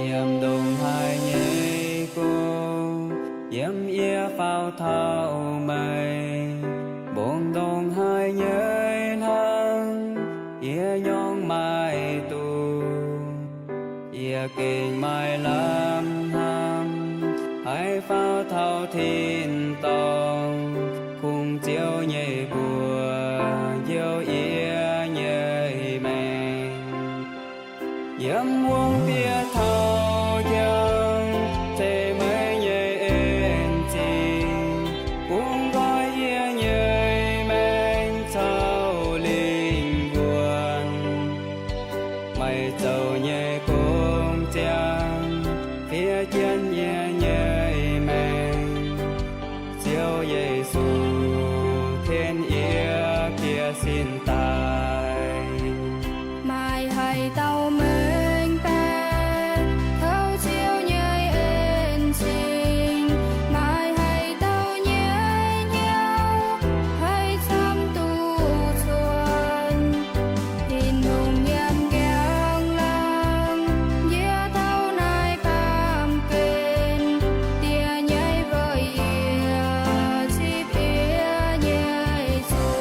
Yiem ndongc haaix nyei gong, yiem yie faaux taux meih, mbongc ndongc haaix nyei hnangv, yie nyorng maaih duqv. Yie gengh maaih lamh hnamv, haih faaux taux tin-dorngh, kungx Ziouv nyei mbuox njoux yie nyei maengc. Yiem wuom bieqc taux jangx, zeiz meih nyei en zingh, bungx nqoi yie nyei maengc caux lingh wuonh. Meih zoux nyei gong ziangh, fiev jienv yie nyei maengc. Ziouv Yesu, tien yie jiex sin daaih. Maaih haaix dauh mengh baeqc taux Ziouv nyei en zingh? Maaih haaix dauh nyei hnyouv haih camv duqv cuotv? Tin-Hungh yiem njang laangz, yie taux naaiv baamh gen, Die nyei weic yie zipv yie nyei zuiz.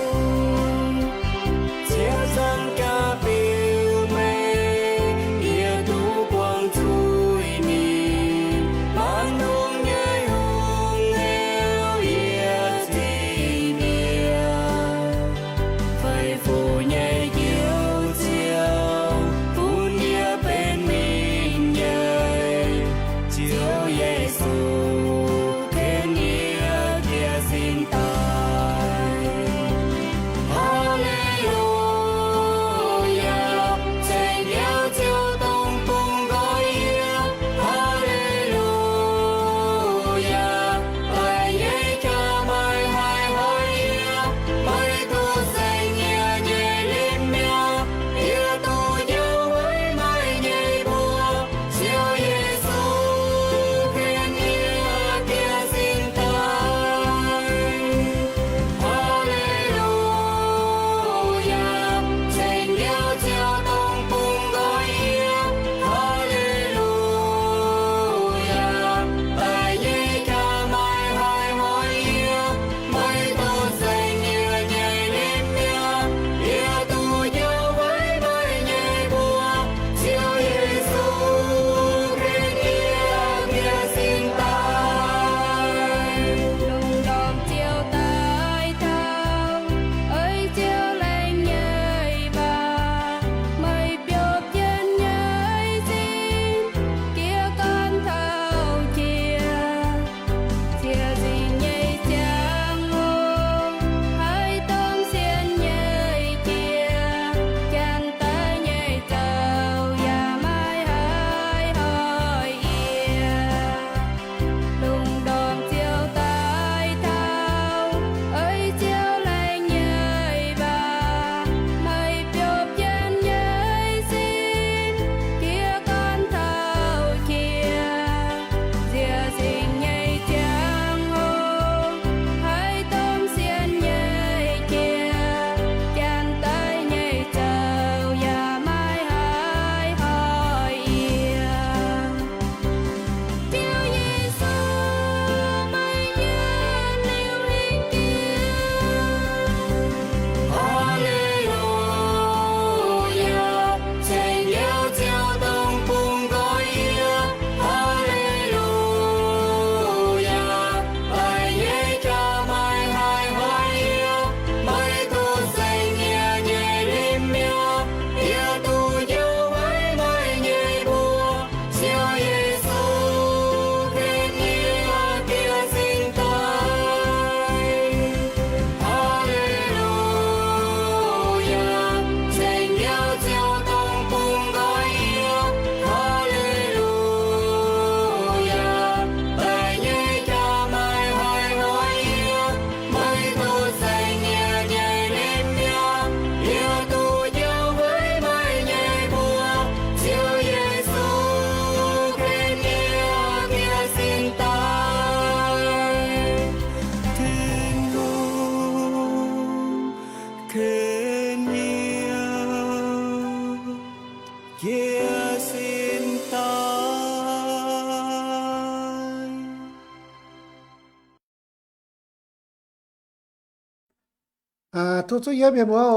Tov zuqc yie mienh muoz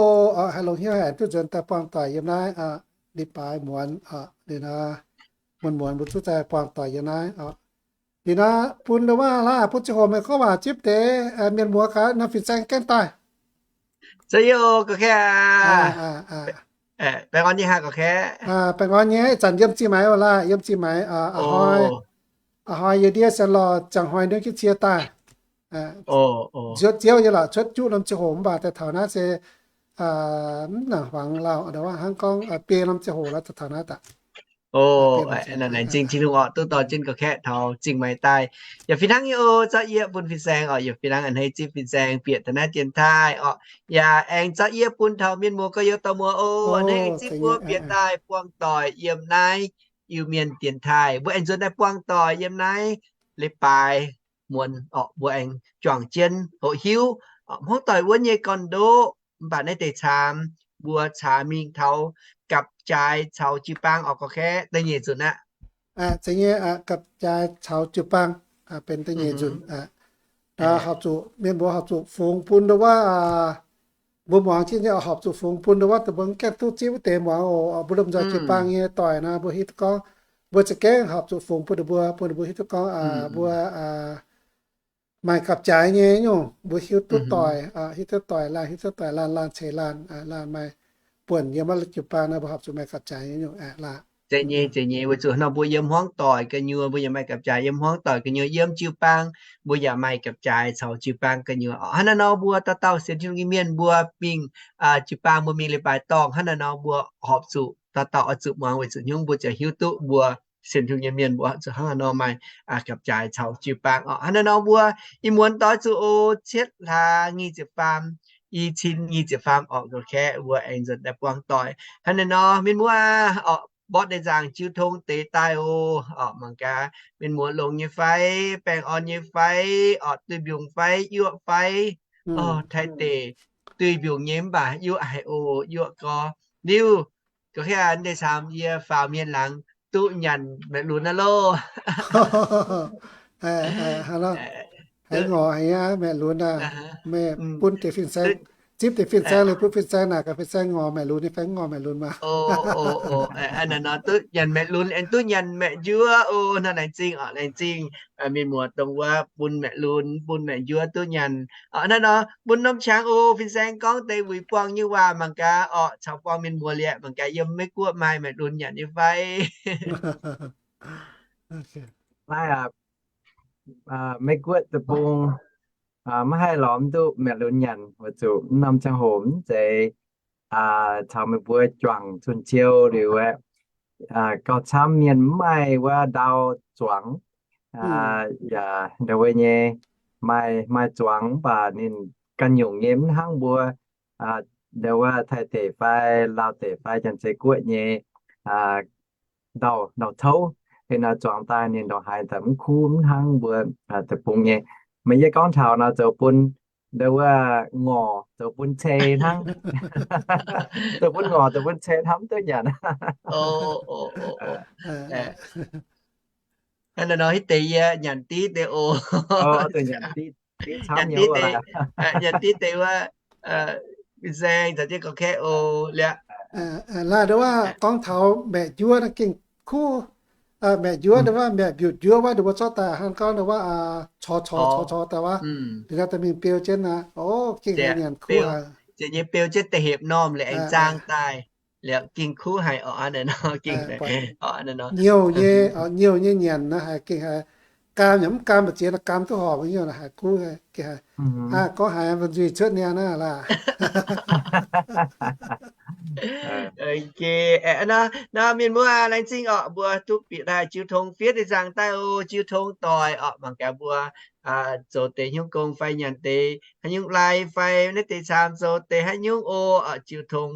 oc, haih longc hnyouv haic duqv nzuonx daaih buangh doic yiem naaiv, leiz-baaix muonz, muonz-muonz mbuo zuqc daaih buangh doic yiem naaiv oc. Liuz naaiv bun ndau wuov laaix bun ziangh hoc meih gorngv waac zipv deix mienh muoz gaax nor fin-saeng gaengh daaih. Baengh orn nyei hnangv ga'kv. Baengh orn nyei, ih zanc yiem Zingh Maix oc laaix, yiem Zingh Maix. A'hnoi, a'hnoi yie ndiev sienx lorh ziangh hnoi ndiev jienv cie daaih. Nzuotv Ziouv yie lorqc cuotv juqv norm ziangh hoc mv baac daaih taux naaiv se mv nangc hmuangx lauh, hnangv gorngv biei norm ziangh hoc lorqc daaih taux naaiv daaih. Laengz zingh Tin-Hungh orqc, duqv dorh jienv ga'kv taux Zingh Maix daaih. Yaac fih hnangv nyei oc, zorqv yie bun fin-saeng orqc, yaac fih hnangv a'hneiv zipv fin-saeng bieqc taux naaiv dienx taaih orqc. Yaac aengx zorqv yie bun taux mienh muoz gorx-youz dorh muoz oc, a'hneiv zipv mbuo bieqc daaih buangh doic yiem naaiv Iu-Mienh dienx taaih. Mbuo aengx nzuonx daaih buangh doic yiem naaiv leiz-baaix muonz orqc, mbuo aengx juangc jienv hoqc hiuv hmuangv doic wuov nyei gorn-ndoqv. Mv baac naaiv deix caamx mbuo caax mingh taux gapv-jaaix caux jiu-baang orqc, ga'kv da'nyeic nzunc aqv. Gapv-jaaix caux jiu-baang benx da'nyeic nzunc. Horpc zuqc mienh mbuo horpc zuqc fungx bun ndau wuov, mbuo muangx jienv nyei horpc zuqc fungx bun ndau wuov deix mbuo gaengh duqv zipv wuov deix muangx oc. Mbuo lomh nzoih jiu-baang nyei doic nor mbuo hiuv duqv gorngv, mbuo za'gengh horpc zuqc fungx bun ninh mbuo, bun ninh mbuo hiuv duqv gorngv mbuo maaih gapv-jaaix nyei nyungc, mbuo hiuv duqv doic, hiuv duqv doic laanh, hiuv duqv doic laanh, laanh ceix laanh, laanh maaih buonc yiem wuov jiu-baang nor mbuo horpc zuqc maaih gapv-jaaix nyei nyungc laanh. Zeiz nyei, zeiz nyei, weic zuqc nor mbuo yiem hmuangv doic gu'nyuoz, mbuo yaac maaih gapv-jaaix yiem hmuangv doic gu'nyuoz, yiem jiu-baang mbuo yaac maaih gapv-jaaix caux jiu-baang gu'nyuoz. Hnangv naaiv nor mbuo dauh dauh sienx Tin-Hungh nyei mienh mbuo mingh jiu-baang mbuo mingh leiz-baaix dorngh, hnangv naaiv nor mbuo horpc zuqc dauh dauh oix zuqc muangx weic zuqc hnyouv mbuo ziouc hiuv duqv mbuo sienx Tin-Hungh nyei mienh mbuo zuqc hnangv naaiv nor maaih gapv-jaaix caux jiu-baang orqc. Hnangv naaiv nor mbuo ih muonz doix zuqc o cietv hlaax nyic ziepc faam, i cin nyic ziepc faam orqc, ga'kv mbuo aengx nzuonx daaih buangh doic. Hnangv naaiv nor mienh muoz orqc, mborqv deix nzaangc jiu tong deix daaih oc. Orqc mangc gaax mienh muoz longx nyei fai, baengh orn nyei fai, orqc duih mbiungc fai, yuoqv fai. Taaih deic duih mbiungc nyei mv baac yuoqv haic oc, yuoqv gorx. Liuz ga'kv deix caamx yie faaux mienh laangz duqv nyanc maeqc lunx aqv loh. Haaix ngorc haic aqv, maeqc lunx aah. Meih bun deix fin-saeng, zipv deix fin-saeng liuz bun fin-saeng naaic gaax fin-saeng ngorc maeqc lunx nyei fai mv ngorc maeqc lunx maah. Hnangv naaiv nor duqv nyanc maeqc lunx aengx duqv nyanc maeqc njuov oc. Hnangv naaiv laengz zingh orqc, laengz zingh mienh muoz dongh wuov bun maeqc lunx bun maeqc njuov duqv nyanc. Hnangv naaiv nor bun norm qangx oc, fin-saeng gorngv deix wuic buangh nyei waac mangc gaax orqc, caux buangh mienh muoz liuz mangc gaax yiem Meiv Guoqv maaih maeqc lunx nyanc nyei fai. Maiv, Meiv Guoqv deic-bung maiv haih lorz mv duqv maeqc lunx nyanc weic zuqc mv norm ziangh hoc mv zeiz caux meih mbuo juangc cun-ciou liuz aeqv, gauh camv mienh mv maaih wuov ndau zuangx. Yaac ndau wuov nyei maaih, maaih zuangx mv baac ninh ganh nyungc nyei, mv hnangv mbuo ndau wuov Taiv deic fai Lauv deic fai Janx-Zei Guoqv nyei ndau, ndau touv. Ninh nor zuangx daaih ninh ndongc haaix daaih mv kuv, mv hnangv mbuo deic-bung nyei. Meih yie gorngv taux nor zoux bun ndau wuov ngorc, zoux bun cei hnangv. Zoux bun ngorc, zoux bun cei hnangv mv duqv nyanc. Hnangv naaiv nor hitv deix yie nyanc div deix oc. Nyanc div deix wuov, fin-saeng caux jienv gauh kaeqv oc. Liuz, laaix ndau wuov gorngv taux maeqc njuov naaiv gengh kuv. Maeqc njuov ndau wuov, maeqc mbiutc njuov wuov, ndau wuov zorqv daaih hnangv gorngv ndau wuov corc corc corc corc daaih wuov, liuz nor daaih mingh beu jienv aqv. O, gengh haiz nyanc kuv haic. Beu jienv da'hepc normh liuz aengx zaang daaih, liuz gengh kuv haic orqc. Hnangv naaiv nor, nyouh nyei, nyouh nyei nyanc nor haiz gengh haiz gaam yaac mv gaam mbu'ziex nor, gaam duqv horpc nyouh nor haiz kuv, gengh haiz. Gorngv haiz mbu'nzuih cuotv niaa naaiv laah. Nor mienh mbuo laengz zingh orqc, mbuo duqv bieqc daaih jiu tong fiev deix nzaangc daaih oc. Jiu tong doic orqc, mangc gaax mbuo zoux deix hnyouv gong fai nyanc deix haaix nyungc lai fai naaiv deix caamx zoux deix haaix nyungc oc. Jiu tong,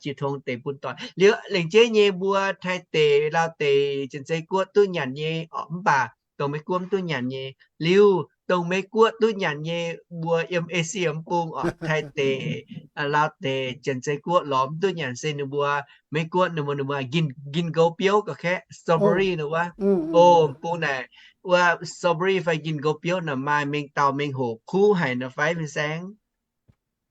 jiu tong deix bun doic. Liuz lengc jeiv nyei mbuo Taiv deic, Lauv deic, Janx-Zei Guoqv duqv nyanc nyei orqc, mv baac dongh Meiv Guoqv mv duqv nyanc nyei. Liuz dongh Meiv Guoqv duqv nyanc nyei mbuo yiem Esie m'bung orqc, Taiv deic, Lauv deic, Janx-Zei Guoqv lorz mv duqv nyanc se ninh mbuo, Meiv Guoqv ninh mbuo, ninh mbuo gin, ginkgo biouv gauh kaeqv, strawberry nor wuov. O, m'bung naaic wuov strawberry fai ginkgo biouv naaic maaih mengh dauh mengh hoc kuv haic nor fai, fin-saeng?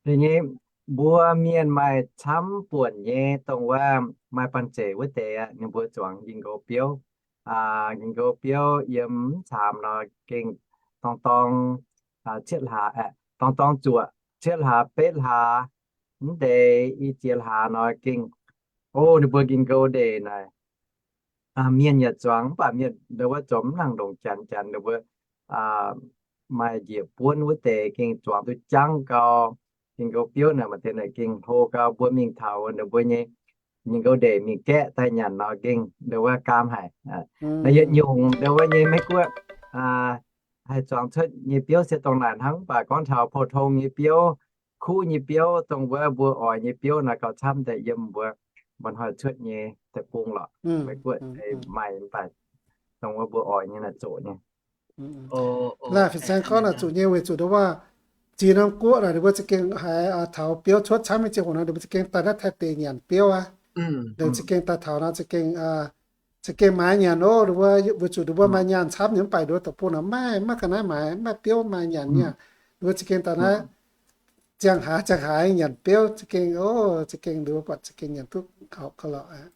Da'nyeic, mbuo mienh maaih camv buonc nyei, dongh wuov maaih banh zeic wuov deix aqv, ninh mbuo zuangx njien-youh biouv. Njien-youh biouv yiem mv caamx nor gengh dorng dorng cietv hlaax, dorng dorng zuoqc cietv hlaax betv hlaax, mv deix i ziex hlaax nor gengh, o, ninh mbuo njien-youh ndeic naaic mienh yaac zuangx, mv baac mienh ndau wuov zuangx mv nangc ndongc janx, janx ninh mbuo maaih njiec buonv wuov deix gengh zuangx duqv jangv gau. Njien-youh biouv naaic maaih deix naaic gengh hlo gau, mbuo mingh taux ninh mbuo nyei njien-youh ndeic mingh gaeqv daaih nyanc nor gengh ndau wuov gaam haic. Naaiv yietc nyungc ndau wuov nyei Meiv Guoqv haih zuangx cuotv nyei biouv se dongh naaic hnangv, mv baac gorngv taux pou-tong nyei biouv, kuv nyei biouv, dongh wuov mbuo oix nyei biouv naaic gauh camv deix yiem mbuo mba'hnoi cuotv nyei deic-bung lorqc. Meiv Guoqv maaih mv baac dongh wuov mbuo oix nyei naaic zoqc nyei. Laaic fin-saeng gorngv naaic zuqc nyei weic zuqc ndau wuov ziex norm guoqv naaic ninh mbuo za'gengh haiz taux biouv cuotv camv nyei ziangh hoc nor, ninh mbuo za'gengh daaih naaiv Taiv deic nyanc biouv aqv. Ninh za'gengh daaih taux nor za'gengh, za'gengh maaiz nyanc oc. Ninh mbuo weic zuqc ninh mbuo maaih nyanc camv nyei, mv baac ninh mbuo deic-bung naaic maiv, maiv ga'naaiv maaiz, maiv biouv maaih nyanc nyei. Ninh mbuo za'gengh daaih naaiv ziangh haaix ziangh haaix nyanc biouv za'gengh, o, za'gengh ninh mbuo buatc za'gengh nyanc duqv hauv ga'lorqc aqv.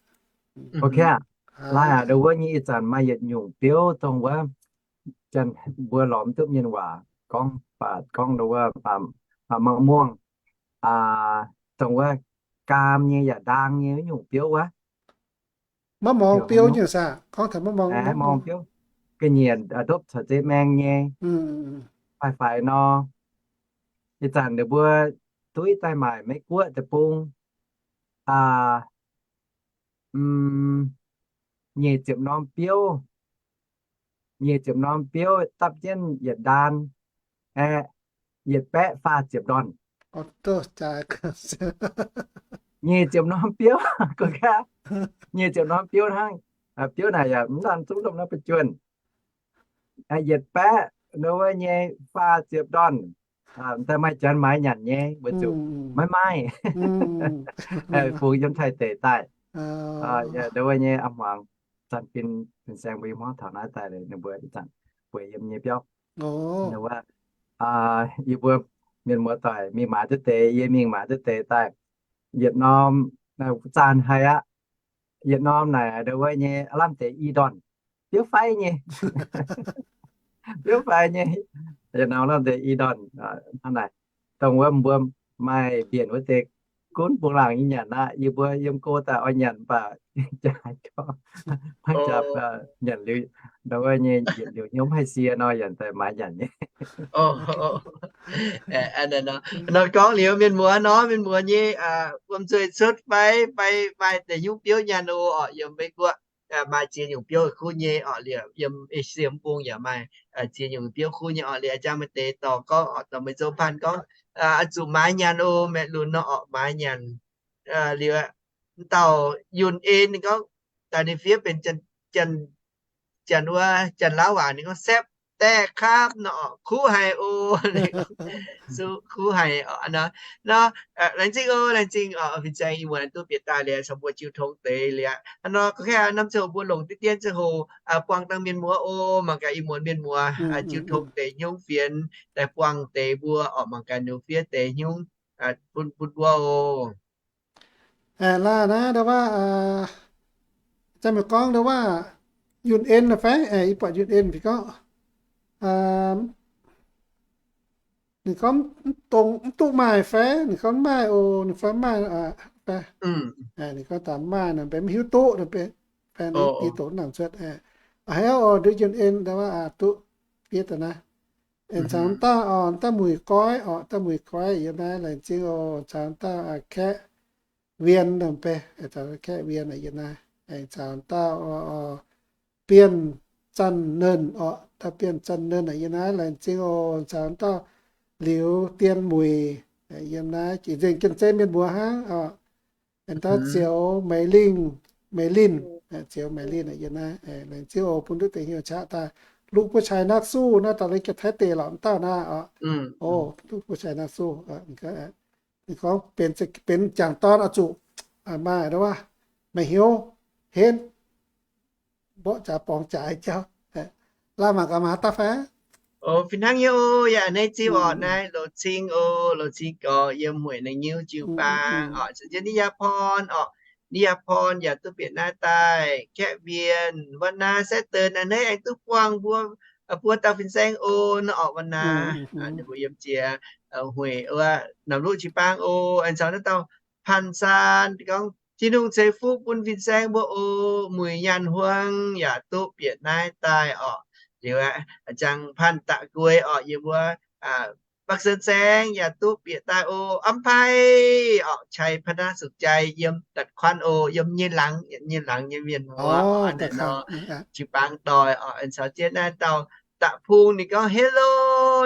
Laaix aac, ndau wuov nyei ih zanc maaih yietc nyungc biouv dongh wuov, janx mbuo lorz mv duqv mienh waac gorngv, baac gorngv ndau wuov mangc muongh, dongh wuov gaam nyei yaac ndaang nyei wuov nyungc biouv wuov. Maiv morngx biouv nyungc saah? Gorngv taux maiv morngx biouv, ga'nyiec ndopv caux zeiv maeng nyei, faix-faix nor. Ih zanc ninh mbuo duqv daaih maaic Meiv Guoqv deic-bung nyic ziepc norm biouv, nyic ziepc norm biouv dapv jienv yietc ndaan, aeqv, yietc baeqv faah ziepc ndorn. Nyic ziepc norm biouv, nyic ziepc norm biouv hnangv. Biouv naaic yaac mv nzangc zungv domh naaiv ba'juonh. Yietc baeqv ndau wuov nyei faah ziepc ndorn. Daaih maaih janx maaiz nyanc nyei weic zuqc maiv maaih fungx yiem Taiv deic daaih. Ndau wuov nyei a'hmuangx zanc fin, fin-saeng mbuo yiem hmuangv taux naaiv daaih, ninh mbuo ih zanc bueix yiem nyei biauv. Wuov, yie mbuo mienh muoz doic mingh maaiz duqv deix, yie mingh maaiz duqv deix daaih. Yietc norm, zaanc haic aqv. Yietc norm naaic ndau wuov nyei lamh deix i ndorn, biouv fai nyei. Biouv fai nyei. Yietc norm lamh deix i ndorn hnangv naaic. Dongh wuov mbuo maaih mbienc wuov deix gunv bungx laangc nyei nyanc aqv. Yie mbuo yiem go daaih oix nyanc mv baac jaax gorngv maiv jaax nyanc liuz, ndau wuov nyei yietc liuz hnyouv haih sie nor, yaac daaih maaiz nyanc nyei. Nor gorngv liuz mienh muoz nor, mienh muoz nyei wuom-nzuih cuotv fai, fai maaih deix nyungc biouv nyanc oc, yiem Meiv Guoqv maaih ziex nyungc biouv kuv nyei oc. Liuz yiem Esie mv bung yaac maaih ziex nyungc biouv kuv nyei oc. Liuz a'jang maaih deix dorh gorngv oc, dorh meih nzou panh gorngv oix zuqc maaiz nyanc oc, maeqv lunx nor oc, maaiz nyanc. Liuz dauh Yunh En ninh gorngv, daaih ninh fiev benx janx wuov, janx-lauv waac ninh gorngv แซ่บแต๊ครับ nor, kuv haic oc. Kuv haic oc nor. Nor, laengz zingh oc, laengz zingh oc, fin-saeng ih muonz duqv bieqc daaih liuz caux mbuo jiu tong deix liuz aqv. Nor, ga'naaiv norm ziangh hoc mbuo longc diqv dien ziangh hoc buangh dangh mienh muoz oc. Mangc gaax ih muonz mienh muoz jiu tong deix hnyouv fienx daaih buangh deix mbuo oc. Mangc gaax ninh fiev deix hnyouv bun, bun mbuo oc. Laanh naaiv ndau wuov, zanc mienh gorngv ndau wuov, Yunh En fai? Yie buatc Yunh En fai gorngv, ninh gorngv dongh mv duqv maaih fai? Ninh gorngv maaih oc, ninh fai maaih fai? Ninh gorngv daaih maaih nor, mv hiuv duqv nor, fai ninh dongh nangc cuotv. Haiz oc, nduov Yunh En ndau wuov duqv fiev daaih naaiv. Aengx caux dauh, dauh Muic Goiv oc, dauh Muic Goiv yiem naaiv laengz zingh oc. Caux dauh Kaeqv Wien nor, Kaeqv Wien yiem naaiv. Aengx caux dauh Bienh Zanh Nernh oc, dauh Bienh Zanh Nernh yiem naaiv laengz zingh oc. Caux dauh Liuz Dien Muic yiem naaiv, nzengc jienv zeiv mienh mbuo hnangv oc. Aengx dauh Zioux Meiz Lingh, Meiz Linh, Zioux Meiz Linh yiem naaiv. Laengz zingh oc, bun duqv deix hnyouv qaqv daaih. Luv Buv Chais Nakv Suv nor, daaih lengh jiex Taiv deic lorqc, dauh naaiv oc. O, Luv Buv Chais Nakv Suv, ninh gorngv benx jangc dorn oix zuqc maaih, maaih hnyouv henv, mborqv jaax borngz jaax jauv. Laanh mangc gaax maaih haaix dauh fai? O, fih hnangv nyei o, yaac a'hneiv zipv orqc. Naaiv Loz Cing o, Loz Cing gorx yiem Hueic Naaiv Nyiuv jiu-baang orqc, caux jienv Ni Yaa Porn orqc. Ni Yaa Porn yaac duqv bieqc naaiv daaih. Kaeqv Wienh, Wan Naa, Saeqv Deix, a'hneiv aengx duqv buangh mbuo, buo dauh fin-saeng o nor orqc, Wan Naa. Ninh mbuo yiem jiex Hueic wuov Namc Luv jiu-baang o. Aengx caux naaiv dauh Panh Saan gorngv, Tin-Hungh ceix fuqv bun fin-saeng mbuo o. Muic Nyaanh Huang yaac duqv bieqc naaiv daaih orqc. Liuz, Jangx Panh Da'gueix orqc, yiem wuov Bắc Sơn Saeng yaac duqv bieqc daaih o. Am Pai orqc, Chai Panh Naa Sukc Jai yiem Da'kuanv o, yiem nyei laangz, nyei laangz nyei mienh muoz orqc, nor jiu-baang doic orqc. Aengx caux jienv naaiv dauh Da'pung ninh gorngv, Hello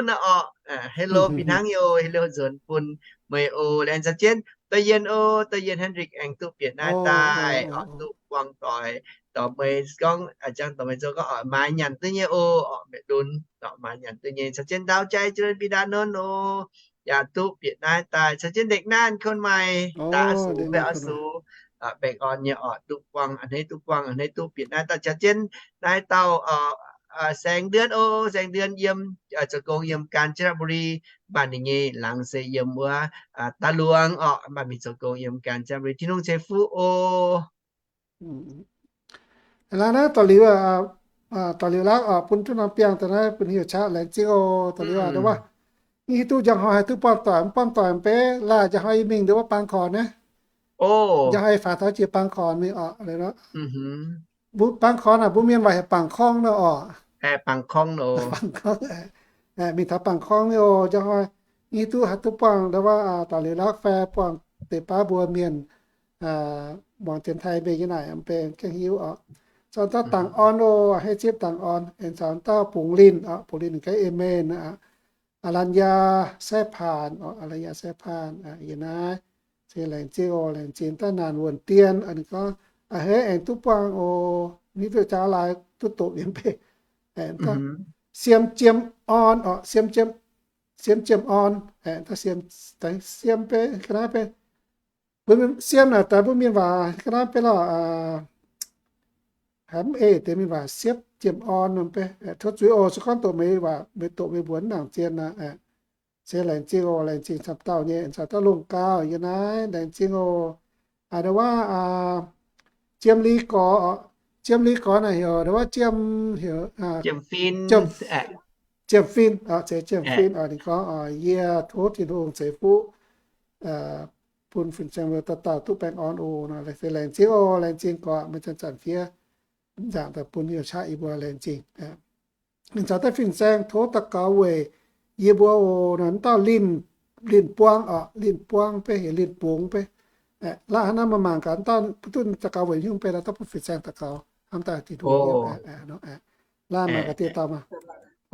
nor orqc. Hello fih hnangv nyei o, hello nzuonx bun meih o. Laengz caux jienv Dorh Yien o, Dorh Yien Henrik aengx duqv bieqc naaiv daaih orqc, duqv buangh doic, dorh meih gorngv, jangx dorh meih zoux gorngv orqc, maaiz nyanc duqv nyei o orqc, meih lunx orqc, maaiz nyanc duqv nyei. Caux jienv Ndau Jai, Jalen Bi Ndaa Nonv o, yaac duqv bieqc naaiv daaih. Caux jienv Ndekc Naanh Ko Mai, Daav Sux, Mbaeqc Orn Sux, Baengh Orn nyei orqc, duqv buangh, a'hneiv duqv buangh, a'hneiv duqv bieqc naaiv daaih. Caux jienv naaiv dauh Saeng Nduonv o, Saeng Nduonv yiem, zoux gong yiem Kanchanaburi, mv baac ninh nyei laangz se yiem wuov Daav Luangz orqc, mv baac mingh zoux gong yiem Kanchanaburi. Tin-Hungh ceix fuqv o. Aav, naaiv dorh liuz, dorh liuz lauv bun duqv norm biangh daaih naaiv bun heuc qaqv, laengz zingh oc. Dorh liuz aac, nduov wuov, hiuv duqv njang hnoi haih duqv buangh doic, buangh doic mv bei, laaih njang hnoi yie mingh nduov wuov Bangkok naaiv. Njang hnoi yie faaux taux jiex Bangkok mingh orqc. Bangkok naaic mbuo mienh waac heuc Bangkok nor orqc. Mingh taux Bangkok nyei oc. Njang hnoi hiuv duqv haih duqv buangh nduov wuov, dorh liuz lauv fai buangh deix baav mbuo mienh muangx Janx-Taiv mbenc nyei naaic, mv bei gengh hiuv orqc. Caux dauh Dangc Orn oc, a'hneiv zipv Dangc Orn, aengx caux dauh Bungx Linh orqc. Bungx Linh ninh ganh A'mien aqv. A'laanya Sai Paanc orqc, A'laanya Sai Paanc yie naaiv. Se laengz zingh oc, laengz zingh dauh Naanc Wuonh Dien, ninh gorngv, a'hneiv aengx duqv buangh oc. Mv hiuv duqv jaax laaix duqv doqc yiem bei. Siem Jiem Orn orqc, Siem Jiem, Siem Jiem Orn, Siem, Siem bei, ga'naaiv bei. Siem naaic daaih mbuo mienh waac ga'naaiv bei lorqc, haiz mv ei deix mienh waac Siepv Jiem Orn nor bei. Tov zuiz oc, se gorngv doqc meih waac, meih doqc meih mbuox mv nangc zien aqv. Se laengz zingh oc, laengz zingh camv dauh nyei, caux dauh Longh Gau yie naaiv, laengz zingh oc. Nduov wuov, Jiem Li Gorx, Jiem Li Gorx naaic heuc nduov wuov Jiem, heuc Jiem Fin, Jiem Fin, Jiem Fin oc. Ninh gorngv, yie tov Tin-Hungh ceix fuqv bun fin-saeng mbuo dauh dauh duqv baengh orn oc. Se laengz zingh oc, laengz zingh gorx, meih zanc-zanc fiev nzaangc daaih bun yie qaqv yie mbuo laengz zingh. Ninh caux daaih fin-saeng tov daux gaux weic yie mbuo oc. Nor dauh Linh, Linh Buang orqc, Linh Buang bei heuc Linh Bungx bei. Laaih hnangv naaiv maaih mangc gaax, dauh mv duqv daux gaux weic nyungc bei, laaih dauh bun fin-saeng daux gaux hnamv daaih Tin-Hungh. Laaih mangc gaax dieh dauh maah.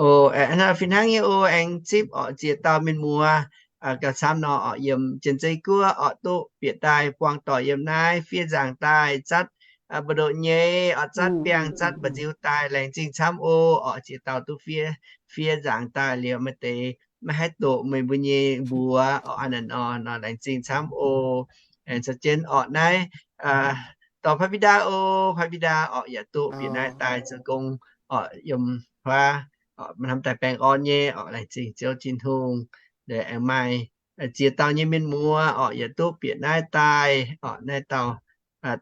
Oc, fih hnangv nyei oc, aengx zipv orqc ziex dauh mienh muoz gauh camv nor orqc, yiem Janx-Zei Guoqv orqc, duqv bieqc daaih buangh doic yiem naaiv, fiev nzaangc daaih, zatv mbu'ndoqv nyei orqc, zatv biangh, zatv mba'nziu daaih, laengz zingh camv oc. Orqc ziex dauh duqv fiev, fiev nzaangc daaih liuz maaih deix maiv haih doqc meih mbuo nyei mbuox orqc, aa naaic nor, nor laengz zingh camv oc. Aengx caux jienv orqc naaiv dorh Paa Bi Ndaa oc, Paa Bi Ndaa orqc yaac duqv bieqc naaiv daaih zoux gong orqc, yiem huaav orqc, hnamv daaih baengh orn nyei orqc, laengz zingh Ziouv Tin-Hungh. Aengx maaih ziex dauh nyei mienh muoz orqc yaac duqv bieqc naaiv daaih orqc, naaiv dauh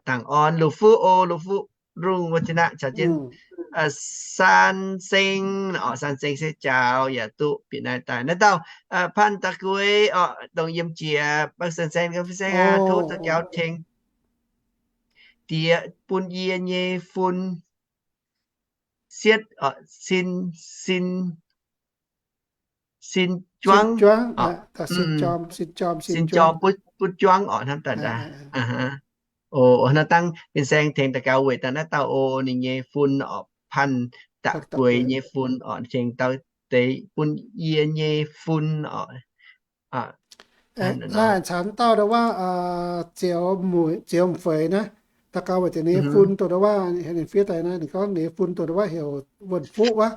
Dangc Orn, Lu Fuqv oc, Lu Fuqv Rung wuov zinh aqv, caux jienv San Seng orqc, San Seng se jaaux yaac duqv bieqc naaiv daaih. Naaiv dauh Panh Da'gueix orqc, dongh yiem jiex Bangh Sen Sen ganh fin-saeng aqv, tov daux gaux tengx diex bun yie nyei fun sietv orqc, sin, sin, sin juangv, sin jorm, butv juangv orqc, hnamv daaih ndaa. Oc, naaiv dangh fin-saeng tengx daux gaux weic daaih naaiv dauh oc, ninh nyei fun orqc, Panh Da'gueix nyei fun orqc, tengx dauh deix bun yie nyei fun orqc. Naaiv caux dauh nduov wuov, Zioux M'feix naaiv, daux gaux weic deix ninh nyei fun dongh nduov wuov, ninh fiev daaih naaiv, ninh gorngv ninh nyei fun dongh nduov wuov heuc Wuonh Fuqv wuov,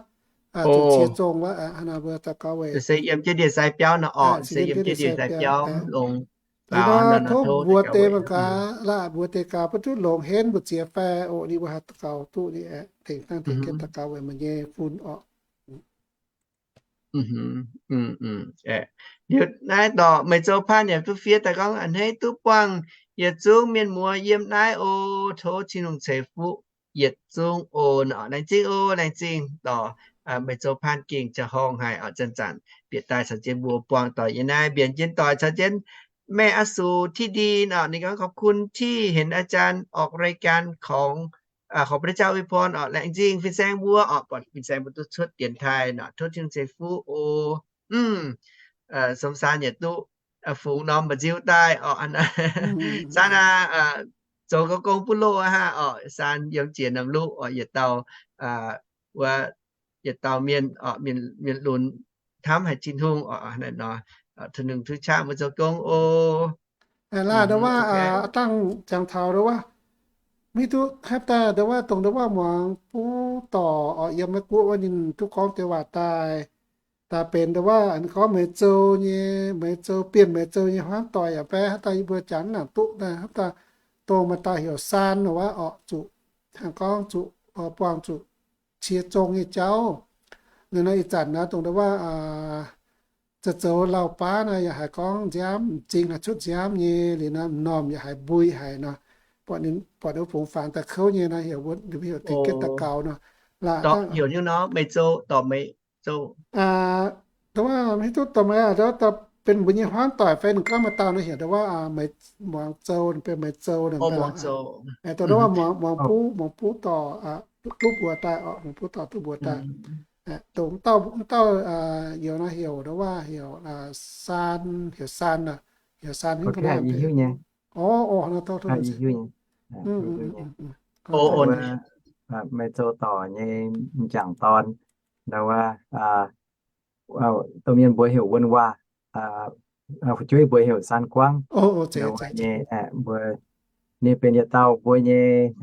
zuqc cie zong wuov, hnangv naaiv mbuo daux gaux weic. Se yiem jienv ndie-sai biauv nor orqc, se yiem jienv ndie-sai biauv longx. Liuz nor tov mbuox deix mangc gaax, laaih mbuox deix gaax, mbuo duqv longx henv mbu'ziex fai oc, ninh mbuo haih daux gaux duqv nyei, tengx dangh deix jienv daux gaux weic meih nyei fun orqc. Liuz naaiv dorh meih zoux paan yaac duqv fiev daaih gorngv a'hneiv duqv buangh yietc zungv mienh muoz yiem naaiv oc. Tov Tin-Hungh ceix fuqv yietc zungv oc. Laengz zingh oc, laengz zingh dorh meih zoux paan gengh jaa-horngh haic oc. Zanc-zanc bieqc daaih caux jienv mbuo buangh doic yiem naaiv mbienc jienv doic caux jienv แม่อสูรที่ดี oc. นี่ก็ขอบคุณที่เห็นอาจารย์ออกรายการของ ขอพระเจ้าอวยพร oc. Laengz zingh fin-saeng mbuo oc, buatc fin-saeng mbuo duqv cuotv dienx taaih nor, tov Tin-Hungh ceix fuqv oc. Song saan yietc duqv fungx norm mba'nziu daaih oc. Saan aqv, zoux gong bun loh aqv oc. Saan yiem jiex norm luqv oc, yietc dauh wuov, yietc dauh mienh, mienh lunx hnamv haic Tin-Hungh oc. Naaiv nor, tov Tin-Hungh qaqv mbuo zoux gong oc. Laaih ndau wuov, dangh jangx taux ndau wuov, mv hiuv duqv haaix daaih ndau wuov, dongh ndau wuov muangx buv dorc oc, yiem Meiv Guoqv wuov ninh duqv gorngv deix waac daaih, daaih benx ndau wuov gorngv Meiz Zou nyei, Meiz Zou, Bienh Meiz Zou nyei hmuangv doic yaac fai haaix dauh yie mbuo jangx mv nangc duqv naaic, haaix dauh dongh maaih dauh heuc Saan wuov oc, zuqc hnangv gorngv zuqc buangh zuqc cie zong nyei jauv. Naaiv nor ih zanc naaiv dongh ndau wuov zoux zoux lauh baav naaiv yaac haiz gorngv nziaamv m'zing haih cuotv nziaamv nyei liuz nor, m'normh yaac haiz mbui haic nor, buatc ninh, buatc ninh fungx fangx daaih kouv nyei nor, heuc mbuo, heuc deix gengh daux gaux nor. Laaih, heuc nyungc nor Meiz Zou, dorc Meiz Zou. Ndau wuov mv hiuv duqv dorh meih, ndau wuov benx mbuo nyei hmuangv doic fai ninh gorngv maaih dauh nor heuc ndau wuov Meiz, Muangz Zou, benx Meiz Zou nor. Dongh ndau wuov muangx, muangx buv, muangx buv dorc duqv mbuox daaih oc, muangx buv dorc duqv mbuox daaih. Dongh dauh, dauh youz nor heuc ndau wuov heuc Saan, heuc Saan, heuc Saan, hiuv nyei. Meiz Zou dorc nyei m'jangc dorn, ndau wuov, domh mienh mbuo heuc Wuonh Waac, fu'jueiv mbuo heuc Saan Guangv. Ndau wuov nyei, mbuo, ninh benx yietc dauh mbuo nyei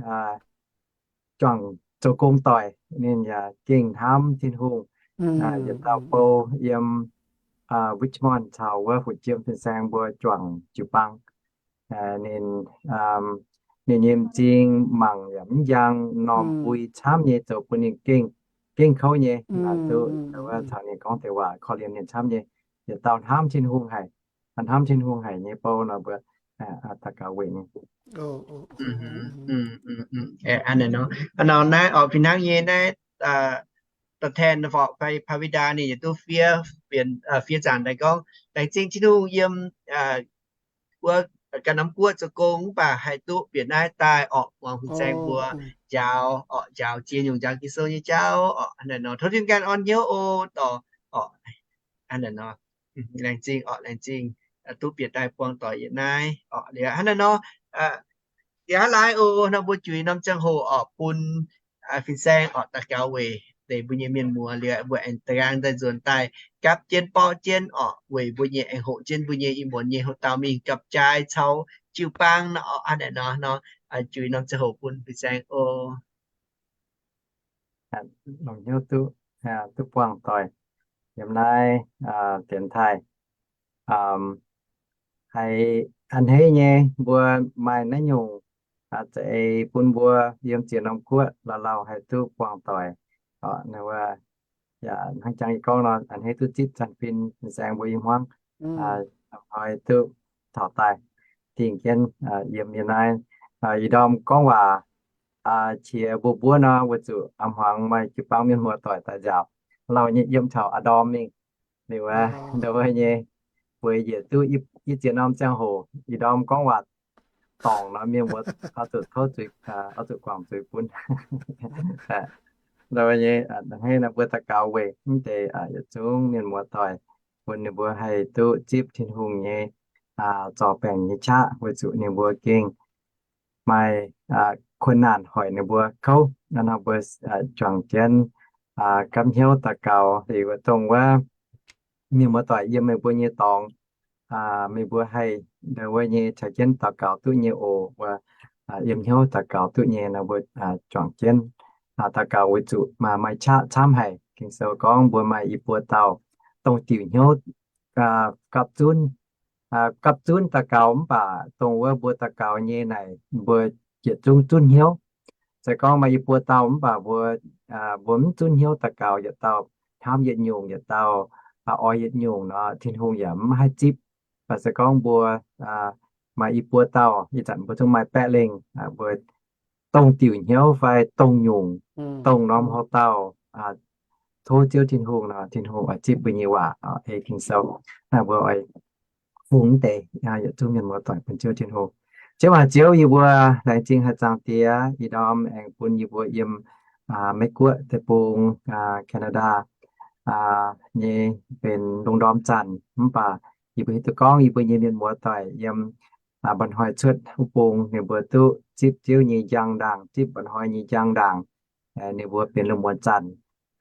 juangc zoux gong doic, ninh yaac gengh hnamv Tin-Hungh. Yietc dauh bou yiem Richmond caux wuov Fu Jiem fin-saeng mbuo juangc jiu-baang. Ninh, ninh nyei m'zing mangc yaac mv njang, m'normh mbui camv nyei, zoux bun ninh gengh, gengh kouv nyei. Duqv wuov caux ninh gorngv deix waac, korv-lienh ninh camv nyei. Yietc dauh hnamv Tin-Hungh haic, hnamv Tin-Hungh haic nyei bou nor mbuo daux gaux weic ninh. Nor naaiv oix fih hnangv nyei naaiv, ตัวแทน fai Pavida ninh yietc duqv fiev, fiev zanc daaih gorngv laengz zingh Tin-Hungh yiem wuov ganh norm guoqv zoux gong mv baac haih duqv bieqc naaiv daaih orqc, muangx fin-saeng mbuo njaaux orqc, njaaux ziex nyungc, njaaux Ging-Sou nyei jauv orqc. Naaiv nor tov Tin-Hungh ganh orn hnyouv oc, dorh orqc. Naaiv nor laengz zingh orqc, laengz zingh duqv bieqc daaih buangh doic yietc naaiv orqc. Liuz hnangv naaiv nor, liuz hnangv naaiv oc, nor mbuo juix norm ziangh hoc orqc bun fin-saeng orqc daux gaux weic deix mbuo nyei mienh muoz. Liuz mbuo aengx da'nqaang daaih nzuonx daaih gapv jienv borqv jienv orqc weic mbuo nyei aengx hoqc jienv mbuo nyei ih muonz nyei houx-dauh mingh gapv jaaix caux jiu-baang nor orqc. Hnangv naaiv nor, nor juix norm ziangh hoc bun fin-saeng oc. Longc hnyouv duqv, duqv buangh doic yiem naaiv dienx taaih. Haiz a'hneiv nyei mbuo maaih naaiv nyungc za'eix bun mbuo yiem ziex norm guoqv lauh lauh haih duqv buangh doic. Yaac hnangv jangx yie gorngv nor, a'hneiv duqv zipv zanc fin fin-saeng mbuo i hmuangv, hnoi duqv taux daaih dingh jienv yiem yiem naaiv. Ih ndorm gorngv waac qiex mbuov mbuov nor, weic zuqc a'hmuangx maaih jiu-baang mienh muoz doic daaih nziaauc, lauh nyei yiem taux a'ndorm mingh. Liuz wuov, ndau wuov nyei, bueix njiec duqv i ziex norm ziangh hoc, ih ndorm gorngv waac dorngc nor, mienh muoz oix zuqc tov zuiz, oix zuqc guangc zuiz bun. Ndau wuov nyei, a'hneiv nor mbuo daux gaux weic mv deix yietc zungv mienh muoz doic, bun ninh mbuo haih duqv zipv Tin-Hungh nyei zorc baengc nyei qaqv, weic zuqc ninh mbuo gengh maaih 困難 hoic ninh mbuo kouv. Naaiv nor mbuo juangc jienv gapv hnyouv daux gaux. Liuz wuov dongh wuov mienh muoz doic yiem meih mbuo nyei dorngx, meih mbuo haih ndau wuov nyei caux jienv daux gaux duqv nyei oc. Wuov yiem hnyouv daux gaux duqv nyei nor mbuo juangc jienv daux gaux weic zuqc maaih qaqv camv haic. Ging-Sou gorngv mbuo maaih i buo dauh dongh diuc hnyouv gapv zunv, gapv zunv daux gaux mv baac dongh wuov mbuo daux gaux nyei naaic mbuo yietc zungv zunv hnyouv. Se gorngv maaih i buo dauh mv baac mbuo, mbuo mv zunv hnyouv daux gaux, yietc dauh hnamv yietc nyungc yietc dauh, oix yietc nyungc nor, Tin-Hungh yaac mv haih zipv. Baac se gorngv mbuo maaih i buo dauh, ih zanc mbuo zungv maaih baeqv lengh, mbuo dongh diuc hnyouv fai dongh nyungc, dongh norm houx-dauh, tov Ziouv Tin-Hungh nor, Tin-Hungh oix zipv mbuo nyei waac ei Ging-Sou. Naaiv mbuo oix fungx deix yietc zungv mienh muoz-doic bun Ziouv Tin-Hungh. Ziouv aac, Ziouv yie mbuo laengz zingh haaix zanc Diex ih ndorm aengx bun yie mbuo yiem Meiv Guoqv deic-bung, Canada nyei benx lungh ndorm zanc, mv baac yie mbuo hiuv duqv gorngv yie mbuo nyei mienh muoz-doic yiem mba'hnoi cuotv wuov bung ninh mbuo duqv zipv Ziouv nyei njang ndaangc, zipv mba'hnoi nyei njang ndaangc, ninh mbuo benx lungh muonz zanc.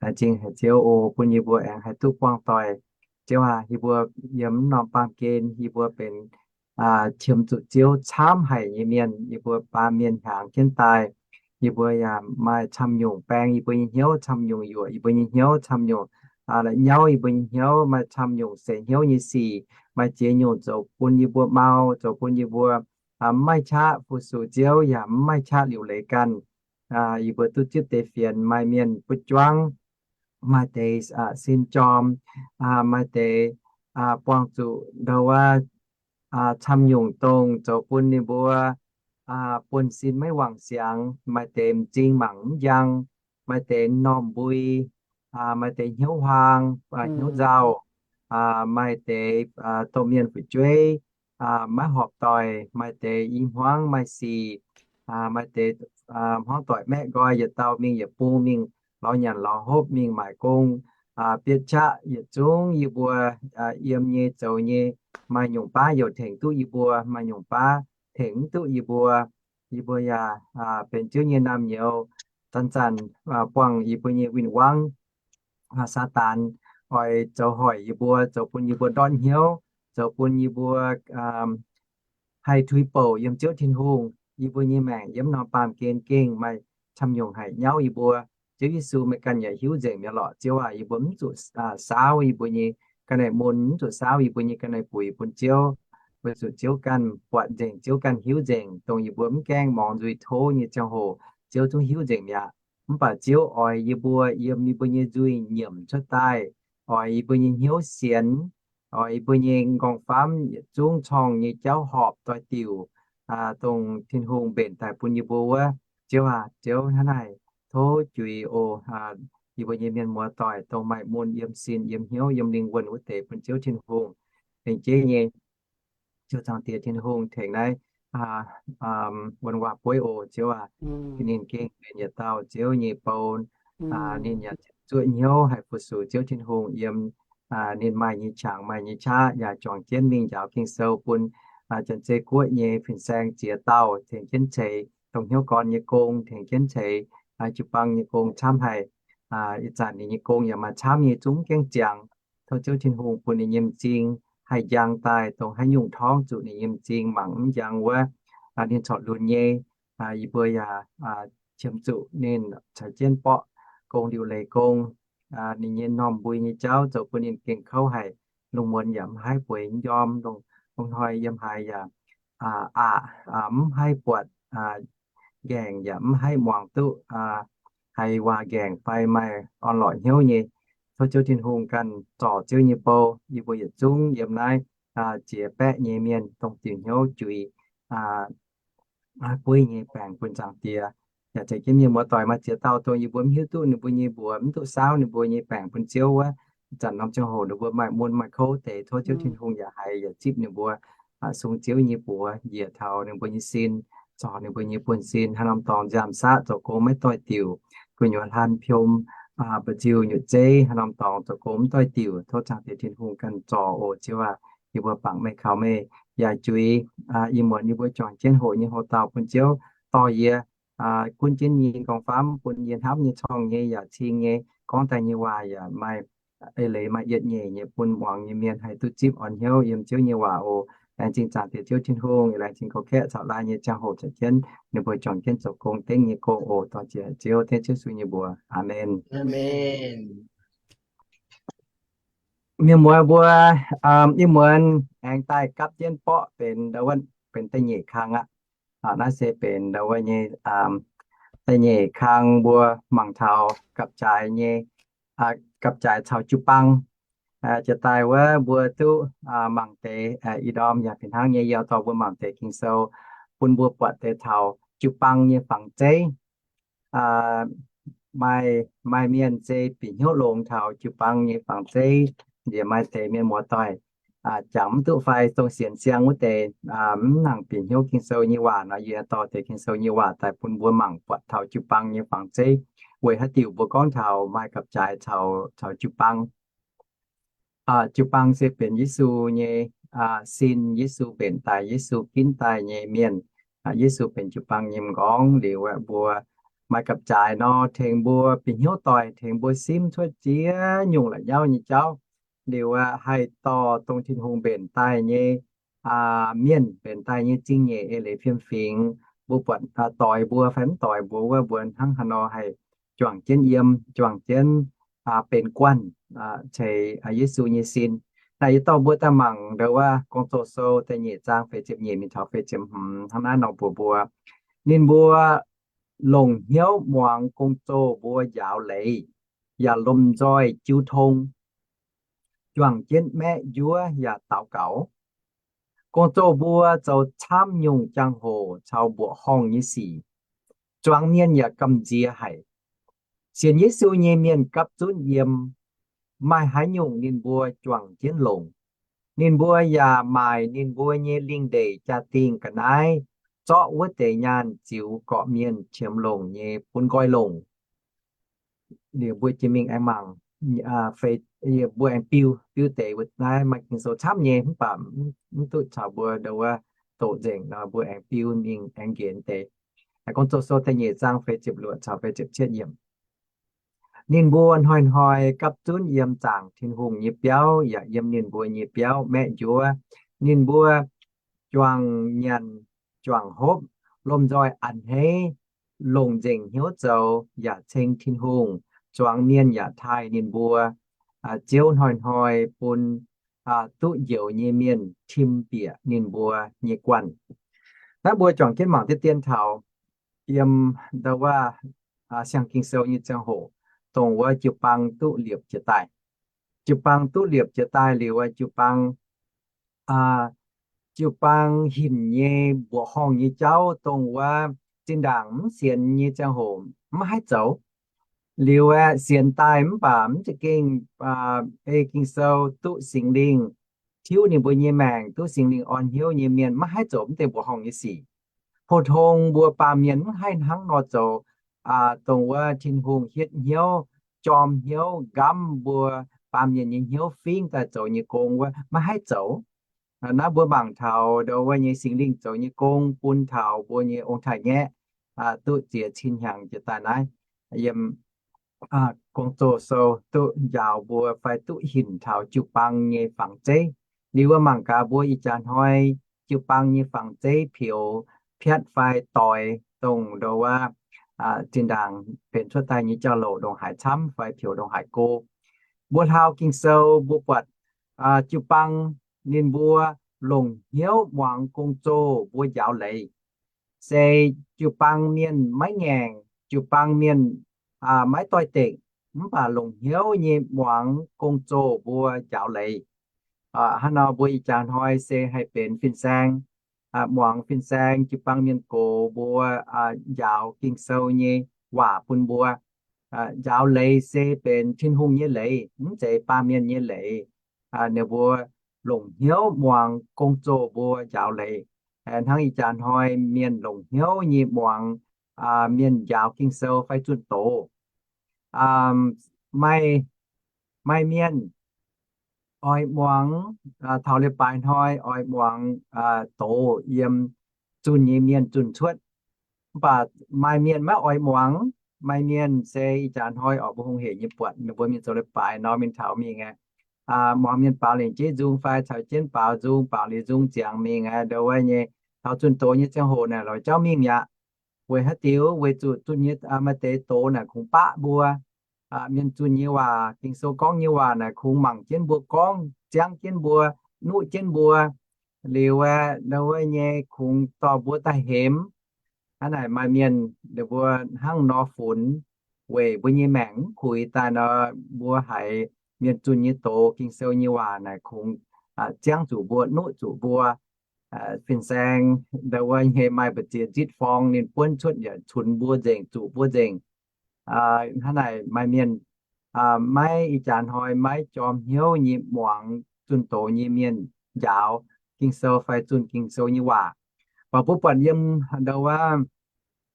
Laengz zingh haic Ziouv oc, bun yie mbuo aengx haih duqv buangh doic. Ziouv aac, yie mbuo yiem norm baamh gen yie mbuo benx qiemx zuqc Ziouv camv haic nyei mienh, yie mbuo baamh mienh hnyangx jienv daaih. Yie mbuo yaac maaih camv nyungc baeng yie mbuo nyei hnyouv, camv nyungc yuoqc yie mbuo nyei hnyouv, camv nyungc la'nyauv yie mbuo nyei hnyouv, maaih camv nyungc seix hnyouv nyei sic, maaih ziex nyungc zoux bun yie mbuo mau, zoux bun yie mbuo mv maaih qaqv fu-sux Ziouv yaac mv maaih qaqv liuc leiz ganh. Yie mbuo duqv zipv deix fienx, maaih mienh butv juangv, maaih deix sin jorm, maaih deix buangh zuqc ndau wuov camv nyungc dongh zoux bun ninh mbuo buonv-sin maiv wangc siangx, maaih deix m'zing mangc mv njang, maaih deix m'normh mbui, maaih deix hnyouv huaang, hnyouv nzauh, maaih deix domh mienh fu'jueiv maiv horpc doic, maaih deix i hmuangv maaih sic, maaih deix hmuangv doic maeqv nqoi, yietc dauh mingh yietc bung, mingh lorz nyanc lorz hopv, mingh maaic gong, bietv qaqv. Yietc zungv yie mbuo yiem nyei zoux nyei maaih nyungc baav youc tengx duqv yie mbuo, maaih nyungc baav tengx mv duqv yie mbuo. Yie mbuo yaac benx Ziouv nyei naamh nyouz, zanc-zanc buangh yie mbuo nyei win-wangv, Saadaan oix zoux hoic yie mbuo, zoux bun yie mbuo ndortv hnyouv, zoux bun yie mbuo haih tuix bouc yiem Ziouv Tin-Hungh. Yie mbuo nyei maengc yiem norm baamh gen gengh maaih camv nyungc haic nyauv yie mbuo. Ziouv Yesu, meih ganh yaac hiuv nzengc mi'aqv lorqc. Ziouv aac, yie mbuo mv zuqc saauv yie mbuo nyei ga'naaiv mun, mv zuqc saauv yie mbuo nyei ga'naaiv buic bun Ziouv. Weic zuqc Ziouv ganh buatc nzengc, Ziouv ganh hiuv nzengc, dongh yie mbuo mv gaengh mungz nzuih tov nyei ziangh hoc, Ziouv zungv hiuv nzengc mi'aqv. Mv baac Ziouv oix yie mbuo yiem yie mbuo nyei nzuih nyiemc cuotv daaih, oix yie mbuo nyei hnyouv sienx, oix yie mbuo nyei m'nqorngv-famv yietc zungv corngh nyei jauv horpc doix-diuc, dongh Tin-Hungh mbenc daaih bun yie mbuo wuov. Ziouv aac, Ziouv hnangv naaic, tov juix oc, yie mbuo nyei mienh muoz-doic dongh maaih mun yiem sin, yiem hnyouv, yiem lingh wuonh wuov deix bun Ziouv Tin-Hungh lengc jeiv nyei Ziouv Zaangc Diex Tin-Hungh tengx naaiv wuonh waac bueiv oc. Ziouv aac, ninh gengh benx yietc dauh Ziouv nyei bou. Ninh yaac zuoqv hnyouv haih fu-sux Ziouv Tin-Hungh yiem ninh maaih nyei qangx maaih nyei qaqv, yaac juangc jienv mingh njaaux Ging-Sou bun Janx-Zei Guoqv nyei fin-saeng ziex dauh tengx jienv ceix dongh hnyouv gorn nyei gong, tengx jienv ceix jiu-baang nyei gong camv haic. Ih zanc ninh nyei gong yaac maaih camv nyei zungv gaengh ziangx. Tov Ziouv Tin-Hungh bun ninh nyei m'zing haih njang daaih, dongh haaix nyungc torngv zuqc ninh nyei m'zing mangc mv njang wuov, ninh corc lunx nyei. Yie mbuo yaac qiemx zuqc ninh caux jienv borqv gong liuc leiz gong. Ninh nyei m'normh mbui nyei jauv zoux bun ninh gengh kouv haic. Lungh muonz yaac mv haih bueix njorm, lungh hnoi yiem haaix yaac aqc, mv haih buatc nqaengc yaac mv haih muangx duqv haaix waac nqaengc fai maaih orn-lorqc hnyouv nyei. Tov Ziouv Tin-Hungh ganh zorc Ziouv nyei bou, yie mbuo yietc zungv yiem naaiv ziex baeqv nyei mienh dongh diuc hnyouv juix bueiv nyei baengc bun Zaangc Diex. Yaac tengx jienv mienh muoz-doic maaih ziex dauh dongh yie mbuo mv hiuv duqv ninh mbuo nyei mbuox, mv duqv saauv ninh mbuo nyei baengc bun Ziouv wuov, zanc norm ziangh hoc ninh mbuo maaih mun maaih kouv deix, tov Ziouv Tin-Hungh yaac haiz yaac zipv ninh mbuo, sung Ziouv nyei buoz njiec taux ninh mbuo nyei sin, zorc ninh mbuo nyei buonv-sin. Haaix norm dorngx nziaamv saqv zoux gong maiv doix-diuc, gu'nyuoz hlan piom, mba'nziu nyutc zeiv, haaix norm dorngx zoux gong mv doix-diuc, tov Zaangc Diex Tin-Hungh ganh zorc oc. Ziouv aac, yie mbuo bangc meih kaux meih yaac juix ih muonz yie mbuo juangc jienv hoqc nyei hoc-dauh bun Ziouv dorh yie, gunv jienv yie m'nqorngv-famv, bun yie hnamv nyei, corngh nyei, yaac cing nyei, gorngv daaih nyei waac yaac maaih eix leiz maaih yietc nyeic nyei, bun muangx nyei mienh haih duqv zipv orn hnyouv yiem Ziouv nyei waac oc. Laengz zingh Zaangc Diex Ziouv Tin-Hungh, laengz zingh gorngv kaeqv caux laai nyei ziangh hoc caux jienv ninh mbuo juangc jienv zoux gong dengv nyei gong oc. Dorh jiex Ziouv, dengv Ziouv Yesu nyei mbuox. Aamen. Mienh muoz mbuo, ih muonz aengx daaih gapv jienv borqv benx, benx da'nyeic kang aqv. Naaiv se benx ndau wuov nyei da'nyeic kang mbuo mangc taux gapv-jaaix nyei gapv-jaaix caux jiu-baang. Jiex daaih wuov mbuo duqv mangc deix i norm yaac fih hnangv nyei, yie dorh mbuo mangc deix Ging-Sou, bun mbuo buatc deix taux jiu-baang nyei fangx zeiv. Maaih, maaih mienh se bieqc hnyouv longx taux jiu-baang nyei fangx zeiv. Nziex maaih deix mienh muoz-doic jangx mv duqv fai dongh sienx siang wuov deix mv nangc bieqc hnyouv Ging-Sou nyei waac nor, yie dorh deix Ging-Sou nyei waac daaih bun mbuo mangc buatc taux jiu-baang nyei fangx zeiv. Weic haaix diuc mbuo gorngv taux maaih gapv-jaaix caux jiu-baang. Jiu-baang se benx Yesu nyei sin, Yesu mbenc daaih, Yesu ginv daaih nyei mienh. Yesu benx jiu-baang nyei m'nqorngv. Liuz mbuo maaih gapv-jaaix nor, tengx mbuo bieqc hnyouv doic, tengx mbuo simv cuotv ziex nyungc la'nyauv nyei jauv. Liuz haih dorh dongh Tin-Hungh mbenc daaih nyei mienh, mbenc daaih nyei zingh nyeic eix leiz fiem-fingx, mbuo buatc doix mbuo fai mv doix mbuo wuov, mbuo hnangv haaix nor haih juangc jienv yiem, juangc jienv benx guanh ceix Yesu nyei sin. Naaiv yie dorh mbuo daaih mangc ndau wuov Gong-Zoh Sou da'nyeic zaang feix ziepc nyeic mingh taux feix ziepc hmz hnangv naaiv nor mbuox mbuo, ninh mbuo longc hnyouv muangx gong-zoh mbuo njaaux leiz, yaac lomh nzoih jiu tong, juangc jienv maeqv njuov yaac daux gaux. Gong-zoh mbuo zoux camv nyungc jangx-hoc caux mbuoqc horngh nyei sic, zuangx mienh yaac gamh nziex haic. Sienx Yesu nyei mienh gapv zunv yiem, maaih haaix nyungc ninh mbuo juangc jienv longc. Ninh mbuo yaac maaic ninh mbuo nyei lingh ndeic jaa-dingh ga'naaiv zorqv wuov deix nyaanh ziux gorqv-mienh qiemx longc nyei bun nqoi longc. Liuz mbuo jiex mingh aengx mangc, mbuo aengx biu, biu deix wuov naaiv maaih Ging-Sou camv nyei, mv baac mv duqv caux mbuo ndau wuov doqc nzengc nor, mbuo aengx biu mingh aengx nqenx deix. Gong-Zoh Sou da'nyeic zaang feix ziepc luoqc caux feix ziepc cietv yiemc. Ninh mbuo hnoi-hnoi gapv zunv yiem zaangc Tin-Hungh nyei biauv yaac yiem ninh mbuo nyei biauv maeqv njuov. Ninh mbuo juangc nyanc juangc hopv, lomh nzoih a'hneiv, longc nzengc hnyouv zoux yaac ceng Tin-Hungh, zuangx mienh yaac taaih ninh mbuo. Ziouv hnoi-hnoi bun duqv njoux nyei mienh tim bieqc ninh mbuo nyei guanh. Naaiv mbuo juangc jienv mangc deix dien taux yiem ndau wuov siang-Ging-Sou nyei ziangh hoc, dongh wuov jiu-baang duqv liepc jiez daaih. Jiu-baang duqv liepc jiez daaih liuz, jiu-baang, jiu-baang hinc nyei mbuoqc horngh nyei jauv, dongh wuov zinh ndaangc mv sienx nyei ziangh hoc mv haih zoux. Liuz aeqv, sienx daaih mv baac mv za'gengh ei Ging-Sou duqv Singx Lingh tiuv ninh mbuo nyei maengc, duqv Singx Lingh orn hnyouv nyei mienh maiv haih zoux mv deix mbuoqc horngh nyei sic. Pou-tong mbuo baamh mienh mv haih hnangv nor zoux. Dongh wuov Tin-Hungh hietv hnyouv, jorm hnyouv, nqamv mbuo baamh mienh nyei hnyouv fingv daaih zoux nyei gong wuov maiv haih zoux. Naaiv mbuo mangc taux ndau wuov nyei Singx Lingh zoux nyei gong bun taux mbuo nyei ong-taaix-ngaeqv duqv ziex cin hnyangx jiex daaih naaiv, yiem Gong-Zoh Sou duqv njaaux mbuo fai duqv hinc taux jiu-baang nyei fangx zeiv. Liuz wuov mangc gaax mbuo ih jaax hnoi jiu-baang nyei fangx zeiv peux piatv fai doix, dongh ndau wuov zinh ndaangc benx cuotv daaih nyei jauv-louc ndongc haaix camv fai peux ndongc haaix go. Mbuo hlaau Ging-Sou mbuo buatc jiu-baang ninh mbuo longc hnyouv muangx gong-zoh mbuo njaaux leiz. Se jiu-baang mienh maiv ngaengc, jiu-baang mienh maiv doix-dekc, mv baac longc hnyouv nyei muangx gong-zoh mbuo njaaux leiz. Hnangv nor mbuo ih jaax hnoi se haih benx fin-saeng, muangx fin-saeng jiu-baang mienh gox mbuo njaaux Ging-Sou nyei waac bun mbuo. Njaaux leiz se benx Tin-Hungh nyei leiz, mv zeiz baamh mienh nyei leiz. Ninh mbuo longc hnyouv muangx gong-zoh mbuo njaaux leiz, hnangv ih jaax hnoi mienh longc hnyouv nyei muangx mienh njaaux Ging-Sou fai zunh doz. Maaih, maaih mienh oix muangx, taux leiz-baaix hnoi oix muangx doz yiem zunh nyei mienh zunh cuotv. Mv baac maaih mienh maiv oix muangx. Maaih mienh se ih jaax hnoi oix mbuo hungh heic nyei buatc ninh mbuo mingh zoux leiz-baaix nor, mingh taux mingh aqv, muangx mienh baaux lengc jeiv nzung fai caux jienv baaux nzung, baaux liuz nzung ziangx mingh aqv, ndau wuov nyei taux zunh doz nyei ziangh hoc naaic lorz jauv mingh mi'aqv. Weic haaix diuc? Weic zuqc zunh nyei, maaih deix doz naaic kungx baqv mbuo. Mienh zunh nyei waac, Ging-Sou gorngv nyei waac naaic kungx mangc jienv mbuo gorngv, ziangv jienv mbuo, nuqv jienv mbuo. Liuz aeqv, ndau wuov nyei kungx dorh mbuo daaih hemx. Hnangv naaic maaih mienh ninh mbuo hnangv nor funx, weic mbuo nyei maengc mv kuix daaih nor, mbuo haiz mienh zunh nyei doz, Ging-Sou nyei waac naaic kungx ziangv zuqc mbuo, nuqv zuqc mbuo. Fin-saeng ndo wuov nyei maaih mbu'ziex nzitv forng ninh buonv cuotv yaac cunx mbuo nzengc, zuqc mbuo nzengc. Hnangv naaic maaih mienh maiv ih jaax hnoi maiv jorm hnyouv nyei muangx zunh doz nyei mienh njaaux Ging-Sou fai zunh Ging-Sou nyei waac. Mv baac mbuo buatc yiem ndo wuov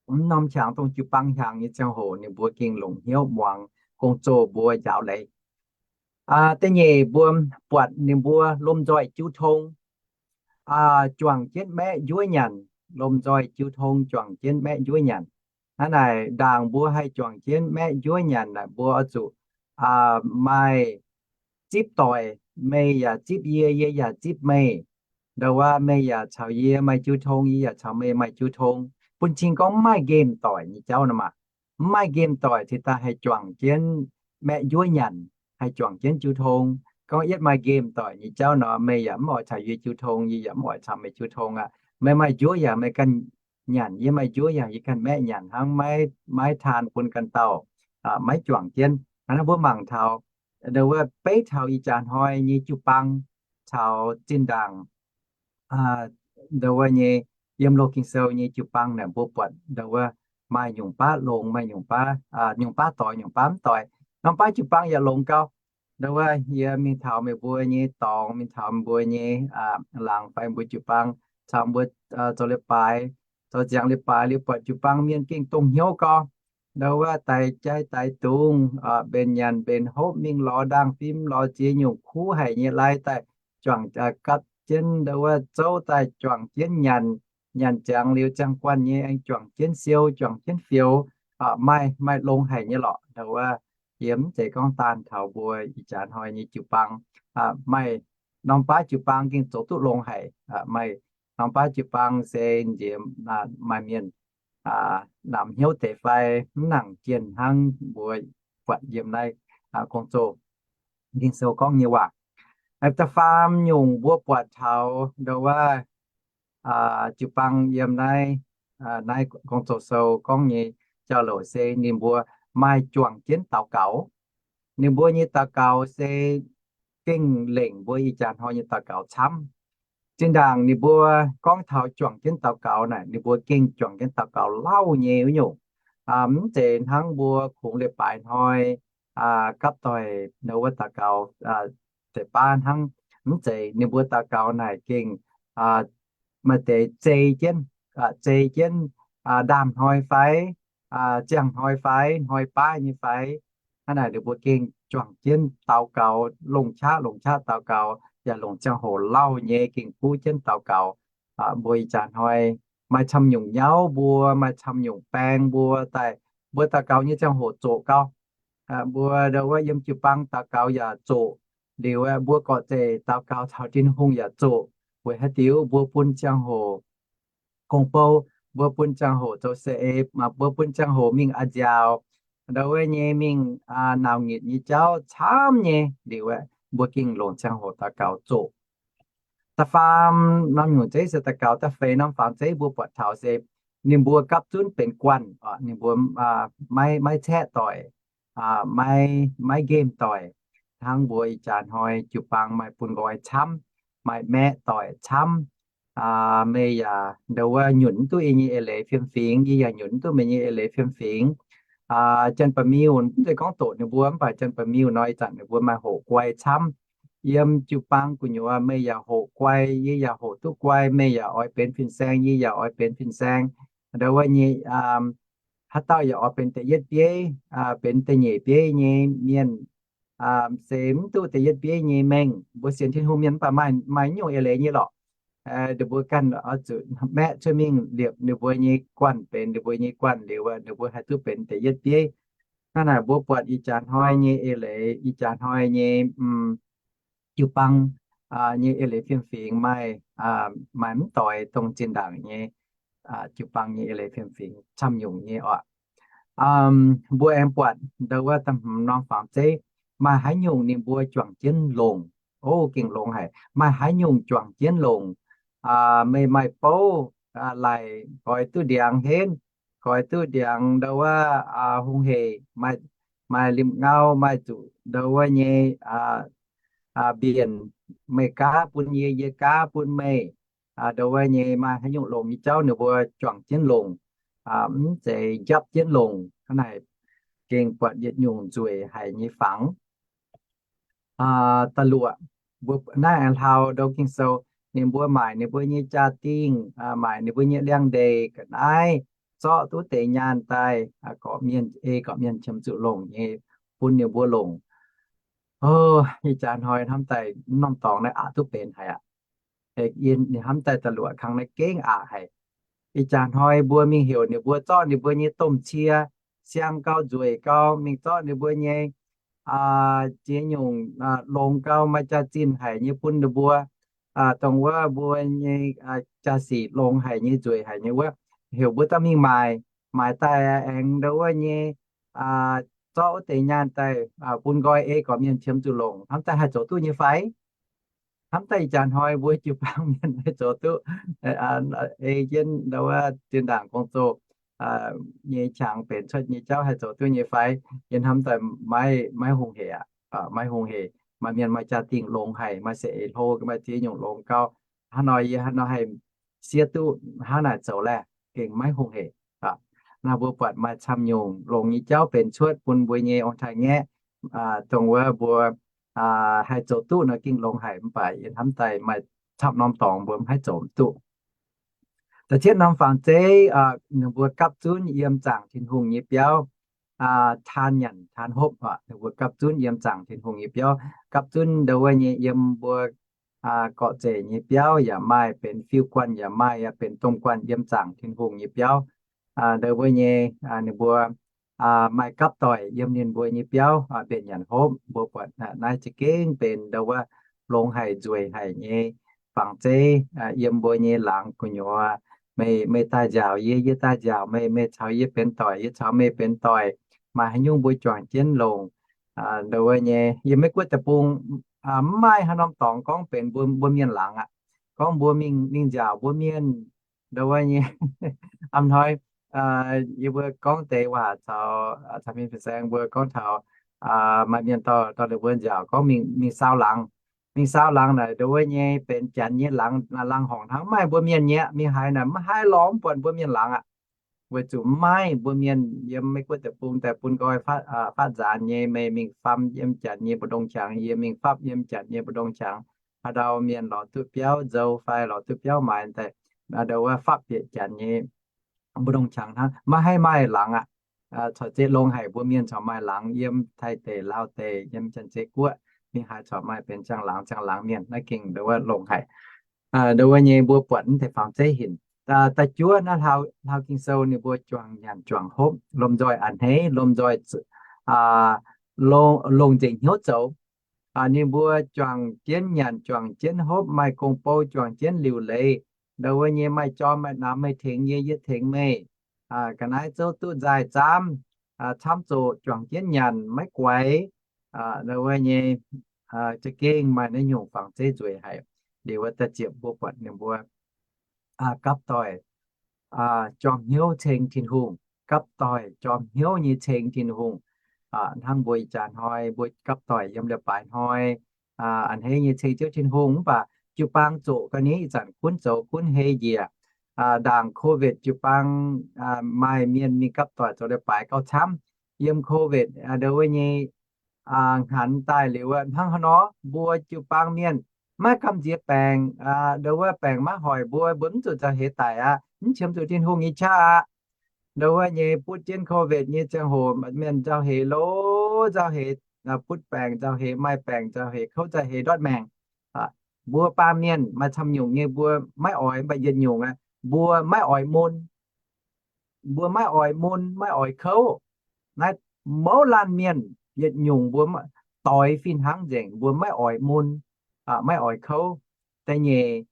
mv norm qangx dongh jiu-baang hnyangx nyei ziangh hoc ninh mbuo gengh longc hnyouv muangx gong-zoh mbuo njaaux leiz. Da'nyeic mbuo buatc ninh mbuo lomh nzoih jiu tong, juangc jienv maeqv njuov nyanc. Lomh nzoih jiu tong juangc jienv maeqv njuov nyanc. Hnangv naaic ndaangc mbuo haih juangc jienv maeqv njuov nyanc naaic mbuo oix zuqc maaih zipv doic, meih yaac zipv yie, yie yaac zipv meih. Ndo wuov meih yaac caux yie maaih jiu tong, yie yaac caux meih maaih jiu tong, bun cing gorngv mv maaih nqemh doic nyei jauv nor maah. Mv maaih nqemh doic cingx daaih haih juangc jienv maeqv njuov nyanc, haih juangc jienv jiu tong. Gorngv yietv maaih nqemh doic nyei jauv nor, meih yaac mv oix caux yie jiu tong, yie yaac mv oix caux meih jiu tong aqv. Meih maaih njuov yaac meih ganh nyanc, yie maaih njuov yaac yie ganh maeqv nyanc hnangv, maiv taan bun ganh dauh, maiv juangc jienv. Hnangv naaiv mbuo mangc taux ndo wuov beiv taux ih jaax hnoi nyei jiu-baang caux zinh ndaangc ndo wuov nyei yiem loz Ging-Sou nyei jiu-baang naaic mbuo buatc ndo wuov maaih nyungc baav longx, maaih nyungc baav, nyungc baav doix, nyungc baav mv doix. Norm baav jiu-baang yaac longx gau. Ndo wuov yie mingh taux meih mbuo nyei dorngx, mingh taux mbuo nyei laangz fai mbuo jiu-baang, caux mbuo zoux leiz-baaix, zoux nziangx leiz-baaix liuz buatc jiu-baang mienh gengh dongh hnyouv gau. Ndo wuov daix jai daix dungz, mbenc nyanc mbenc hopv, mingh lorz ndaangh fim, lorz ziex nyungc kuv haic nyei lai daaih juangc gapv jienv ndo wuov zouv daaih juangc jienv nyanc. Nyanc ziangx liuz ziangh guanh nyei aengx juangc jienv siou, juangc jienv fioux. Maaih, maaih longx haic nyei lorqc. Ndo wuov yie mv zeiz gorngv daanh taux mbuo ih jaax hnoi nyei jiu-baang. Maaih norm baav jiu-baang gengh zoux duqv longx haic. Maaih norm baav jiu-baang se nziex maaih mienh namx hnyouv deix fai mv nangc jienh hnangv mbuo buatc yiem naaiv gong-zoh Ging-Sou gorngv nyei waac. Da'faam nyungc mbuo buatc taux ndo wuov jiu-baang yiem naaiv, naaiv gong-zoh sou gorngv nyei jauv-louc se ninh mbuo maaih juangc jienv daux gaux. Ninh mbuo nyei daux gaux se gengh lengc mbuo ih jaax hnoi nyei daux gaux camv. Zinh ndaangc ninh mbuo gorngv taux juangc jienv daux gaux naaic, ninh mbuo gengh juangc jienv daux gaux lauh nyei wuov nyungc. Mv zeiz hnangv mbuo kungx leiz-baaix hnoi gapv doic ndo wuov daux gaux deix baav hnangv. Mv zeiz, ninh mbuo daux gaux naaic gengh maaih deix zei jienv, zei jienv ndaamv-hnoi fai ziangh hnoi fai hnoi baav nyei fai. Hnangv naaic ninh mbuo gengh juangc jienv daux gaux, longc qaqv longc qaqv daux gaux, yaac longc ziangh hoc lauh nyei gengh kuv jienv daux gaux. Mbuo ih jaax hnoi maaih camv nyungc nyauv mbuo, maaih camv nyungc baeng mbuo daaih, mbuo daux gaux nyei ziangh hoc zoqc gau. Mbuo ndo wuov yiem jiu-baang daux gaux yaac zoqc. Liuz aeqv, mbuo gorqv-zeic daux gaux taux Tin-Hungh yaac zoqc. Weic haaix diuc? Mbuo bun ziangh hoc gong-bou, mbuo bun ziangh hoc zoux saeng-eix, mbuo bun ziangh hoc mingh a'nziaauc, ndo wuov nyei mingh nauz-ngitc nyei jauv camv nyei. Liuz aeqv, mbuo gengh longc ziangh hoc daux gaux zoqc. Da'faam norm nyungc zeiv se daux gaux. Da'feix norm fangx zeiv mbuo buatc taux se ninh mbuo gapv zunv benx guanh, ninh mbuo maiv, maiv caeqv doic, maiv, maiv nqemh doic. Hnangv mbuo ih jaax hnoi jiu-baang maaih bun nqoi camv, maaih maeqv doic camv. Meih yaac ndo wuov nyunc mv duqv yie nyei eix leiz fiem-fingx, yie yaac nyunc mv duqv meih nyei eix leiz fiem-fingx. Janx-ba'miuh, mv zeiz gorngv doqc ninh mbuo, mv baac janx-ba'miuh nor ih zanc ninh mbuo maaih hoqc guai camv. Yiem jiu-baang gu'nyuoz meih yaac hoqc guai, yie yaac hoqc duqv guai, meih yaac oix benx fin-saeng, yie yaac oix benx fin-saeng. Ndo wuov nyei haaix dauh yaac oix benx da'yietv bieiv, benx da'nyeic bieiv nyei mienh, se mv duqv da'yietv bieiv nyei mengh. Mbuo sienx Tin-Hungh mienh mv baac maaih, maaih nyungc eix leiz nyei lorqc. Ninh mbuo ganh oix zuqc maeqv cuotv mingh liepc ninh mbuo nyei guanh, benx ninh mbuo nyei guanh liuz, ninh mbuo haih duqv benx da'yietv bieiv. Hnangv naaic mbuo buatc ih jaax hnoi nyei eix leiz, ih jaax hnoi nyei jiu-baang nyei eix leiz fiem-fingx maaih, maaih mv doix dongh zinh ndaangc nyei jiu-baang nyei eix leiz fiem-fingx camv nyungc nyei oc. Mbuo aengx buatc ndo wuov da'hmz norm fangx zeiv, maaih haaix nyungc ninh mbuo juangc jienv longc. O, gengh longx haic. Maaih haaix nyungc juangc jienv longc? Meih maaih bouv, laaic nqoi duqv ndiangx henv, goix duqv ndiangx ndo wuov hungh heic, maaih limh ngau, maaih zuqc ndo wuov nyei mbienc, meih gaav bun yie, yie gaav bun meih, ndo wuov nyei maaih haaix nyungc longx nyei jauv ninh mbuo juangc jienv longc, mv zeiz njapv jienv longc. Hnangv naaic gengh buatc yietc nyungc nzueic haic nyei fangx. Da'luoqc, mbuo naaiv aengx hlauv ndo Ging-Sou, ninh mbuo maaic ninh mbuo nyei jaa-dingh, maaic ninh mbuo nyei liangx-ndeic ga'naaiv, zorqv duqv deix nyaanh daaih, gorqv-mienh, ei gorqv-mienh qiemx zuqc longc nyei, bun ninh mbuo longc. Ih jaax hnoi hnamv daaih norm dorngx naaiv aqc duqv benx haic aqv. Ninh hnamv daaih da'luoqc kangx naaiv gengh aqc haic. Ih jaax hnoi mbuo mingh heuc ninh mbuo zorqv ninh mbuo nyei domh cie, siang gau nzueic gau, mingh zorqv ninh mbuo nyei ziex nyungc longx gau, maaih jaax-zinh haic nyei bun ninh mbuo, dongh wuov mbuo nyei jaa-sic longx haic nyei, nzueic haic nyei wuov, heuc mbuo daaih mingh maaic. Maaic daaih aengx ndo wuov nyei zorqv wuov deix nyaanh daaih bun nqoi, ei gorqv-mienh qiemx zuqc longc. Hnamv daaih haih zoux duqv nyei fai? Hnamv daaih ih jaax hnoi mbuo jiu-baang mienh haih zoux duqv ei jienv ndo wuov zinh ndaangc gong-zoh nyei qangx benx cuotv nyei jauv haih zoux duqv nyei fai? Yie hnamv daaih maiv, maiv hungh heic aqv. Maiv hungh heic. Maaih mienh maaih jaa-dingh longx haic, maaih seix eix hlo, maaih ziex nyungc longx gau. Hnangv nor yie hnangv nor haih siev duqv hnangv naaic zoux laeh, gengh maiv hungh heic. Naaiv mbuo buatc maaih camv nyungc longx nyei jauv benx cuotv bun mbuo nyei ong-taaix-ngaeqv, dongh wuov mbuo haih zoux duqv nor gengh longx haic, mv baac yie hnamv daaih maaih camv norm dorngx mbuo maiv haih zoux duqv. Da'cietv norm fangx zeiv, ninh mbuo gapv zunv yiem zaangc Tin-Hungh nyei biauv taan nyanc taan hopv. Ninh mbuo gapv zunv yiem zaangc Tin-Hungh nyei biauv, gapv zunv ndo wuov nyei yiem mbuo gorqv-zeic nyei biauv yaac maaih, benx fiuv-guanh yaac maaih, yaac benx domh guanh yiem zaangc Tin-Hungh nyei biauv. Ndo wuov nyei ninh mbuo maaih gapv doic yiem ninh mbuo nyei biauv mbenc nyanc hopv. Mbuo buatc naaiv za'gengh benx ndo wuov longx haic nzueic haic nyei fangx zeiv yiem mbuo nyei laangz gu'nyuoz. Meih, meih daaih nziaauc yie, yie daaih nziaauc meih, meih caux yie benx doic, yie caux meih benx doic. Maaih haaix nyungc mbuo juangc jienv longc. Ndo wuov nyei yiem Meiv Guoqv deic-bung mv maaih haaix norm dorngx gorngv benx mbuo, mbuo mienh laangz aqv. Gorngv mbuo mingh, mingh nziaauc mbuo mienh ndo wuov nyei. A'hnoi yie mbuo gorngv deix waac caux, caux mienh fin-saeng mbuo gorngv taux maaih mienh dorh, dorh ninh mbuo nziaauc gorngv mingh, mingh saau laangz. Mingh saau laangz naaic ndo wuov nyei benx janx nyei laangz, laangz horngc hnangv, mv maaih mbuo mienh nyei aqv. Mingh haaix naaic mv haih lorz mv buatc mbuo mienh laangz aqv. Weic zuqc mv maaih mbuo mienh yiem Meiv Guoqv deic-bung daaih bun nqoi faatv nzaanx nyei. Meih mingh fapv yiem janx nyei mbu'ndongx qangx, yie mingh fapv yiem janx nyei mbu'ndongx qangx. Haaix ndau mienh lorz duqv biauv nzou fai lorz duqv biauv maaiz daaih, ndo wuov fapv bieqc janx nyei mbu'ndongx qangx hnangv, maiv haih maaih laangz aqv. Corc zeiz longx haic, mbuo mienh corc maaih laangz yiem Taiv deic, Laauv deic, yiem Janx-Zei Guoqv. Mingh haaix corc maaih benx ziangh laangz, ziangh laangz mienh. Naaiv gengh ndo wuov longx haic. Ndo wuov nyei mbuo buatc mv deix fangx zeiv hinc. Da'juov naaiv hlauv, hlauv Ging-Sou ninh mbuo juangc nyanc juangc hopv, lomh nzoih a'hneiv, lomh nzoih longc nzengc hnyouv zoux. Ninh mbuo juangc jienv nyanc juangc jienv hopv, maaih gong-bou juangc jienv liuc leiz. Ndo wuov nyei maaih jorm maaih namx, meih tengx yie, yie tengx meih. Ga'naaiv zouv duqv nzaaih zaamv, camv zoqc juangc jienv nyanc maiv guaix. Ndo wuov nyei za'gengh maaih naaiv nyungc fangx zeiv nzueic haic. Liuz wuov da'ziepc mbuo buatc ninh mbuo gapv doic jorm hnyouv ceng Tin-Hungh, gapv doic jorm hnyouv nyei ceng Tin-Hungh. Hnangv mbuo ih jaax hnoi mbuo gapv doic yiem leiz-baaix hnoi a'hneiv nyei ceng Ziouv Tin-Hungh, mv baac jiu-baang zoqc ga'naaiv ih zanc gunv zoux gunv hei njiec. Ndaangc COVID jiu-baang maaih mienh mingh gapv doic zoux leiz-baaix gauh camv. Yiem COVID ndo wuov nyei hnghanx daaih liuz hnangv haaix nor, mbuo jiu-baang mienh maiv gamh nziex baengc, ndo wuov baengc maiv hoic mbuo, mbuo mv zuqc nzauh heix daic aqv, mv qiemx zuqc Tin-Hungh nyei qaqv aqv. Ndo wuov nyei butv jienv COVID nyei ziangh hoc mienh nzauh heix lo, nzauh heix, butv baengc nzauh heix, maaih baengc nzauh heix, kouv nzauh heix, ndortv maengc. Mbuo baamh mienh maaih camv nyungc nyei mbuo maiv oix, mv baac yietc nyungc aqv mbuo maiv oix mun. Mbuo maiv oix mun, maiv oix kouv. Naaiv mouz laanh mienh yietc nyungc mbuo doix fih hnangv nzengc, mbuo maiv oix mun, maiv oix kouv. Da'nyeic,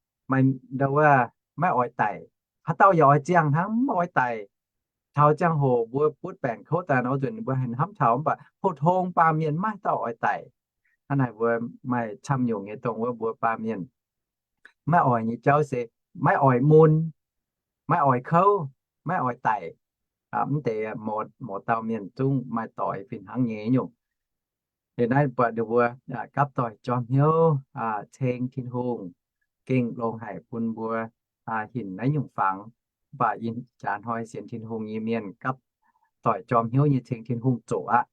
ndo wuov maiv oix daic. Haaix dauh yaac oix ziangh hnangv, mv oix daic. Taux ziangh hoc mbuo butv baengc kouv daaih nor, nzunc mbuo hnamv taux, mv baac pou-tong baamh mienh maiv dauh oix daic. Hnangv naaic mbuo maaih camv nyungc nyei dongh wuov mbuo baamh mienh maiv oix nyei jauv se maiv oix mun, maiv oix kouv, maiv oix daic. Mv deix mouz dauh mienh zungv maaih doix fih hnangv nyei nyungc. Liuz naaiv buatc ninh mbuo gapv doic jorm hnyouv ceng Tin-Hungh, gengh longx haic bun mbuo hinc naaiv nyungc fangx. Mv baac ih jaax hnoi sienx Tin-Hungh nyei mienh gapv doic jorm hnyouv nyei ceng Tin-Hungh zoqc aqv.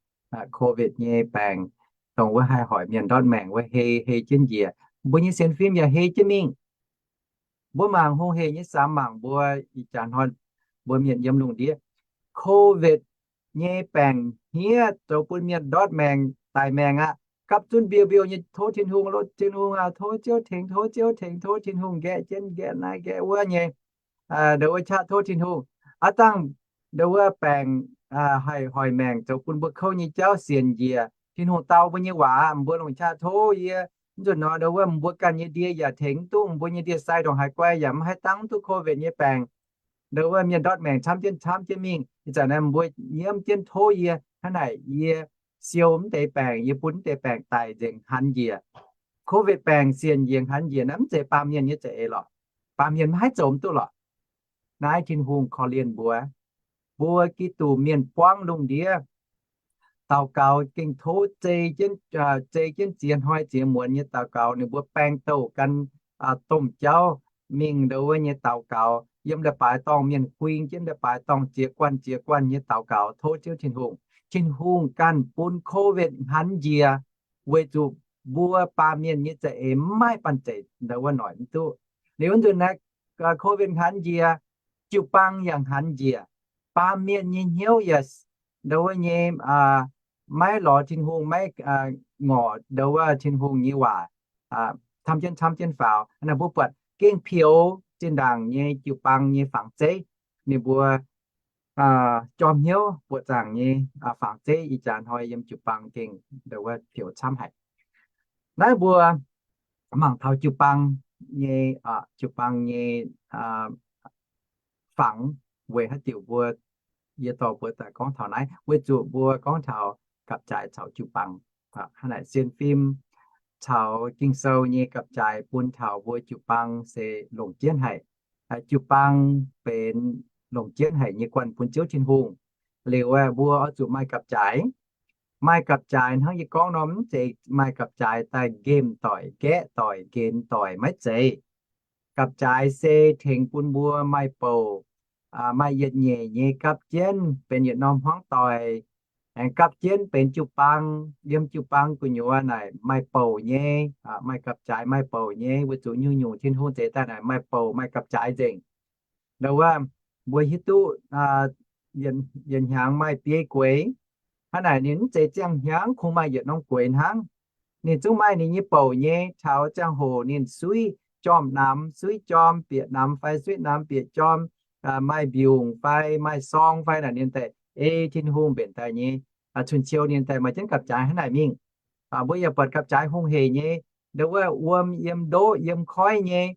Covid nyei baengc, dongh wuov haih hoic mienh ndortv maengc wuov, hei hei jienv njiec. Mbuo nyei sienx fim yaac hei jienv mingh. Mbuo mangc hungh hec nyei samx mangc mbuo ih jaax hnoi mbuo mienh yiem lungh ndiev, Covid nyei baengc hniev zoux bun mienh ndortv maengc daic maengc aqv. Gapv zunv mbiouh mbiouh nyei tov Tin-Hungh, tov Tin-Hungh aac, tov Ziouv tengx, tov Ziouv tengx, tov Tin-Hungh nqaeqv jienv nqaeqv naaiv nqaeqv wuov nyei. Ndongc wuov qaqv tov Tin-Hungh. Aav dangh ndongc wuov baengc haih hoic maengc zoux bun mbuo kouv nyei jauv sienx njiec, Tin-Hungh dau mbuo nyei waac, mbuo longc qaqv tov yie. Mv nzunc nor ndongc wuov mbuo ganh nyei ndie yaac tengx mv duqv, mbuo nyei ndie-sai ndongc haaix guai yaac mv haih dangv duqv Covid nyei baengc. Ndongc wuov mienh ndortv maengc camv jienv camv jienv mingh. Ih zanc naaiv mbuo nyiemv jienv tov yie hnangv naaic, yie siou mv deix baengc, yie bun mv deix baengc daic nzengc hanx njiec. Covid baengc sienx njiec hanx njiec naaiv mv zeiz baamh mienh nyei za'eix lorqc. Baamh mienh maiv haih zoux mv duqv lorqc. Naaiv Tin-Hungh korv-lienh mbuo. Mbuo Giduc mienh buangv lungh ndiev daux gaux gengh tov zei jienv ziex hnoi ziex muonz nyei daux gaux, ninh mbuo baeng douh gan domh jauv mingh ndongc wuov nyei daux gaux, yiem leiz-baaix dorngh mienh huing jienv, leiz-baaix dorngh ziex guanh ziex guanh nyei daux gaux tov Ziouv Tin-Hungh. Tin-Hungh ganh bun Covid hanx njiec, weic zuqc mbuo baamh mienh nyei za'eix mv maaih banh zeic ndongc wuov noic mv duqv. Liuz wuov nzunc naaiv Covid hanx njiec, jiu-baang yaac hanx njiec, baamh mienh nyei hnyouv yaac ndongc wuov nyei maiv lorz Tin-Hungh, maiv ngorc ndongc wuov Tin-Hungh nyei waac, camv jienv camv jienv faaux. Naaiv mbuo buatc gengh peux zinh ndaangc nyei jiu-baang nyei fangx zeiv, ninh mbuo jorm hnyouv buoqc zaangc nyei fangx zeiv ih jaax hnoi yiem jiu-baang gengh ndongc wuov peux camv haic. Naaiv mbuo mangc taux jiu-baang nyei, jiu-baang nyei fangx weic haaix diuc mbuo, yie dorh mbuo daaih gorngv taux naaiv, weic zuqc mbuo gorngv taux gapv-jaaix caux jiu-baang. Hnangv naaic sienx fim caux Ging-Sou nyei gapv-jaaix bun taux mbuo jiu-baang se longc jienv haic. Jiu-baang benx longc jienv haic nyei guanh bun Ziouv Tin-Hungh. Liuz aeqv, mbuo oix zuqc maaih gapv-jaaix. Maaih gapv-jaaix hnangv yie gorngv nor, mv zeiz maaih gapv-jaaix daaih nqemh doic, gaeqv doic, nqenx doic, maiv zeiz. Gapv-jaaix se tengx bun mbuo maaih bouc, maaih yietc nyeic nyei gapv jienv benx yietc norm hmuangv doic, aengx gapv jienv benx jiu-baang, yiem jiu-baang gu'nyuoz naaic maaih bouc nyei, maaih gapv-jaaix maaih bouc nyei, weic zuqc nyungc-nyungc Tin-Hungh zeix daaih naaic maaih bouc maaih gapv-jaaix nzengc. Ndau wuov mbuo hiuv duqv yietc hnyangx maaih biei gueix. Hnangv naaic ninh mv zeiz ziangh hnyangx kungx maaih yietc norm gueix hnangv. Ninh zungv maaih ninh nyei bouc nyei, taux ziangh hoc ninh suiv jorm namx, suiv jorm bieqc namx fai suiv namx bieqc jorm, maaih mbiungc fai maaih sorng fai naaic ninh daaih ei Tin-Hungh mbenc daaih nyei cun-ciou ninh daaih maaih jienv gapv-jaaix hnangv naaic mingh. Mbuo yaac buatc gapv-jaaix hungh hec nyei, ndau wuov wuom yiem ndoqv yiem koiv nyei,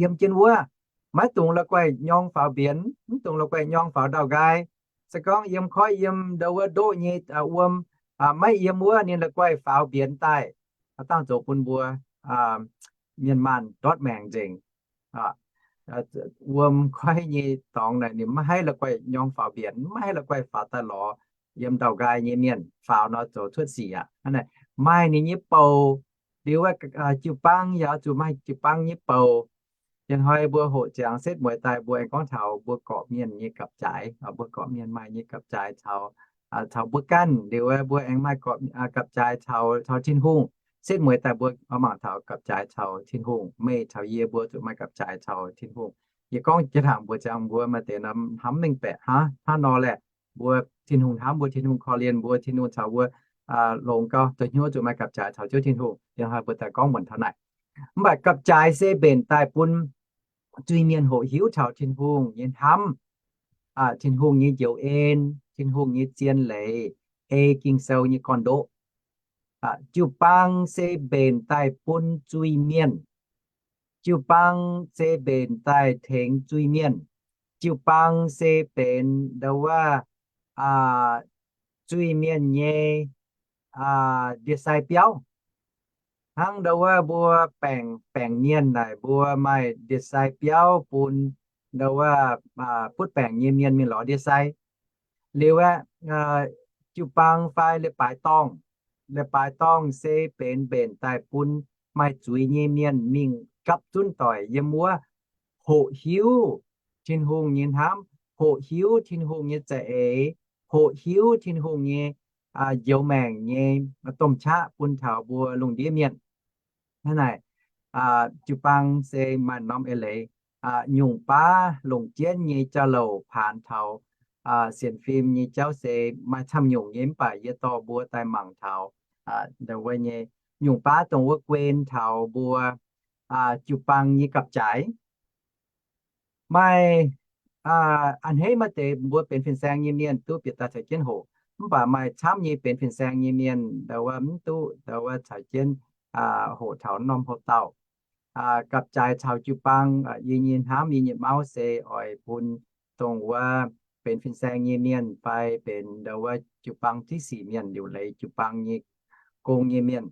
yiem jienv wuov, maiv dungx la'guaih nyorng faaux mbienx, mv dungx la'guaih nyorng faaux ndau-nqaai. Se gorngv yiem koiv yiem ndau wuov ndoqv nyei wuom, maiv yiem wuov ninh la'guaih faaux mbienx daaih, dangh zoux bun mbuo mienh maanh ndortv maengc nzengc. Wuom koiv nyei dorngx naaic ninh maiv haih la'guaih nyorng faaux mbienx, maiv haih la'guaih faaux daaih lorz yiem ndau-nqaai nyei mienh faaux nor zoux cuotv sic aqv. Maaih ninh nyei bouc. Liuz jiu-baang yaac zuqc maaih jiu-baang nyei bouc. Ih hnoi mbuo hoqc ziangx setv mueiz daaih mbuo aengx gorngv taux mbuo gorqv-mienh nyei gapv-jaaix, mbuo gorqv-mienh maaih nyei gapv-jaaix caux, caux mbuo ganh. Liuz mbuo aengx maaih gapv-jaaix caux, caux Tin-Hungh. Setv mueiz daaih mbuo mangc taux gapv-jaaix caux Tin-Hungh. Meih caux yie mbuo zuqc maaih gapv-jaaix caux Tin-Hungh. Yie gorngv jiex laangc mbuox ziangx mbuo maaih deix norm hnamv mengh baeqc, hnangv, hnangv nor laeh, mbuo Tin-Hungh hnamv mbuo, Tin-Hungh korv-lienh mbuo, Tin-Hungh caux mbuo longx gau, dongh hnyouv zuqc maaih gapv-jaaix caux Ziouv Tin-Hungh. Ih hnoi mbuo daaih gorngv muonc taux naaic. Mv baac gapv-jaaix se mbenc daaih bun zuiz-mienh hoqc hiuv taux Tin-Hungh nyei hnamv, Tin-Hungh nyei njoux en, Tin-Hungh nyei zien leiz, ei Ging-Sou nyei gorn-ndoqv. Jiu-baang se mbenc daaih bun zuiz-mienh. Jiu-baang se mbenc daaih tengx zuiz-mienh. Jiu-baang se benx ndau wuov zuiz-mienh nyei ndie-sai biauv. Hnangv ndau wuov mbuo baengc, baengc mienh naaic mbuo maaih ndie-sai biauv bun ndau wuov butv baengc nyei mienh mingh lorz ndie-sai. Liuz aeqv, jiu-baang fai leiz-baaix dorngh, leiz-baaix dorngh se benx mbenc daaih bun maaih zuiz nyei mienh mingh gapv zunv doic yiem wuov, hoqc hiuv Tin-Hungh nyei hnamv, hoqc hiuv Tin-Hungh nyei za'eix, hoqc hiuv Tin-Hungh nyei njoux maengc nyei domh qaqv bun taux mbuo lungh ndiev mienh. Hnangv naaic, jiu-baang se maaih norm eix leiz. Nyungc baav longc jienv nyei jauv-louc paanx taux sienx fim nyei jauv se maaih camv nyungc nyei, mv baac yie dorh mbuo daaih mangc taux ndau wuov nyei nyungc baav dongh wuov guen taux mbuo jiu-baang nyei gapv-jaaix. Maaih a'hneiv maaih deix mbuo benx fin-saeng nyei mienh duqv bieqc daaih caux jienv hoqc, mv baac maaih camv nyei benx fin-saeng nyei mienh ndau wuov mv duqv ndau wuov caux jienv hoqc taux norm houc dauh. Gapv-jaaix caux jiu-baang, yie nyei hnamv, yie nyei mauv se oix bun dongh wuov benx fin-saeng nyei mienh fai benx ndau wuov jiu-baang div sic mienh liuc leiz jiu-baang nyei gong nyei mienh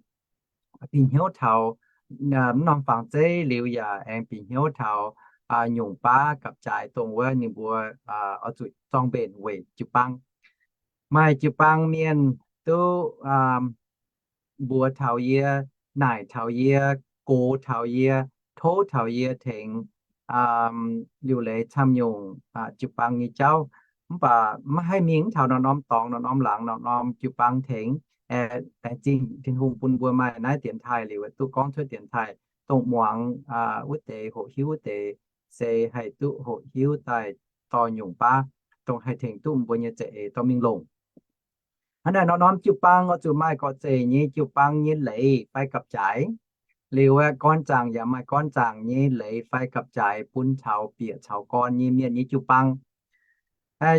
bieqc hnyouv taux mv norm fangx zeiv liuz yaac aengx bieqc hnyouv taux nyungc baav gapv-jaaix dongh wuov ninh mbuo oix zuqc zorng mbenc weic jiu-baang. Maaih jiu-baang mienh duqv mbuox taux yie, naaic taux yie, gox taux yie, tov taux yie tengx liuc leiz camv nyungc jiu-baang nyei jauv. Mv baac maiv haih mingh taux norm-norm dorngx, norm-norm laangz, norm-norm jiu-baang tengx. Aengx zingh Tin-Hungh bun mbuo maaih naaiv dienx taaih liuz, duqv gorngv cuotv dienx taaih dongh muangx wuov deix, hoqc hiuv wuov deix, se haih duqv hoqc hiuv daaih dorh nyungc baav dongh haih tengx duqv mbuo nyei za'eix dorh mingh longc. Hnangv naaic, norm-norm jiu-baang oix zuqc maaih gorqv-zeic nyei jiu-baang nyei leiz fai gapv-jaaix. Liuz aeqv, gorn zaangc yaac maaih gorn zaangc nyei leiz fai gapv-jaaix bun caux bieqc caux gorn nyei mienh nyei jiu-baang.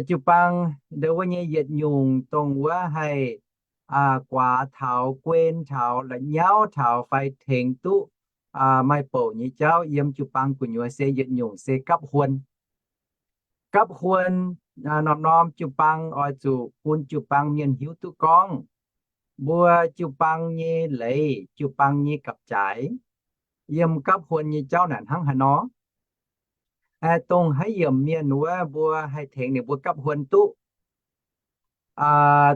Jiu-baang ndau wuov nyei yietc nyungc dongh wuov haih guaax taux, guen taux, la'nyauv taux fai tengx duqv maaih bouc nyei jauv yiem jiu-baang gu'nyuoz se yietc nyungc se gapv huon. Gapv huon, norm-norm jiu-baang oix zuqc bun jiu-baang mienh hiuv duqv gorngv mbuo jiu-baang nyei leiz, jiu-baang nyei gapv-jaaix yiem gapv huon nyei jauv naaic hnangv haaix nor. Dongh haaix yiemc mienh wuov mbuo haih tengx ninh mbuo gapv huon duqv.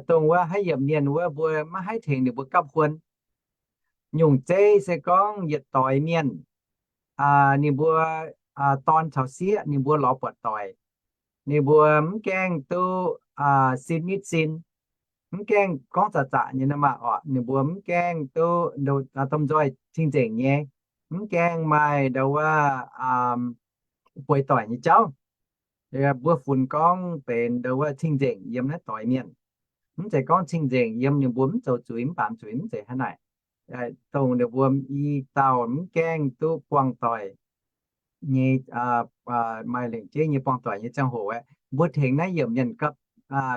Dongh wuov haaix yiemc mienh wuov mbuo maiv haih tengx ninh mbuo gapv huon. Nyungc zeiv se gorngv yietc doix mienh, ninh mbuo dorn caux sieqv ninh mbuo lorz buatc doic, ninh mbuo mv gaengh duqv sin nitv sin, mv gaengh gorngv zaqc zaqc nyei nor maah oc, ninh mbuo mv gaengh duqv domh nzoih cing-nzengc nyei, mv gaengh maaih ndau wuov bueix doic nyei jauv. Mbuo funx gorngv benx ndau wuov cing-nzengc yiem naaiv doix mienh. Mv zeiz gorngv cing-nzengc yiem ninh mbuo mv zoux zuiz mv baamz zuiz, mv zeiz hnangv naaic. Dongh ninh mbuo i dauh mv gaengh duqv buangh doic nyei, maaih lengc jeiv nyei buangh doic nyei ziangh hoc aeqv, mbuo tengx naaiv yiemc mienh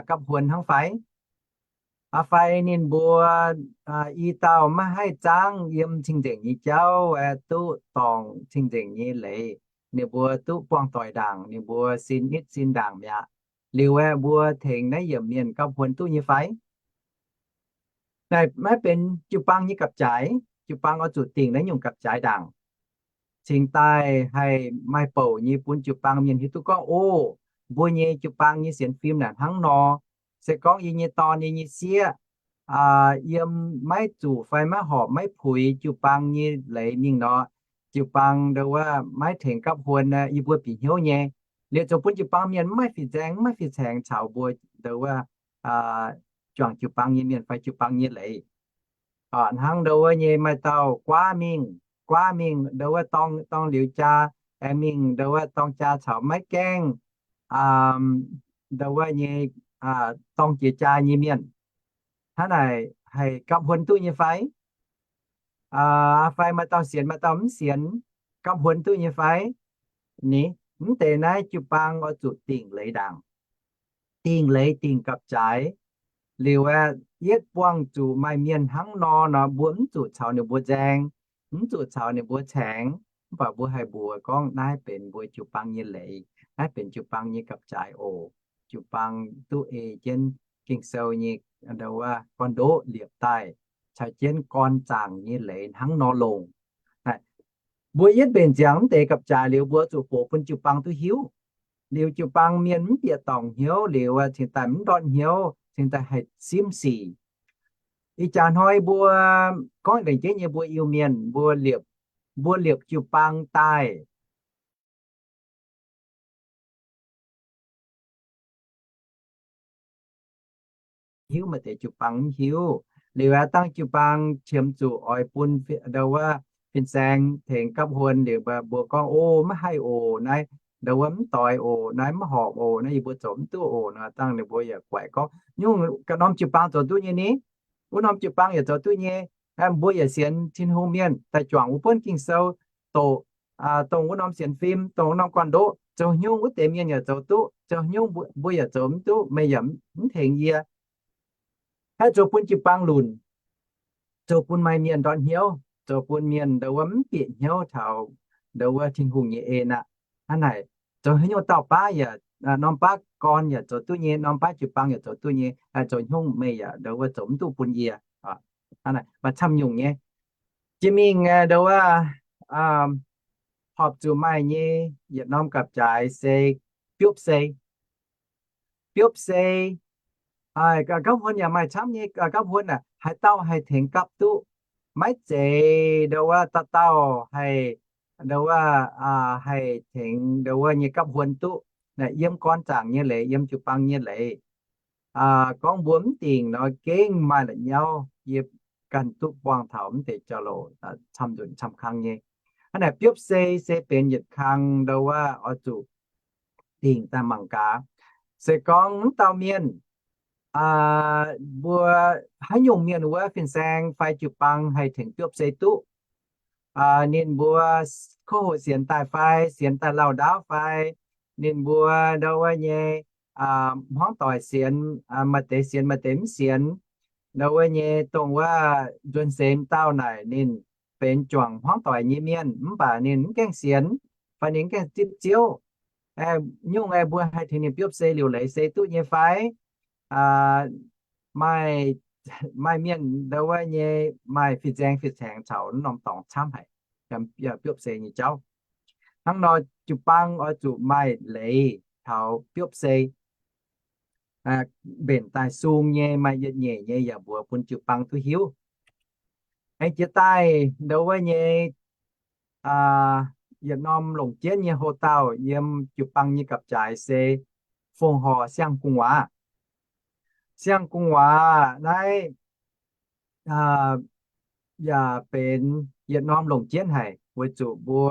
gapv huon hnangv fai? Fai ninh mbuo i dauh maiv haih zaangv yiem cing-nzengc nyei jauv aeqv, duqv dorngc cing-nzengc nyei leiz, ninh mbuo duqv buangh doic ndaangc, ninh mbuo sin nitv sin ndaangc mi'aqv. Liuz aeqv, mbuo tengx naaiv yiemc mienh gapv huon duqv nyei fai? Naaic maiv benx jiu-baang nyei gapv-jaaix. Jiu-baang oix zuqc dingc naaiv nyungc gapv-jaaix ndaangc, cingx daaih haih maaih bouc nyei bun jiu-baang mienh hiuv duqv gorngv, o, mbuo nyei jiu-baang nyei sienx fim naaic hnangv nor. Se gorngv yie nyei dorn, yie nyei sieqv yiem maiv zuqc fai maiv horpc maiv puix jiu-baang nyei leiz mingh nor, jiu-baang ndau wuov maiv tengx gapv huon, yie mbuo bieqc hnyouv nyei. Liuz zoux bun jiu-baang mienh maiv fih nzaeng maiv fih caengx caux mbuo ndau wuov juangc jiu-baang nyei mienh fai jiu-baang nyei leiz. Hnangv ndau wuov nyei maaih dauh guaav mingh, guaav mingh ndau wuov dorng, dorng liuz jaa, aengx mingh ndau wuov dorng jaa caux maiv gaengh ndau wuov nyei dorng jiex jaa nyei mienh. Hnangv naaic haih gapv huon duqv nyei fai? Fai maaih dauh sienx maaih dauh mv sienx, gapv huon duqv nyei fai? Ni, mv deix naaiv jiu-baang oix zuqc dingc leiz ndaangc, dingc leiz dingc gapv-jaaix. Liuz aeqv, yietv buangh zuqc maaih mienh hnangv nor nor, mbuo mv zuqc caux ninh mbuo nzaeng, mv zuqc caux ninh mbuo caengx, mv baac mbuo haih mbuox gorngv naaiv benx mbuo jiu-baang nyei leiz, naaiv benx jiu-baang nyei gapv-jaaix oc. Jiu-baang duqv ei jienv Ging-Sou nyei ndau wuov gorn-ndoqv liepc daaih caux jienv gorn zaangc nyei leiz hnangv nor longc. Mbuo yietv mbenc ziangx mv deix gapv-jaaix liuz, mbuo zuqc box bun jiu-baang duqv hiuv. Liuz jiu-baang mienh mv bieqc dorngc hnyouv liuz, cingx daaih mv ndortv hnyouv, cingx daaih haih simv sic. Ih jaax hnoi mbuo gorngv lengc jeiv nyei mbuo Iu-Mienh, mbuo liepc, mbuo liepc jiu-baang daaih hiuv, maaih deix jiu-baang mv hiuv. Liuz aqv, dangh jiu-baang qiemx zuqc oix bun ndau wuov fin-saeng tengx gapv huon liuz, mbuo gorngv, O, maiv haih oc, naaiv ndau wuov mv doix oc, naaiv mv horpc oc, naaiv yie mbuo zoux mv duqv oc nor, dangh ninh mbuo yaac guaix gorngv, Nyungc ganh norm jiu-baang zoux duqv nyei ni? Wuov norm jiu-baang yaac zoux duqv nyei. Mbuo yaac sienx Tin-Hungh mienh daaih juangc wuov buonv Ging-Sou, doqc, dongh wuov norm sienx fim, dongh wuov norm gorn-ndoqv, zoux nyungc wuov deix mienh yaac zoux duqv, zoux nyungc mbuo yaac zoux mv duqv, meih yaac mv tengx yie. Haih zoux bun jiu-baang lunc, zoux bun maaih mienh ndortv hnyouv, zoux bun mienh ndau wuov mv bieqc hnyouv taux ndau wuov Tin-Hungh nyei en aqv. Hnangv naaic, zoux haaix nyungc dauh baav yaac, norm baav gorn yaac zoux duqv nyei, norm baav jiu-baang yaac zoux duqv nyei. Zoux nyungc meih yaac ndau wuov zoux mv duqv bun yie. Maaih camv nyungc nyei. Jiex mingh ndau wuov horpc zuqc maaih nyei yietc norm gapv-jaaix se biopv sei. Biopv sei, gapv huon yaac maaih camv nyei. Gapv huon aeqv, haaix dauh haih tengx gapv duqv, maiv zeiz ndau wuov dauh dauh haih, ndau wuov, haih tengx ndau wuov nyei gapv huon duqv. Naaiv yiem gorn zaangc nyei leiz, yiem jiu-baang nyei leiz, gorngv mbuo mv dingc nor gengh maaih la'nyauv yie ganh duqv buangh taux mv deix jauv-louc camv nzunc camv kang nyei. Hnangv naaic biopv sei se benx yietc kang ndau wuov oix zuqc dingc daaih mangc gaax. Se gorngv mv dauh mienh, mbuo haaix nyungc mienh wuov fin-saeng fai jiu-baang haih tengx biopv sei duqv, ninh mbuo kouv hoqc sienx daaih fai sienx daaih lauh ndaauv fai, ninh mbuo ndau wuov nyei hmuangv doic sienx, maaih deix sienx maaih deix mv sienx, ndau wuov nyei dongh wuov nzuonx seix dauh naaic ninh benx juangc hmuangv doic nyei mienh mv baac ninh mv gaengh sienx fai ninh mv gaengh zipv Ziouv. Nyungc aeqv, mbuo haih tengx ninh biopv sei liuc leiz se duqv nyei fai? Maaih, maaih mienh ndau wuov nyei maaih fih nzaeng fih caengx caux norm dorngx camv haic, biopv sei nyei jauv. Hnangv nor jiu-baang oix zuqc maaih leiz taux biopv sei, mbenc daaih sung nyei, maaih yietc nyeic nyei yaac mbuox bun jiu-baang duqv hiuv. Aengx jiex daaih ndau wuov nyei yietc norm longc jienv nyei houc dauh yiem jiu-baang nyei gapv-jaaix se fongc horc siang-gu'nguaaz. Siang-gu'nguaaz naaiv yaac benx yietc norm longc jienv haic, weic zuqc mbuo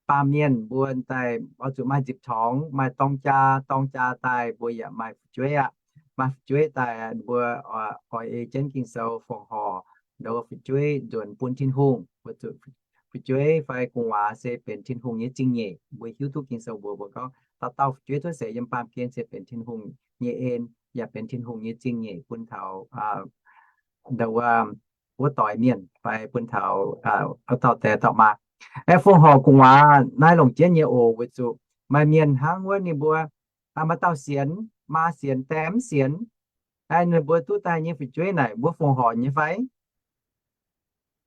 baamh mienh mbuo daaih oix zuqc maaih nzipc torngx, maaih dorng jaa, dorng jaa daaih mbuo yaac maaih fu'jueiv aqv. Maaih fu'jueiv daaih mbuo oix ei jienv Ging-Sou fongc horc ndau wuov fu'jueiv nzuonx bun Tin-Hungh, weic zuqc fu'jueiv fai gu'nguaaz se benx Tin-Hungh nyei zingh nyeic. Mbuo hiuv duqv Ging-Sou mbuox mbuo gorngv dauh dauh fu'jueiv tov seix yiem baamh gen se benx Tin-Hungh nyei en, yaac benx Tin-Hungh nyei zingh nyeic bun taux ndau wuov, wuov doix mienh fai bun taux wuov dauh die dauh maa. Aeqv, fongc horc gu'nguaaz naaiv longc jienv nyei oc, weic zuqc maaih mienh hnangv wuov ninh mbuo maaih dauh sienx maa sienx die mv sienx, ninh mbuo duqv daaih nyei fu'jueiv naaic mbuo fongc horc nyei fai?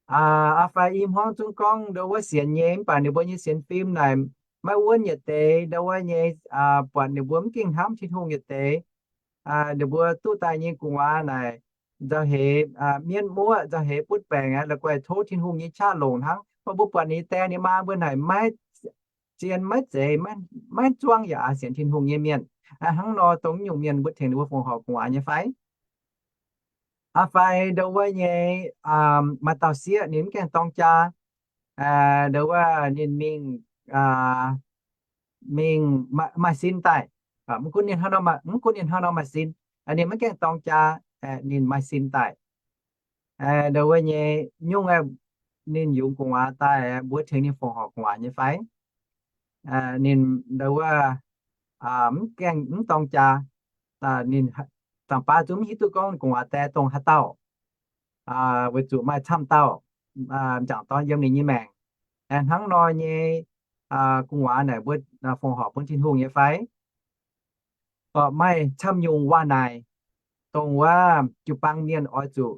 Aa fai i hmuangv zungv gorngv ndau wuov sienx nyei mv baac ninh mbuo nyei sienx fim naaic maiv wuonv yietc deix, ndau wuov nyei buatc ninh mbuo mv gengh hnamv Tin-Hungh yietc deix. Ninh mbuo duqv daaih nyei gu'nguaaz naaic nzauh heix mienv muoqv, nzauh heix butv baengc aqv, la'guaih tov Tin-Hungh nyei qaqv longc hnangv. Mv baac mbuo buatc ninh die ninh maa mbuo naaic maiv zien maiv zeiz, maiv zuangv yaac aa sienx Tin-Hungh nyei mienh. Hnangv nor dongh nyungc mienh mbuo tengx ninh mbuo fongc horc gu'nguaaz nyei fai? Aa fai ndau wuov nyei maaih dauh sieqv ninh mv gaengh dorng jaa, ndau wuov ninh mingh, mingh maaih sin daaih. Mv gunv ninh hnangv nor maaih sin, ninh maiv gaengh dorng jaa, ninh maaih sin daaih. Ndau wuov nyei nyungc, ninh yungz gu'nguaaz daaih, mbuo tengx ninh fongc horc gu'nguaaz nyei fai? Ninh ndau wuov mv gaengh mv dorng jaa, ninh dangh baav zungv mv hiuv duqv gorngv gu'nguaaz die dongh haaix dauh, weic zuqc maaih camv dauh m'jangc dorn yiem ninh nyei maengc. Hnangv nor nyei gu'nguaaz naaic mbuo fongc horc bun Tin-Hungh nyei fai? Orqc, maaih camv nyungc waac naaic, dongh wuov jiu-baang mienh oix zuqc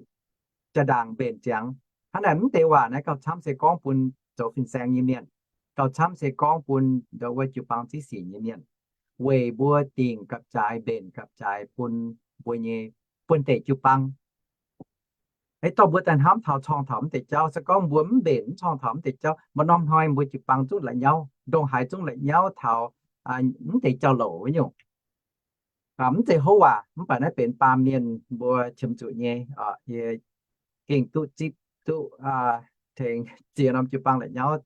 jaa-ndaangc mbenc ziangx. Hnangv naaic mv deix waac naaiv gauh camv se gorngv bun zoux fin-saeng nyei mienh, gauh camv se gorngv bun ndau wuov jiu-baang ziex sic nyei mienh, weic mbuo dingc gapv-jaaix, mbenc gapv-jaaix bun mbuo nyei, bun deix jiu-baang. Aeqv, dorh mbuo daaih hnamv taux, corng taux mv deix jauv. Se gorngv mbuo mv mbenc, mv corng taux mv deix jauv, maaih norm hnoi mbuo jiu-baang zungv la'nyauv, ndongc haaix zungv la'nyauv taux mv deix jauv-louc wuov nyungc. Mv zeiz houv waac, mv baac naaiv benx baamh mienh mbuo qiemx zuqc nyei. Yie gengh duqv zipv duqv tengx ziex norm jiu-baang la'nyauv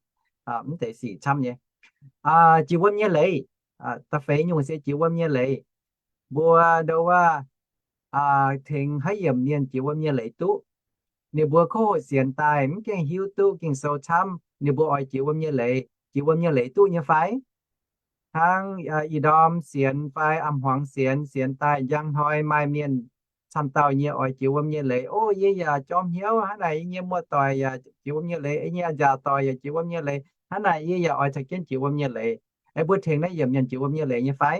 mv deix sic camv nyei. Jiex wuom nyei leiz, da'feix nyungc se jiex wuom nyei leiz. Mbuo ndau wuov tengx haaix yiemc mienh jiex wuom nyei leiz duqv. Ninh mbuo kov hoqc sienx daaih mv gaengh hiuv duqv Ging-Sou camv, ninh mbuo oix jiex wuom nyei leiz, jiex wuom nyei leiz duqv nyei fai? Hnangv ih ndorm sienx fai a'hmuangx sienx, sienx daaih njang hnoi maaih mienh camv dauh nyei oix jiex wuom nyei leiz. O, yie yaac jorm hnyouv hnangv naaic, yie nyei muoz-doic yaac jiex wuom nyei leiz, yie nyei nzaaux doic yaac jiex wuom nyei leiz hnangv naaic, yie yaac oix caux jienv jiex wuom nyei leiz. Aeqv, mbuo tengx naaiv yiemc mienh jiex wuom nyei leiz nyei fai?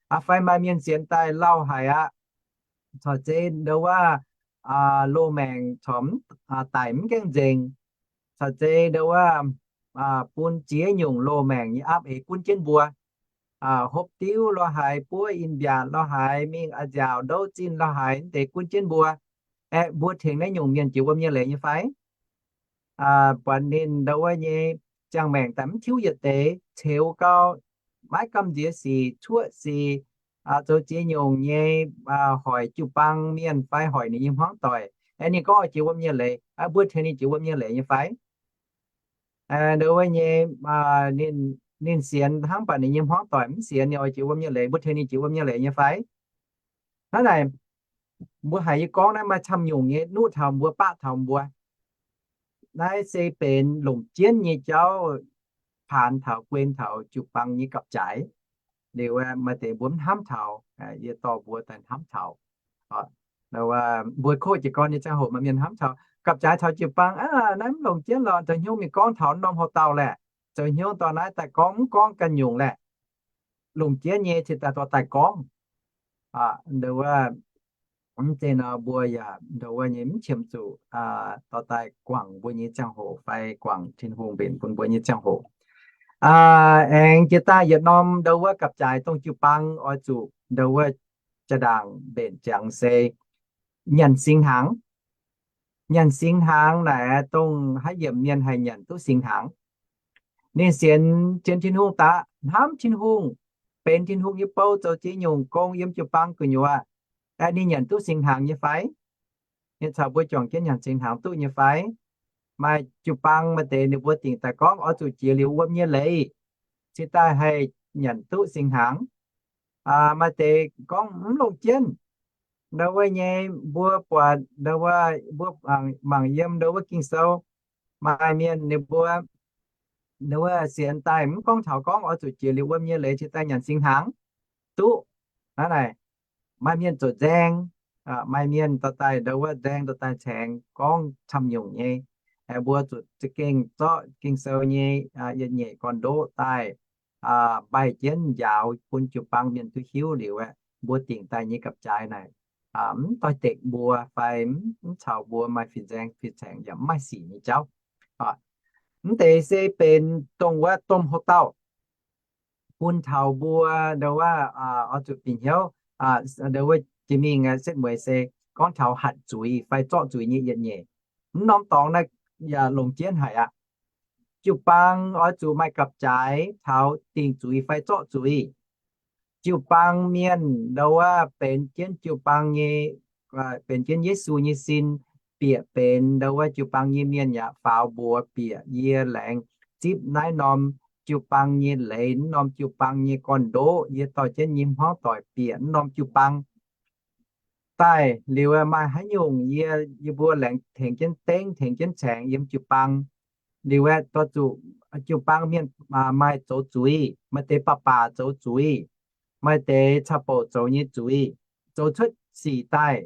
Aa, fai maaih mienh sienx daaih lauh haic aqv. Caux zeiz ndau wuov loz-maengc corc daic mv gaengh nzengc. Caux zeiz ndau wuov bun ziex nyungc loz-maengc nyei aapv eix gunv jienv mbuo. Hopv diuv lo haaix, buov in-mbiaatc lo haaix, mingh a'nziaauc ndouv zinh lo haaix, mv deix gunv jienv mbuo. Aeqv, mbuo tengx naaiv nyungc mienh jiex wuom nyei leiz nyei fai? Buatc ninh ndau wuov nyei ziangh maengc daaih mv tiuv yietc deix, ceux gau, maiv gamh nziex sic, cuoqv sic, zoux ziex nyungc nyei, hoic jiu-baang mienh fai hoic ninh nyei hmuangv doic. Aeqv, ninh gorngv oix jiex wuom nyei leiz, mbuo tengx ninh jiex wuom nyei leiz nyei fai? Ndau wuov nyei, ninh sienx hnangv baac ninh nyei hmuangv doic mv sienx, ninh oix jiex wuom nyei leiz, mbuo tengx ninh jiex wuom nyei leiz nyei fai? Hnangv naaic, mbuo haiz yie gorngv naaiv maaih camv nyungc nyei nuqv taux mbuo, baqv taux mbuo. Naaiv se benx longc jienv nyei jauv, paanx taux, guen taux jiu-baang nyei gapv-jaaix. Liuz maaih deix mbuo mv hnamv taux, yie dorh mbuo daaih hnamv taux. Mbuo kov jiez gorn nyei ziangh hoc maaih mienh hnamv taux gapv-jaaix caux jiu-baang, aa, naaiv mv longc jienv lorqc, zoux hnyouv mingh gorngv taux norm houx-dauh laeh, zoux hnyouv dorh naaiv daaih gorngv mv gorngv ganh nyungc laeh, longc jienv nyei cingx daaih dorh daaih gorngv. Ndau wuov, mv zeiz nor mbuo yaac ndau wuov nyei mv qiemx zuqc dorh daaih guangc mbuo nyei ziangh hoc fai guangc Tin-Hungh mbenc bun mbuo nyei ziangh hoc. Aengx jiex daaih yietc norm ndau wuov gapv-jaaix dongh jiu-baang oix zuqc ndau wuov jaa-ndaangc mbenc ziangx se nyanc singx hnaangx. Nyanc singx hnaangx naaic dongh haaix yiemc mienh haih nyanc duqv singx hnaangx? Ninh sienx, sienx Tin-Hungh daaih, hnamv Tin-Hungh, benx Tin-Hungh nyei bou, zoux ziex nyungc gong yiem jiu-baang gu'nyuoz, aeqv, ninh nyanc duqv singx hnaangx nyei fai? Ninh caux mbuo juangc jienv nyanc singx hnaangx duqv nyei fai? Maaih jiu-baang maaih deix ninh mbuo dingc daaih gorngv oix zuqc jiex liuz wuom nyei leiz cingx daaih haih nyanc duqv singx hnaangx. Maaih deix gorngv mv longc jienv. Ndau wuov nyei mbuo buatc, ndau wuov mbuo mangc yiem ndau wuov Ging-Sou, maaih mienh ninh mbuo ndau wuov sienx daaih mv gorngv taux gorngv oix zuqc jiex liuz wuom nyei leiz cingx daaih nyanc singx hnaangx duqv. Hnangv naaic, maaih mienh zuqc nzaeng, maaih mienh dorh daaih ndau wuov nzaeng dorh daaih caengx gorngv camv nyungc nyei. Mbuo zuqc za'gengh zorqv Ging-Sou nyei yietc nyeic gorn-ndoqv daaih mbaih jienv njaaux bun jiu-baang mienh duqv hiuv liuz aeqv, mbuo dingc daaih nyei gapv-jaaix naaic mv doix-dekc mbuo fai mv caux mbuo maaih fin-saeng fin-saeng yaac mv maaih sic nyei jauv. Mv deix se benx dongh wuov domh houx-dauh bun taux mbuo ndau wuov oix zuqc bieqc hnyouv. Ndau wuov jiex mingh setv mueiz se gorngv taux hatc zuiz fai zorqv zuiz nyei yietc nyeic. Mv norm dorngx naaiv yaac longc jienv haic aqv. Jiu-baang oix zuqc maaih gapv-jaaix taux dingc zuiz fai zorqv zuiz. Jiu-baang mienh ndau wuov benx jienv jiu-baang nyei, benx jienv Yesu nyei sin, bieqc benx ndau wuov jiu-baang nyei mienh yaac faaux mbuox bieqc yie laengz zipv naaiv norm jiu-baang nyei leiz, norm jiu-baang nyei gorn-ndoqv, yie dorh jienv nyei hmuangv doic bieqc norm jiu-baang daaih liuz, maaih haaix nyungc yie, yie mbuo laengz tengx jienv dengv, tengx jienv caengx yiem jiu-baang. Liuz aeqv, dorh zuqc jiu-baang mienh maaih zoux zuiz, maaih deix baac baac zoux zuiz, maaih deix caux bouc zoux nyei zuiz, zoux cuotv sic daaih.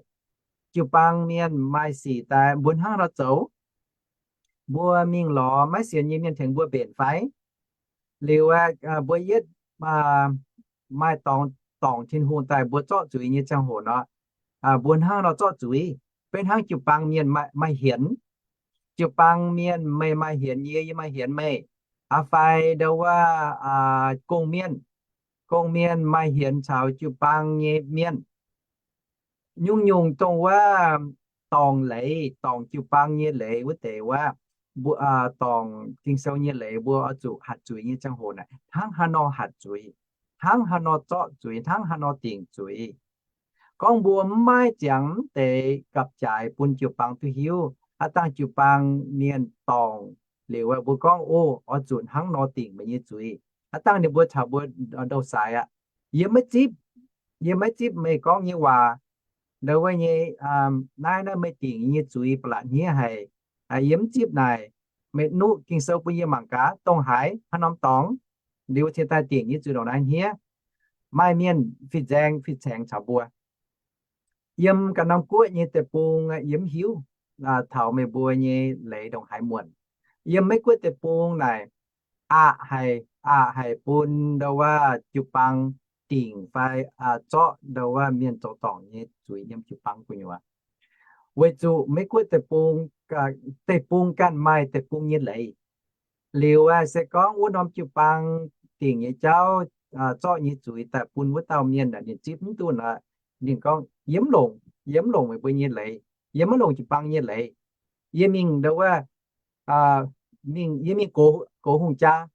Jiu-baang mienh maaih sic daaih, mbuo hnangv nor zoux? Mbuo mingh lorz maiv sienx nyei mienh tengx mbuo mbenc fai? Liuz aeqv, mbuo yietv maaih dorngc, dorngc Tin-Hungh daaih mbuo zorqv zuiz nyei ziangh hoc nor, mbuo hnangv nor zorqv zuiz, beiv hnangv jiu-baang mienh maaih, maaih hienx. jiu-baang mienh meih maaih hienx yie, yie maaih hienx meih. Aa fai ndo wuov gong-mienh, gong-mienh maaih hienx caux jiu-baang nyei mienh. Nyungc-nyungc dongh wuov dorngc leiz, dorngc jiu-baang nyei leiz wuov deix wuov, mbuo dorngc Ging-Sou nyei leiz mbuo oix zuqc hatc zuiz nyei ziangh hoc naaic, hnangv haaix nor hatc zuiz, hnangv haaix nor zorqv zuiz, hnangv haaix nor dingc zuiz. Gorngv mbuo mv maaih ziangx mv deix gapv-jaaix bun jiu-baang duqv hiuv, aav dangh jiu-baang mienh dorngc liuz, mbuo gorngv, O, oix zuqc hnangv nor dingc meih nyei zuiz, aav dangh ninh mbuo caux mbuo ndou-saaix aqv. Yie maiv zipv, yie maiv zipv meih gorngv nyei waac. Ndo wuov nyei, naaiv naaiv meih dingc yie nyei zuiz ba'laqc hniev haic. Yie mv zipv naaic. Meih nuqv Ging-Sou bun yie mangc gaax, dongh haaix, haaix norm dorngx, liuz cingx daaih dingc yie zuiz ndongc naaiv hniev. Maaih mienh fih nzaeng fih caengx caux mbuo. Yiem ganh norm guoqv nyei deic-bung yie mv hiuv taux meih mbuo nyei leiz ndongc haaix muonc. Yiem Meiv-Guoqv deic-bung naaic, aqc haic, aqc haic bun ndo wuov jiu-baang dingc fai zorqv ndo wuov mienh zoux dorngc nyei zuiz yiem jiu-baang gu'nyuoz. Weic zuqc Meiv-Guoqv deic-bung, deic-bung ganh maaih deic-bung nyei leiz. Liuz se gorngv wuov norm jiu-baang dingc nyei jauv, zorqv nyei zuiz daaih bun wuov dauh mienh, ninh zipv mv duqv nor, ninh gorngv, Yie mv longc, yie mv longc meih mbuo nyei leiz. Yie maiv longc jiu-baang nyei leiz. Yie mingh ndo wuov, mingh, yie mingh goux, goux hungh jaa.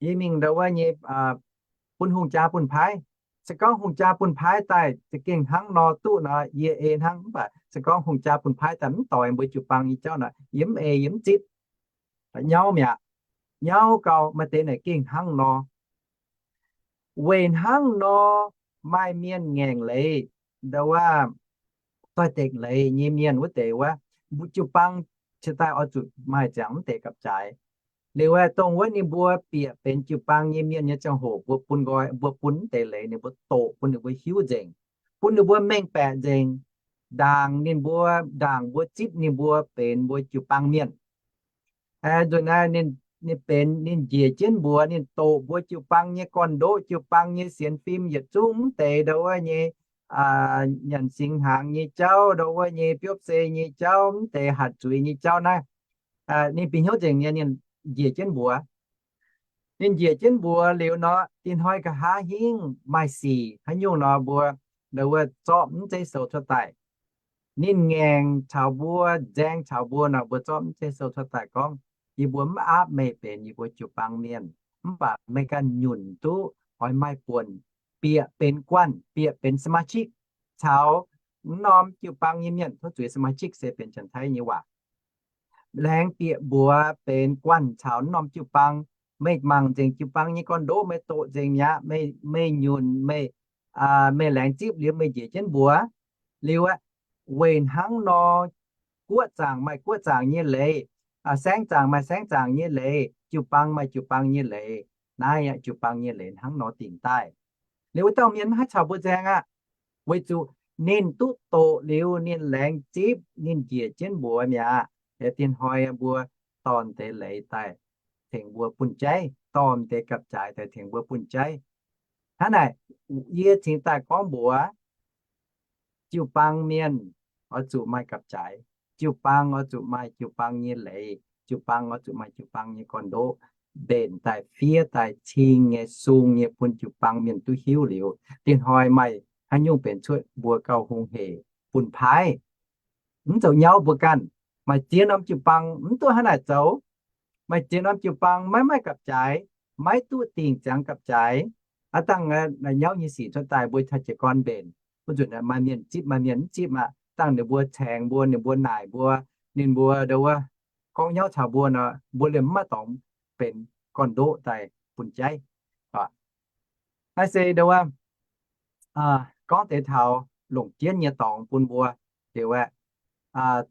Yie mingh ndo wuov nyei, bun hungh jaa bun paaiv. Se gorngv hungh jaa bun paaiv daaih za'gengh hnangv nor duqv nor, yie ei hnangv. Mv baac se gorngv hungh jaa bun paaiv daaih mv doix mbuo jiu-baang nyei jauv nor, yie mv ei, yie mv zipv. Nyauv mi'aqv. Nyauv gau, maaih deix naaic gengh hnangv nor. Weic hnangv nor, maaih mienh ngaengc leiz, ndo wuov, doix-dekc leiz nyei mienh wuov deix wuov, mbuo jiu-baang cingx daaih oix zuqc maaih ziangx mv deix gapv-jaaix. Liuz aeqv, dongh wuov ninh mbuo bieqc benx jiu-baang nyei mienh nyei ziangh hoc, mbuo bun nqoi, mbuo bun mv deix leiz ninh mbuo doqc, bun ninh mbuo hiuv nzengc, bun ninh mbuo mengh baeqc nzengc, ndaangc ninh mbuo, ndaangc mbuo zipv ninh mbuo benx mbuo jiu-baang mienh. Nzunc naaiv ninh benx, ninh njiec jienv mbuox, ninh doqc mbuo jiu-baang nyei gorn-ndoqv, jiu-baang nyei sienx fim, yietc zungv mv deix ndo wuov nyei nyanc singx hnaangx nyei jauv, ndo wuov nyei biopv sei nyei jauv, mv deix hatc zuiz nyei jauv naaiv. Ninh bieqc hnyouv nzengc nyei, ninh njiec jienv mbuox. Ninh njiec jienv mbuox liuz nor, dinh hnoi nqa'haav hingv maaih sic haaix nyungc nor mbuo ndo wuov zorqv mv zeiv sou cuotv daaih. Ninh ngaengc caux mbuo, nzaeng caux mbuo nor, mbuo zorqv mv zeiv sou cuotv daaih gorngv, Yie mbuo mv aapv meih benx yie mbuo jiu-baang mienh, mv baac meih ganh nyunc duqv oix maaih buonc bieqc benx guanh, bieqc benx สมาชิก caux mv norm jiu-baang nyei mienh. Tov zuiz, สมาชิก se benx Janx-Taiv nyei waac. Laengz bieqc mbuox benx guanh caux mv norm jiu-baang. Meih mangc nzengc jiu-baang nyei gorn-ndoqv, meih doqc nzengc mi'aqv. Meih, meih nyunc, meih, meih laengz zipv liuz meih njiec jienv mbuox. Liuz aeqv, weic hnangv nor, guoqv zaangc maaih guoqv zaangc nyei leiz, saengv zaangc maaih saengv zaangc nyei leiz, jiu-baang maaih jiu-baang nyei leiz. Naaiv aeqv, jiu-baang nyei leiz hnangv nor dingc daaih. Liuz wuov dauh mienh maiv haih caux mbuo nzaeng aqv, weic zuqc ninh duqv doqc liuz ninh laengz zipv, ninh njiec jienv mbuox mi'aqv. Dinh hnoi mbuo dorh deix leiz daaih tengx mbuo bun jaiv, dorh deix gapv-jaaix daaih tengx mbuo bun jaiv. Hnangv naaic, yie cingx daaih gorngv mbuox, jiu-baang mienh oix zuqc maaih gapv-jaaix. Jiu-baang oix zuqc maaih jiu-baang nyei leiz. Jiu-baang oix zuqc maaih jiu-baang nyei gorn-ndoqv, mbenc daaih, fiev daaih, cing nyei, sung nyei bun jiu-baang mienh duqv hiuv liuz, dinh hnoi maaih haaix nyungc benx cuotv mbuo gauh hungh hec bun paaiv. Mv zoux nyauv mbuo ganh. Maaih ziex norm jiu-baang mv duqv hnangv naaic zoux. Maaih ziex norm jiu-baang maiv maaih gapv-jaaix, maiv duqv dingc ziangx gapv-jaaix. Aav dangh nyauv nyei sic cuotv daaih mbuo caux jiez gorn mbenc. Wuov nzunc maaih mienh zipv, maaih mienh mv zipv aqv. Dangh ninh mbuo caengx mbuo, ninh mbuo naaic mbuo, ninh mbuo ndo wuov gorngv nyauv caux mbuo nor, mbuo liemh mv maaih dorngx benx gorn-ndoqv daaih bun jaiv. Naaiv se ndo wuov gorngv deix taux longc jienv nyei dorngx bun mbuo. Liuz aeqv,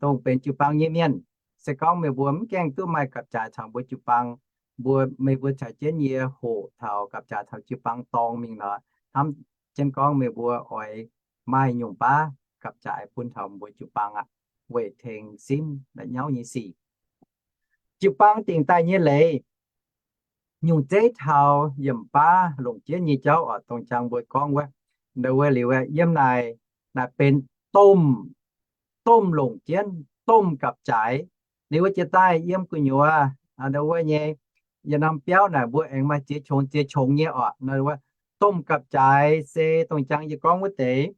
dongh benx jiu-baang nyei mienh, se gorngv meih mbuo mv gaengh duqv maaih gapv-jaaix caux mbuo jiu-baang, mbuo, meih mbuo caux jienv yie hoqc taux gapv-jaaix caux jiu-baang dorngx mingh nor, hnamv jienv gorngv meih mbuo oix maaih nyungc baav gapv-jaaix bun taux mbuo jiu-baang aqv, weic tengx simv la'nyauv nyei sic. Jiu-baang dingc daaih nyei leiz, nyungc zeiv taux yiemc baav longc jienv nyei jauv oc, dongh jangx mbuo gorngv wuov, ndo wuov liuz, yiem naaic, naaic benx domh, domh longc jienv, domh gapv-jaaix, Liuz wuov jiex daaih yiem gu'nyuoz, ndo wuov nyei, yietc norm biauv naaic mbuo aengx maaih ziex qongx ziex qongx nyei oc. Domh gapv-jaaix se dongh jangx yie gorngv wuov deix.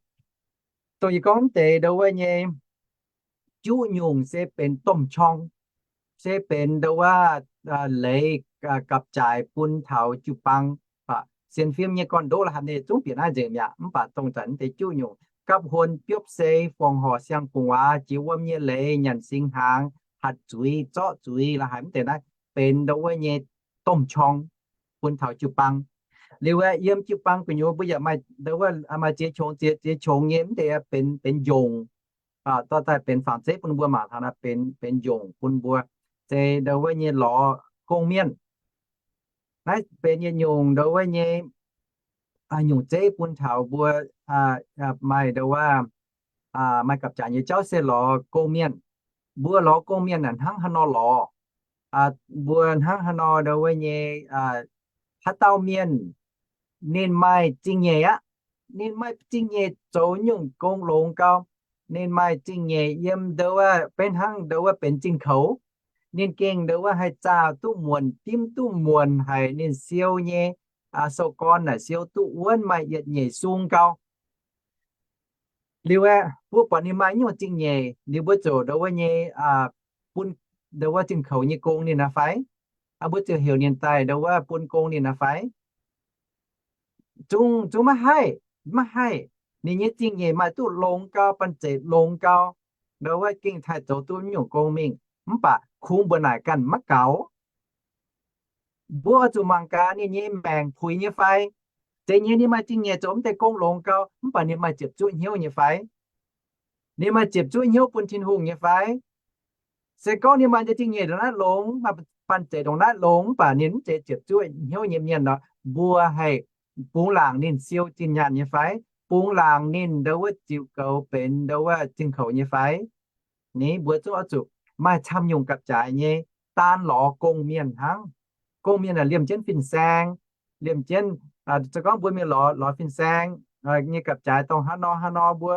Dongh yie gorngv wuov deix ndo wuov nyei juqv nyungc se benx domh qorng, se benx ndo wuov leiz gapv-jaaix bun taux jiu-baang. Sienx fim nyei gorn-ndoqv la'haic ninh zungv bieqc naaiv nzengc mi'aqv. Mv baac dongh zanc wuov deix juqv nyungc gapv huon biopv sei, fongc horc siang-gu'nguaaz, jiex wuom nyei leiz, nyanc singx hnaangx, hatc zuiz, zorqv zuiz, la'haic wuov deix naaiv benx ndo wuov nyei domh qorng bun taux jiu-baang. Liuz aeqv, yiem jiu-baang gu'nyuoz mbuo yaac maaih ndo wuov maaih ziex qongx ziex, ziex qongx nyei wuov deix benx, benx njongc. Dorh daaih benx fangx zeiv bun mbuo mangc taux naaiv benx, benx njongc bun mbuo. Se ndo wuov nyei lorz gong-mienh. Naaiv benx yietc nyungc ndo wuov nyei nyungc zeiv bun taux mbuo maaih ndo wuov maaih gapv-jaaix nyei jauv se lorz gong-mienh. Mbuo lorz gong-mienh naaic hnangv haaix nor lorz? Mbuo hnangv haaix nor ndo wuov nyei, haaix dauh mienh ninh maaih zingh nyeic aqv. Ninh maaih zingh nyeic zoux nyungc gong longx gau. Ninh maaih zingh nyeic yiem ndo wuov benx hnangv ndo wuov benx zingh koux. Ninh gengh ndo wuov haih zaah duqv muonc, dimv duqv muonc haic ninh siou nyei sou-gorn naaic siou duqv wuonv maaih yietc nyeic sung gau. Liuz aeqv, mbuo buatc ninh maaih nyungc zingh nyeic liuz mbuo ziouc ndo wuov nyei bun ndo wuov zingh koux nyei gong ninh aqv fai? Mbuo ziouc heuc ninh daaih ndo wuov bun gong ninh aqv fai? Zungv, zungv maiv haih, maiv haih. Ninh nyei zingh nyeic maaih duqv longx gau, banh zeic longx gau, ndo wuov gengh haih zoux duqv nyungc gong mingh. Mv baac kungx mbuo naaic ganh maiv gaux. Mbuo oix zuqc mangc gaax ninh nyei maengc puix nyei fai? Zeiz nyei ninh maaih zingh nyeic zoux mv deix gong longx gau, mv baac ninh maaih ziepc zuoqv hnyouv nyei fai? Ninh maaih ziepc zuoqv hnyouv bun Tin-Hungh nyei fai? Se gorngv ninh maaih zingh nyeic ndongc naaiv longx, maaih banh zeic ndongc naaiv longx, mv baac ninh mv zeiz ziepc zuoqv hnyouv nyei mienh nor, mbuo haih bungx laangc ninh siou zinh nyaanh nyei fai? Bungx laangc ninh ndo wuov ziux goux benx ndo wuov zingh koux nyei fai? Ni mbuo zungv oix zuqc maaih camv nyungc gapv-jaaix nyei, daan lorz gong-mienh hnangv. Gong-mienh aeqv, liemh jienv fin-saeng, liemh jienv, se gorngv mbuo mingh lorz, lorz fin-saeng nyei gapv-jaaix dongh haaix nor haaix nor mbuo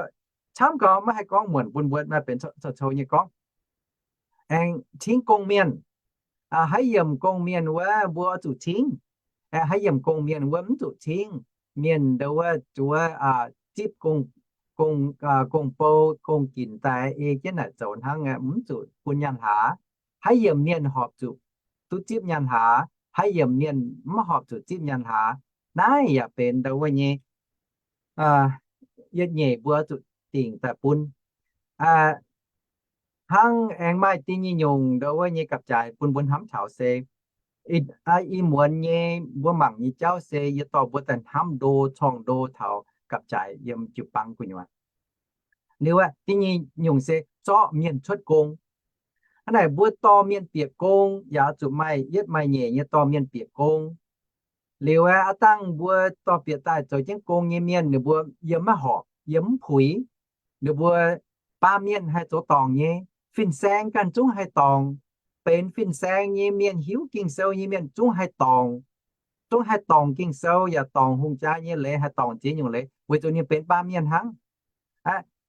camv gau, maiv haih gorngv muonc bun mbuo maaih benx coux-coux nyei gorngv. Aengx cingv gong-mienh. Haaix yiemc gong-mienh wuov mbuo oix zuqc cingv. Haaix yiemc gong-mienh wuov mv zuqc cingv. Mienh ndo wuov zuov zipv gong-bou gong-ginc daaih ei jienv naaic zoux hnangv, mv zuqc bun nyaanh hlaax. Haaix yiemc mienh horpc zuqc duqv zipv nyaanh hlaax, haaix yiemc mienh mv horpc zuqc zipv nyaanh hlaax. Naaiv yaac benx ndo wuov nyei yietc nyeic mbuo zuqc dingc daaih bun. Hnangv aengx maaih da'nyeic nyungc ndo wuov nyei gapv-jaaix bun mbuo hnamv taux se, ih muonz nyei mbuo mangc nyei jauv se yie dorh mbuo daaih hnamv ndo corng ndo taux gapv-jaaix yiem jiu-baang gu'nyuoz. Liuz aeqv, da'nyeic nyungc se zorqv mienh cuotv gong. Hnangv naaic mbuo dorh mienh bieqc gong yaac zuqc maaih yietv maaih nyeic nyei dorh mienh bieqc gong. Liuz aeqv, aav dangh mbuo dorh bieqc daaih zoux jienv gong nyei mienh ninh mbuo yiem maiv horpc, yiem mv puix. Ninh mbuo baamh mienh haih zoux dorngc nyei. Fin-saeng ganh zungv haih dorngc. Benx fin-saeng nyei mienh, hiuv Ging-Sou nyei mienh zungv haih dorngc. Zungv haih dorngc Ging-Sou yaac dorngc hungh jaa nyei leiz, haih dorngc ziex nyungc leiz weic zuqc ninh benx baamh mienh hnangv.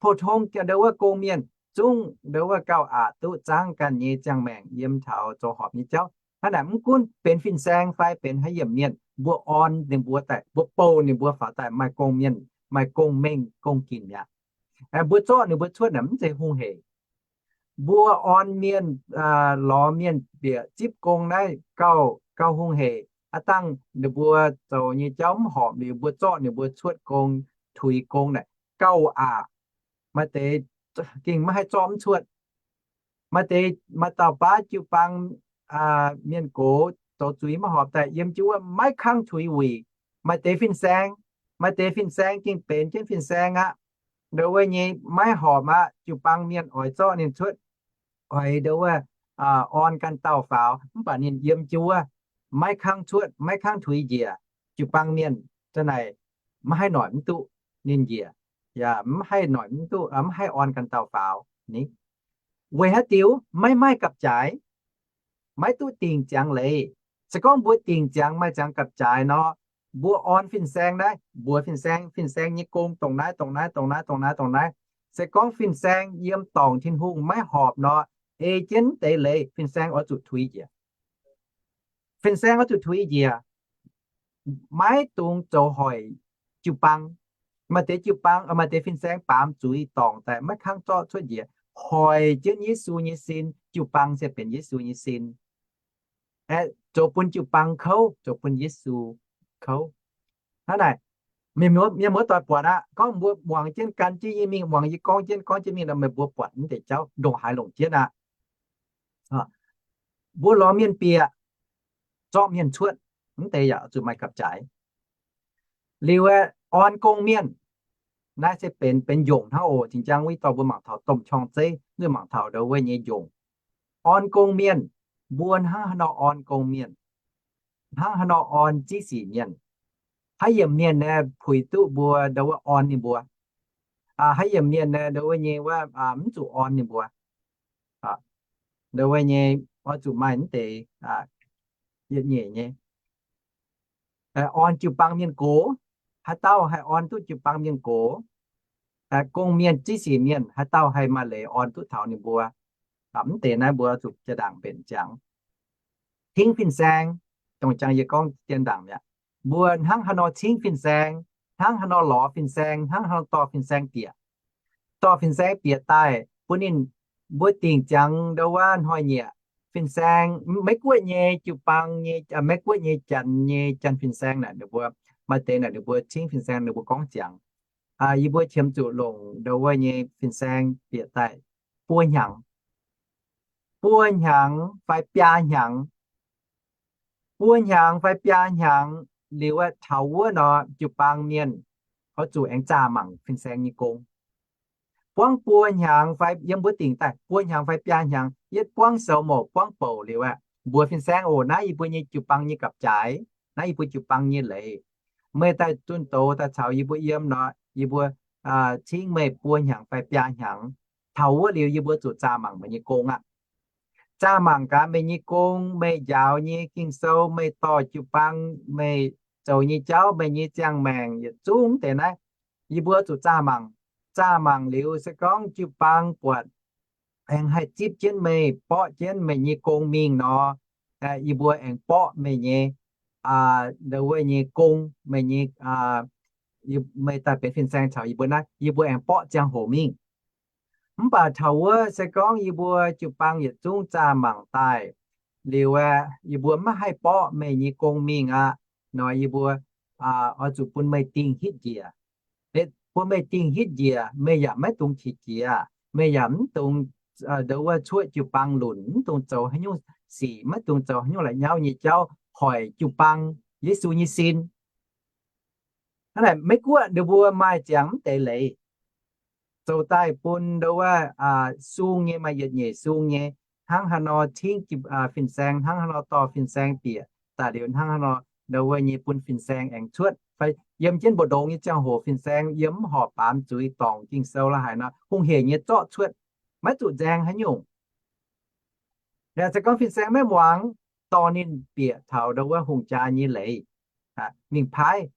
Pou-tong ndo wuov gong-mienh zungv ndo wuov gauh aqc duqv zaangv ganh nyei ziangh maengc yiem taux zoux horpc nyei jauv. Hnangv naaic mv gunv benx fin-saeng fai benx haaix yiemc mienh, mbuo orn ninh mbuo daaih, mbuo bouh ninh mbuo faaux daaih maaih gong-mienh, maaih gong-mengh gong-ginc mi'aqv. Mbuo zorqv ninh mbuo cuotv naaic mv zeiz hungh heic. Mbuo orn mienh, lorz mienh bieqc zipv gong naaiv gauh, gauh hungh heic. Aav dangh ninh mbuo zoux nyei jauv mv horpc liuz, mbuo zorqv ninh mbuo cuotv gong, tuix gong naaic gauh aqc. Maaih deix gengh maiv haih zorqv mv cuotv. Maaih deix, maaih dauh baav jiu-baang mienh gox zoux zuiz maiv horpc daaih yiem jiu wuov maiv kangv tuix wuic. Maaih deix fin-saeng, maaih deix fin-saeng gengh benx jienv fin-saeng aqv. Ndo wuov nyei maiv horpc aqv. Jiu-baang mienh oix zorqv ninh cuotv, oix ndo wuov orn ganh dauh faaux, mv baac ninh yiem jiu wuov maiv kangv cuotv, maiv kangv tuix njiec. Jiu-baang mienh za'naaic maiv haih noic mv duqv ninh njiec, yaac mv haih noic mv duqv, mv haih orn ganh dauh faaux. Ni weic haaix diuc? Maiv maaih gapv-jaaix, maiv duqv dingc ziangx leiz. Se gorngv mbuo dingc ziangx maaih ziangx gapv-jaaix nor, mbuo orn fin-saeng naaiv, mbuox fin-saeng, fin-saeng nyei gong dongh naaiv, dongh naaiv, dongh naaiv, dongh naaiv, dongh naaiv. Se gorngv fin-saeng yiem dorngc Tin-Hungh maiv horpc nor, ei jienv deix leiz, fin-saeng oix zuqc tuix njiec. Fin-saeng oix zuqc tuix njiec, maiv dungx zoux hoic jiu-baang. Maaih deix jiu-baang, maaih deix fin-saeng baamz zuiz dorngc daaih maiv kangv zorqv cuotv njiec, hoic jienv Yesu nyei sin. Jiu-baang se benx Yesu nyei sin, aeqv, zoux bun jiu-baang kouv, zoux bun Yesu kouv. Hnangv naaic, mienh muoz doic buatc aqv. Gorngv mbuo muangx jienv gan jienv yie mingh, muangx yie gorngv jienv, gorngv jienv mingh nor, meih mbuo buatc mv deix jauv ndongc haaix longc jienv aqv. Mbuo lorz mienh bieqc, zorqv mienh cuotv, mv deix yaac zuqc maaih gapv-jaaix. Liuz aeqv, orn gong-mienh, naaiv se benx, benx njongc hnangv oc. Zinh ziangx wuov dorh mbuo mangc taux domh qorng-zeiv, nzuih mangc taux ndau wuov nyei njongc. Orn gong-mienh, mbuo hnangv haaix nor orn gong-mienh? Hnangv haaix nor orn ziqv sic mienh? Haaix yiemc mienh naaiv puix duqv mbuo ndau wuov orn ninh mbuo? Haaix yiemc mienh naaiv ndau wuov nyei wuov mv zuqc orn ninh mbuo? Ndau wuov nyei oix zuqc maaih mv deix yietc nyeic nyei orn jiu-baang mienh gox. Haaix dauh haih orn duqv jiu-baang mienh gox? Gong-mienh, ziqv sic mienh, haaix dauh haih maaih leiz orn duqv taux ninh mbuo? Mv deix naaiv mbuo zuqc jaa-ndaangc mbenc ziangx. Cingv fin-saeng, dongh ziangx yie gorngv jaa-ndaangc mi'aqv. Mbuo hnangv haaix nor cingv fin-saeng, hnangv haaix nor lorz fin-saeng, hnangv haaix nor dorh fin-saeng bieqc. Dorh fin-saeng bieqc daaih bun ninh, mbuo dingc ziangx ndau wuov hnoi-nyieqc. Fin-saeng, Meiv-Guoqv nyei jiu-baang nyei, Meiv-Guoqv nyei janx nyei, janx fin-saeng naaic ninh mbuo, maaih deix naaic ninh mbuo cingv fin-saeng ninh mbuo gorngv ziangx, yie mbuo qiemx zuqc longc ndau wuov nyei fin-saeng bieqc daaih buo hnyangx, buo hnyangx fai biaa hnyangx. Buo hnyangx fai biaa hnyangx liuz aeqv, taux wuov nor jiu-baang mienh oix zuqc aengx zaah mangc fin-saeng nyei gong. Buangv buo hnyangx fai, yiem mbuo dingc daaih buo hnyangx fai biaa hnyangx, yietv buangv soux mouc buangv bouc liuz aeqv, mbuox fin-saeng oc, naaiv yie mbuo nyei jiu-baang nyei gapv-jaaix, naaiv yie mbuo jiu-baang nyei leiz. Meih daaih zunh doz daaih caux yie mbuo yiem nor, yie mbuo cingv meih buo hnyangx fai biaa hnyangx. Taux wuov liuz yie mbuo zuqc zaah mangc meih nyei gong aqv. Zaah mangc gaax meih nyei gong, meih njaaux nyei Ging-Sou, meih dorh jiu-baang, meih zoux nyei jauv, meih nyei ziangh maengc yietc zungv deix naaiv, yie mbuo zuqc zaah mangc. Zaah mangc liuz se gorngv jiu-baang buatc aengx haih zipv jienv meih, borqv jienv meih nyei gong mingh nor, yie mbuo aengx borqv meih nyei, ndau wuov nyei gong, meih nyei, meih daaih benx fin-saeng caux yie mbuo naaiv, yie mbuo aengx borqv ziangh hoc mingh. Mv baac taux wuov se gorngv yie mbuo jiu-baang yietc zungv zaah mangc daaih liuz aeqv, yie mbuo maiv haih borqv meih nyei gong mingh aqv nor, yie mbuo oix zuqc bun meih dingh hitv njiec. Bun meih dingh hitv njiec, meih yaac maiv dungx qiex jiez, meih yaac mv dungx ndau wuov cuoqv jiu-baang lunc, mv dungx zoux haaix nyungc sic, maiv dungx zoux haaix nyungc la'nyauv nyei jauv hoic jiu-baang, Yesu nyei sin. Hnangv naaic Meiv-Guoqv ninh mbuo maaih ziangx mv deix leiz, zoux daaih bun ndau wuov sung nyei, maaih yietc nyeic sung nyei, hnangv haaix nor cingv fin-saeng, hnangv haaix nor dorh fin-saeng bieqc daaih liuz, hnangv haaix nor ndau wuov nyei bun fin-saeng aengx cuotv fai yiem jienv mbu'ndongx nyei ziangh hoc fin-saeng yiem mv horpc baamz zuiz dorngc Ging-Sou la'haic nor, hungh heic nyei zorqv cuotv, maiv zuqc nzaeng haaix nyungc. Yaac se gorngv fin-saeng maiv muangx, dorh ninh bieqc taux ndau wuov hungh jaa nyei leiz, mingh paaiv,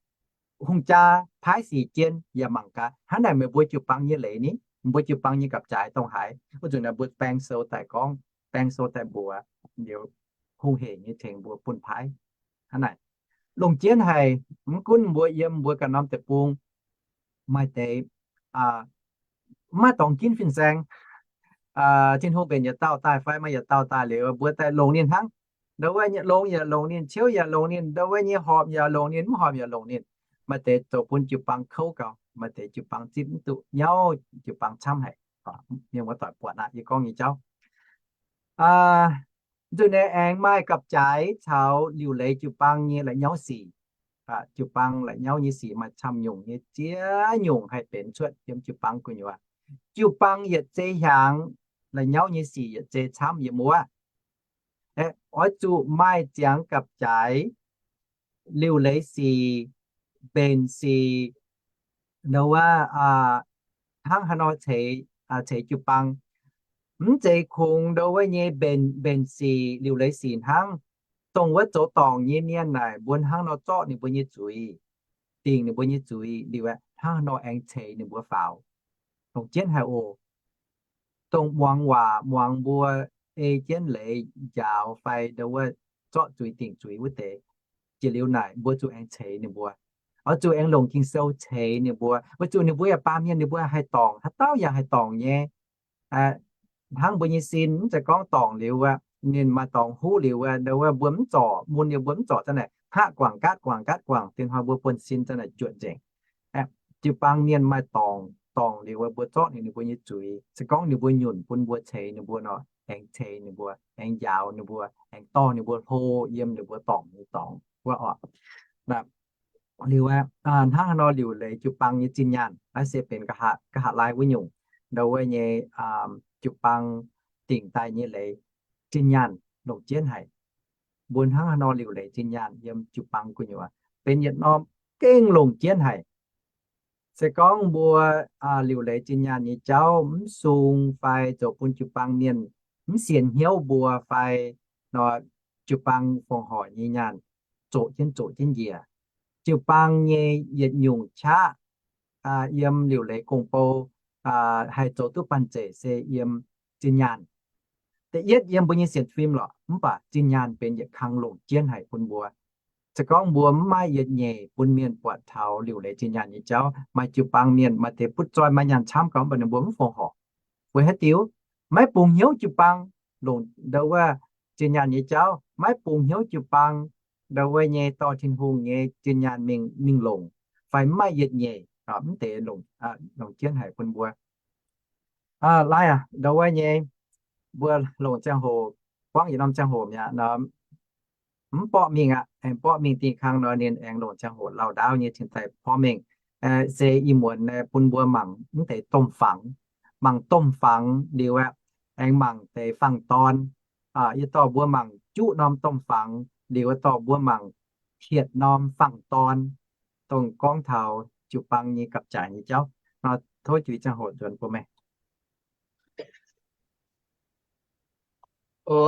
hungh jaa paaiv sic jien yaac mangc gaax. Hnangv naaic meih mbuo jiu-baang nyei leiz ni, mbuo jiu-baang nyei gapv-jaaix dongh haaix? Wuov zanc naaiv mbuo baeng sou daaih gorngv, baeng sou daaih mbuox, liuz hungh heic nyei tengx mbuo bun paaiv. Hnangv naaic, longc jienv haic, mv gunv mbuo yiem mbuo ganh norm deic-bung, maaih deix maiv dorngx ginv fin-saeng. Tin-Hungh mbenc yietc dauh daaih fai maaih yietc dauh daaih liuz, mbuo daaih longc ninh hnangv. Ndau wuov nyei longx yaac longc ninh, ciouv yaac longc ninh, ndau wuov nyei horpc yaac longc ninh, mv horpc yaac longc ninh. Maaih deix zoux bun jiu-baang kouv gau, maaih deix jiu-baang zipv mv duqv, nyauv jiu-baang camv haic. Mienh muoz-doic buatc aqv yie gorngv nyei jauv. Nzunc naaiv aengx maaih gapv-jaaix caux liuc leiz jiu-baang nyei la'nyauv sic. Jiu-baang la'nyauv nyei sic maaih camv nyungc nyei ziex nyungc haih benx cuotv yiem jiu-baang gu'nyuoz. Jiu-baang yietc zei hiaangx, la'nyauv nyei sic yietc zei camv yiem wuov. Oix zuqc maaih ziangx gapv-jaaix, liuc leiz sic, mbenc sic, ndau wuov hnangv haaix nor ceix, ceix jiu-baang. Mv zeiz kungx ndau wuov nyei mbenc, mbenc sic, liuc leiz sic hnangv. Dongh wuov zoux dorngc nyei mienh naaic, mbuo hnangv nor zorqv ninh mbuo nyei zuiz, dingc ninh mbuo nyei zuiz liuz, hnangv haaix nor aengx ceix ninh mbuo faaux. Longc jienv haic oc. dongh muangx waac, muangx mbuo ei jienv leiz njaaux fai ndo wuov zorqv zuiz dingc zuiz wuov deix. Jiex liuz naaic mbuo zuqc aengx ceix ninh mbuo, oix zuqc aengx longc Ging-Sou ceix ninh mbuo, weic zuqc ninh mbuo yaac baamh mienh, ninh mbuo haih dorngc, haaix dauh yaac haih dorngc nyei. Hnangv mbuo nyei sin, mv zeiz gorngv dorngc liuz aqv, ninh maaih dorngx huv liuz aqv, ndo wuov mbuo mv zorc, mun liuz mbuo mv zorc, za'naaic hngaqv guangc gaatv guangc gaatv guangc, dingc hnoi mbuo buonv-sin za'naaic juotc nzengc. Jiu-baang mienh maaih dorngc, dorngc liuz mbuo zorqv ninh, ninh mbuo nyei zuiz. Se gorngv ninh mbuo nyunc bun mbuo ceix ninh mbuo nor, aengx ceix ninh mbuo, aengx njaaux ninh mbuo, aengx dorh ninh mbuo hlo yiem ninh mbuo dorngc nyei dorngx wuov oc. Liuz aqv, hnangv haaix nor liuc leiz jiu-baang nyei zinh nyaanh, naaiv se benx nqa'haav, nqa'haav laai wuov nyungc, ndo wuov nyei jiu-baang dingc daaih nyei leiz, zinh nyaanh longc jienv haic. Mbuo hnangv haaix nor liuc leiz zinh nyaanh yiem jiu-baang gu'nyuoz, benx yietc norm gengh longc jienv haic. Se gorngv mbuo liuc leiz zinh nyaanh nyei jauv mv sung fai zoux bun jiu-baang mienh mv sienx hnyouv mbuo fai nor, jiu-baang fongc horc nyei nyaanh zoqc jienv zoqc jienv njiec. Jiu-baang nyei yietc nyungc qaqv yiem liuc leiz gong-bou haih zoux duqv banh zeic se yiem zinh nyaanh. Da'yietv yiem mbuo nyei sienx fim lorqc, mv baac zinh nyaanh benx yietc kang longc jienv haic bun mbuo. Se gorngv mbuo mv maaih yietc nyeic bun mienh buatc taux liuc leiz zinh nyaanh nyei jauv, maaih jiu-baang mienh maaih deix butv zoih maaih nyaanh camv gauh, mv baac ninh mbuo mv fongc horc. Weic haaix diuc? Maiv bungx hnyouv jiu-baang longc ndo wuov zinh nyaanh nyei jauv, maiv bungx hnyouv jiu-baang ndo wuov nyei dorh Tin-Hungh nyei zinh nyaanh mingh, mingh longc, fai mv maaih yietc nyeic mv deix longc jienv haic bun mbuo. Laaiv aqv, ndo wuov nyei, mbuo longc ziangh hoc, buangv yietc norm ziangh hoc mi'aqv nor, mv borqv mingh aqv. Aengx borqv mingh dingh kang nor, ninh aengx longc ziangh hoc lauh ndaauv nyei cingx daaih porv mengh. Se ih muonz bun mbuo mangc mv deix domh fangx. Mangc domh fangx liuz aqv, aengx mangc deix fangx-dorn. Yie dorh mbuo mangc juqv norm domh fangx liuz, dorh mbuo mangc hietc norm fangx-dorn, dongh gorngv taux jiu-baang nyei gapv-jaaix nyei jauv. Nor tov juix ziangh hoc nzuonx bun meih.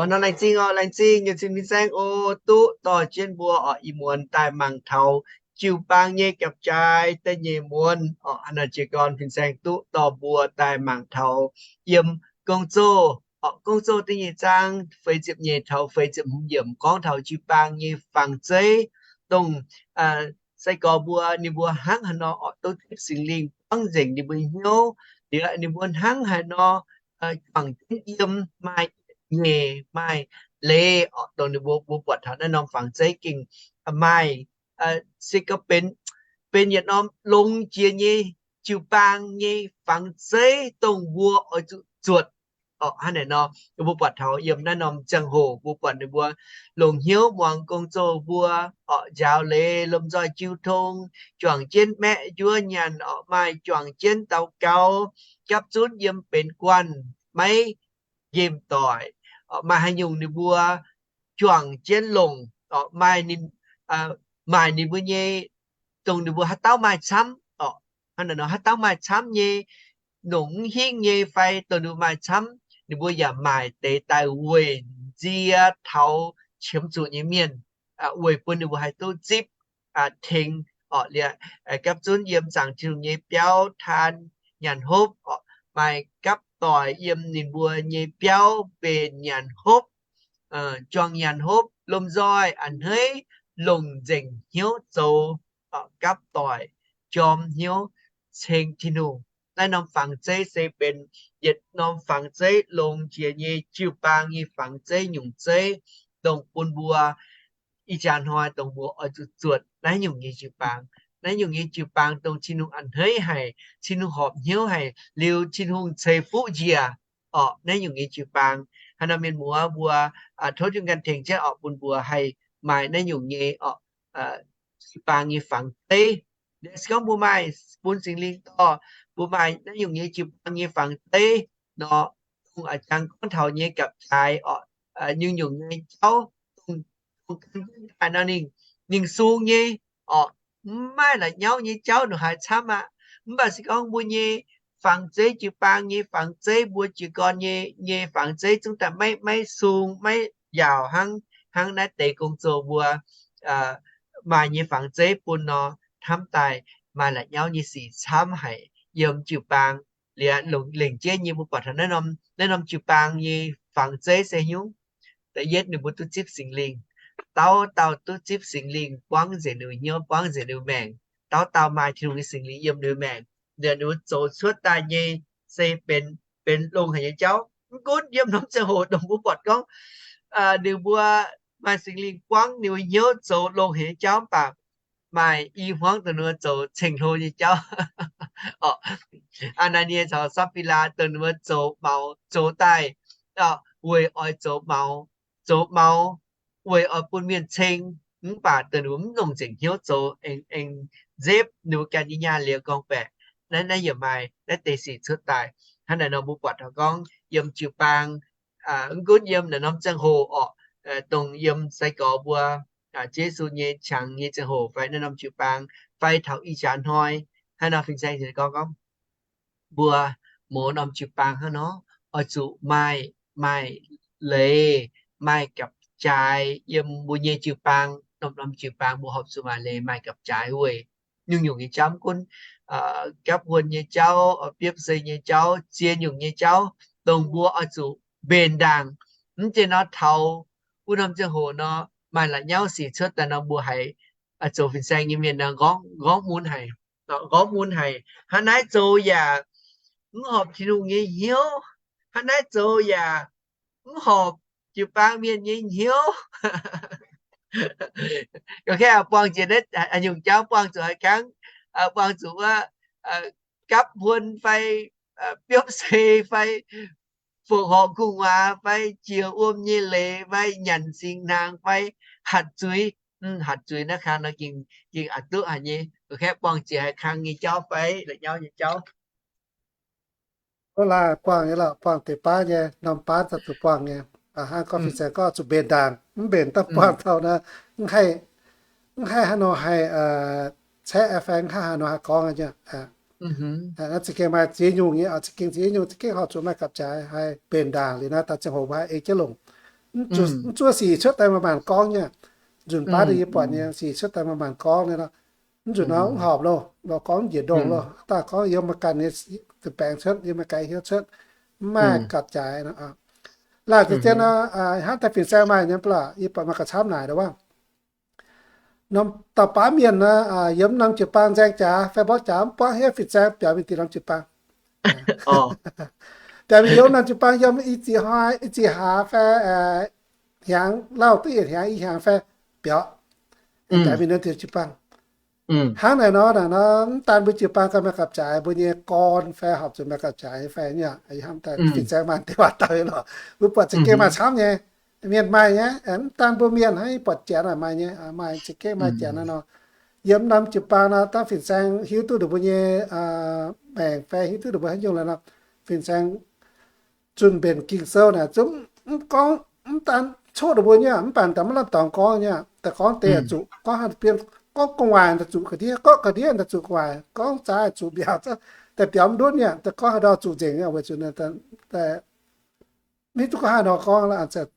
Nor laengz zingh oc, laengz zingh nyei cin fin saeng oc, duqv dorh jienv mbuo oc ih muonz daaih mangc taux jiu-baang nyei gapv-jaaix da'nyeic muonz oc. Hnangv naaic jiez gorn fin saeng duqv dorh mbuo daaih mangc taux yiem Gong-Zoh oc, Gong-Zoh da'nyeic zaang feix ziepc nyeic taux feix ziepc hmz yiemc gorngv taux jiu-baang nyei fangx zeiv, dongh sai-gorx mbuo ninh mbuo hnangv haaix nor oc duqv zipv Singx Lingh buangv nzengc ninh mbuo hnyouv, liuz ninh mbuo hnangv haaix nor juangc jienv yiem maaih nyeic maaih leiz oc, dongh ninh mbuo, mbuo buatc taux naaiv norm fangx zeiv gengh maaih se gorngv benx, benx yietc norm longx jiex nyei jiu-baang nyei fangx zeiv dongh mbuo oix zuqc zuotc oc. Hnangv naaic nor, mbuo buatc taux yiem naaiv norm ziangh hoc mbuo buatc ninh mbuo longc hnyouv muangx Gong-Zoh mbuo oc, njaaux leiz, lomh nzoih jiu tong, juangc jienv maeqv njuov nyanc oc, maaih juangc jienv daux gaux, gapv zunv yiem benx guanh maiv nqemh doic oc. Maaih haaix nyungc ninh mbuo juangc jienv longc oc, maaih ninh, maaih ninh mbuo nyei, dongh ninh mbuo haaix dauh maaih camv oc, hnangv naaic nor haaix dauh maaih camv nyei, nongc mv hingv nyei fai dongh ninh mbuo maaih camv, ninh mbuo yaac maaic deix daaih weic nzie taux qiemx zuqc nyei mienh, weic bun ninh mbuo haih duqv zipv tengx oc. Liuz gapv zunv yiem zaangc Tin-Hungh nyei biauv taan nyanc hopv oc, maaih gapv doic yiem ninh mbuo nyei biauv mbenc nyanc hopv, juangc nyanc hopv, lomh nzoih a'hneiv, longc nzengc hnyouv zoux gapv doic, jorm hnyouv ceng Tin-Hungh. Naaiv norm fangx zeiv se benx yietc norm fangx zeiv longx jiex nyei jiu-baang nyei fangx zeiv nyungc zeiv, dongh bun mbuo ih jaax hnoi dongh mbuo oix zuqc zuotc naaiv nyungc nyei jiu-baang. Naaiv nyungc nyei jiu-baang dongh Tin-Hungh a'hneiv haic, Tin-Hungh horpc hnyouv haic, liuz Tin-Hungh ceix fuqv njiec orqc, naaiv nyungc nyei jiu-baang. Haaix nor mienh muoz mbuo tov Tin-Hungh ganh tengx jienv orqc bun mbuo haih maaih naaiv nyungc nyei orqc, jiu-baang nyei fangx zeiv. Se gorngv mbuo maaih bun Singx Lingh dorh, mbuo maaih naaiv nyungc nyei jiu-baang nyei fangx zeiv nor, dongh a'jangx gorngv taux nyei gapv-jaaix orqc, nyungc-nyungc nyei jauv, dongh, dongh gan jienv daaih nor ninh, ninh sung nyei orqc, mv maaih la'nyauv nyei jauv ndongc haaix camv aqv. Mv baac se gorngv mbuo nyei fangx zeiv, jiu-baang nyei fangx zeiv, mbuo jiez gorn nyei, nyei fangx zeiv zungv daaih maiv, maiv sung, maiv yaauc hnangv, hnangv naaiv deix gong-zoh mbuo maaih nyei fangx zeiv bun nor, hnamv daaih maaih la'nyauv nyei sic camv haic yiem jiu-baang. Liuz longc, lengc jeiv nyei mbuo buatc taux naaiv norm, naaiv norm jiu-baang nyei fangx zeiv se nyungc. Da'yietv, ninh mbuo duqv zipv Singx Lingh. Dauh dauh duqv zipv Singx Lingh buangv nzengc ninh mbuo hnyouv, buangv nzengc ninh mbuo maengc. Dauh dauh maaih Tin-Hungh nyei Singx Lingh yiem ninh mbuo maengc. Ninh mbuo zoux cuotv daaih nyei se benx, benx longx haic nyei jauv. Mv gunv yiem norm ziangh hoc dongh mbuo buatc gorngv, ninh mbuo maaih Singx Lingh buangv ninh mbuo hnyouv zoux longx haic nyei jauv, mv baac maaih i hmuangv dongh ninh mbuo zoux ceng-hlo nyei jauv. Orqc, Aa^naa^nie caux Sapv^fii^laa dongh ninh mbuo zoux maux zoux daaih, weic oix zoux maux, zoux maux weic oix bun mienh ceng, mv baac dongh ninh mbuo mv longc nzengc hnyouv zoux, aengx, aengx nzepv ninh mbuo ganh nyei nyaanh liuz gorngv-baeqc. Naaiv, naaiv yaac maaih naaiv deix sic cuotv daaih. Hnangv naaic nor mbuo buatc taux gorngv yiem jiu-baang, mv gunv yiem naaiv norm ziangh hoc orqc, dongh yiem sai-gorx mbuo, Yesu nyei qangx nyei ziangh hoc fai naaiv norm jiu-baang, fai taux ih jaax hnoi, hnangv nor fin-saeng gorngv, gorngv mbuo mouz norm jiu-baang hnangv nor, oix zuqc maaih, maaih leiz, maaih gapv-jaaix yiem mbuo nyei jiu-baang. Norm, norm jiu-baang mbuo horpc zuqc maaih leiz, maaih gapv-jaaix weic nyungc-nyungc nyei jauv, mv gunv gapv wuonh nyei jauv, biopv sei nyei jauv, ziex nyungc nyei jauv, dongh mbuo oix zuqc mbenc ndaangc. Mv zeiz nor taux wuov norm ziangh hoc nor, maaih la'nyauv sic cuotv daaih nor, mbuo haiz zoux fin-saeng nyei mienh nor, nqorngv, nqorngv mun haic, nqorngv mun haic. Hnangv naaiv zoux yaac mv horpc Tin-Hungh nyei hnyouv. Hnangv naaiv zoux yaac mv horpc jiu-baang mienh nyei hnyouv. Ga'naaiv buangh njiec naaiv nyungc jauv buangh zuqc haaix kangv, buangh zuqc wuov gapv wuonh fai biopv sei fai fongc horc gu'nguaaz fai jiex wuom nyei leiz fai nyanc singx hnaangx fai hatc zuiz. Hatc zuiz naaiv kangv nor gengh, gengh a'duqv haic nyei. Ga'naaiv buangh njiec haaix kangv nyei jauv fai la'nyauv nyei jauv. Ov, laaih buangh nyei lorqc, buangh deix baav nyei, norm baav daaih zuqc buangh nyei. Hnangv gorngv fin-saeng gorngv zuqc mbenc ndaangc, mv mbenc daaih buangh taux naaiv, mv haih, mv haih haaix nor haih caeqv fai mv haih haaix nor haih gorngv nyei. Naaiv za'gengh maaih ziex nyungc nyei, za'gengh ziex nyungc, za'gengh horpc zuqc maaih gapv-jaaix haih mbenc ndaangc liuz naaiv daaih ziangh hoc mbuo haih ei jienv longc. Mv zuov sic cuotv daaih maaih maanc gorngv nyei. Nzunc baav yie buatc nyei sic cuotv daaih maaih maanc gorngv nyei lorqc. Mv nzunc nor mv horpc loh, lorz gorngv njiec ndongh loh. Daaih gorngv yiem maiv ganh nyei baengc cuotv, yiem maiv ganh hnyouv cuotv, mv maaih gapv-jaaix nor. Laanh zien-zien nor, hnangv daaih fin-saeng maaih nyei baac, yie buatc maaih gauh camv naaic ndau wuov. Norm dauh baav mienh nor, yiem norm jiu-baang nzaeng jaax fai mborqv jaax mv buangv hnyouv fin-saeng biaux mingh diqc norm jiu-baang. Biaux mingh yiem norm jiu-baang yiem i ziex hnoi, i ziex hlaax fai hnyangx, lauh duqv yietc hnyangx i hnyangx fai biaux, biaux mingh norm jiu-baang. Hnangv naaic nor, naaic nor mv daan mbuo jiu-baang ganh maaih gapv-jaaix, mbuo nyei gorn fai horpc zuqc maaih gapv-jaaix fai nyei. Fin-saeng maaih deix waac dauh nyei lorqc. Mbuo buatc za'gengh maaih camv nyei. Mienh maaih nyei, mv daan mbuo mienh hnangv, buatc janx maaih nyei, maaih za'gengh maaih janx naaiv nor. Yiem norm jiu-baang nor, dangh fin-saeng hiuv duqv ninh mbuo nyei maengc fai hiuv duqv ninh mbuo haaix nyungc lorqc nor, fin-saeng zunh mbenc Ging-Sou naaic zungv mv gorngv, mv daan coqv ninh mbuo nyei, mv baac daaih maiv lamh dorngx gorngv nyei, daaih gorngv deix zuqc, gorngv haaix deix gorngv gu'nguaaic daaih zuqc ga'ndiev, gorngv ga'ndiev daaih zuqc gu'nguaaic, gorngv zaaix zuqc mbiaauc, daaih biaux mv ndutv nyei, daaih gorngv haaix ndau zuqc nzengc nyei, weic zuqc mv hiuv duqv gorngv haaix nor gorngv,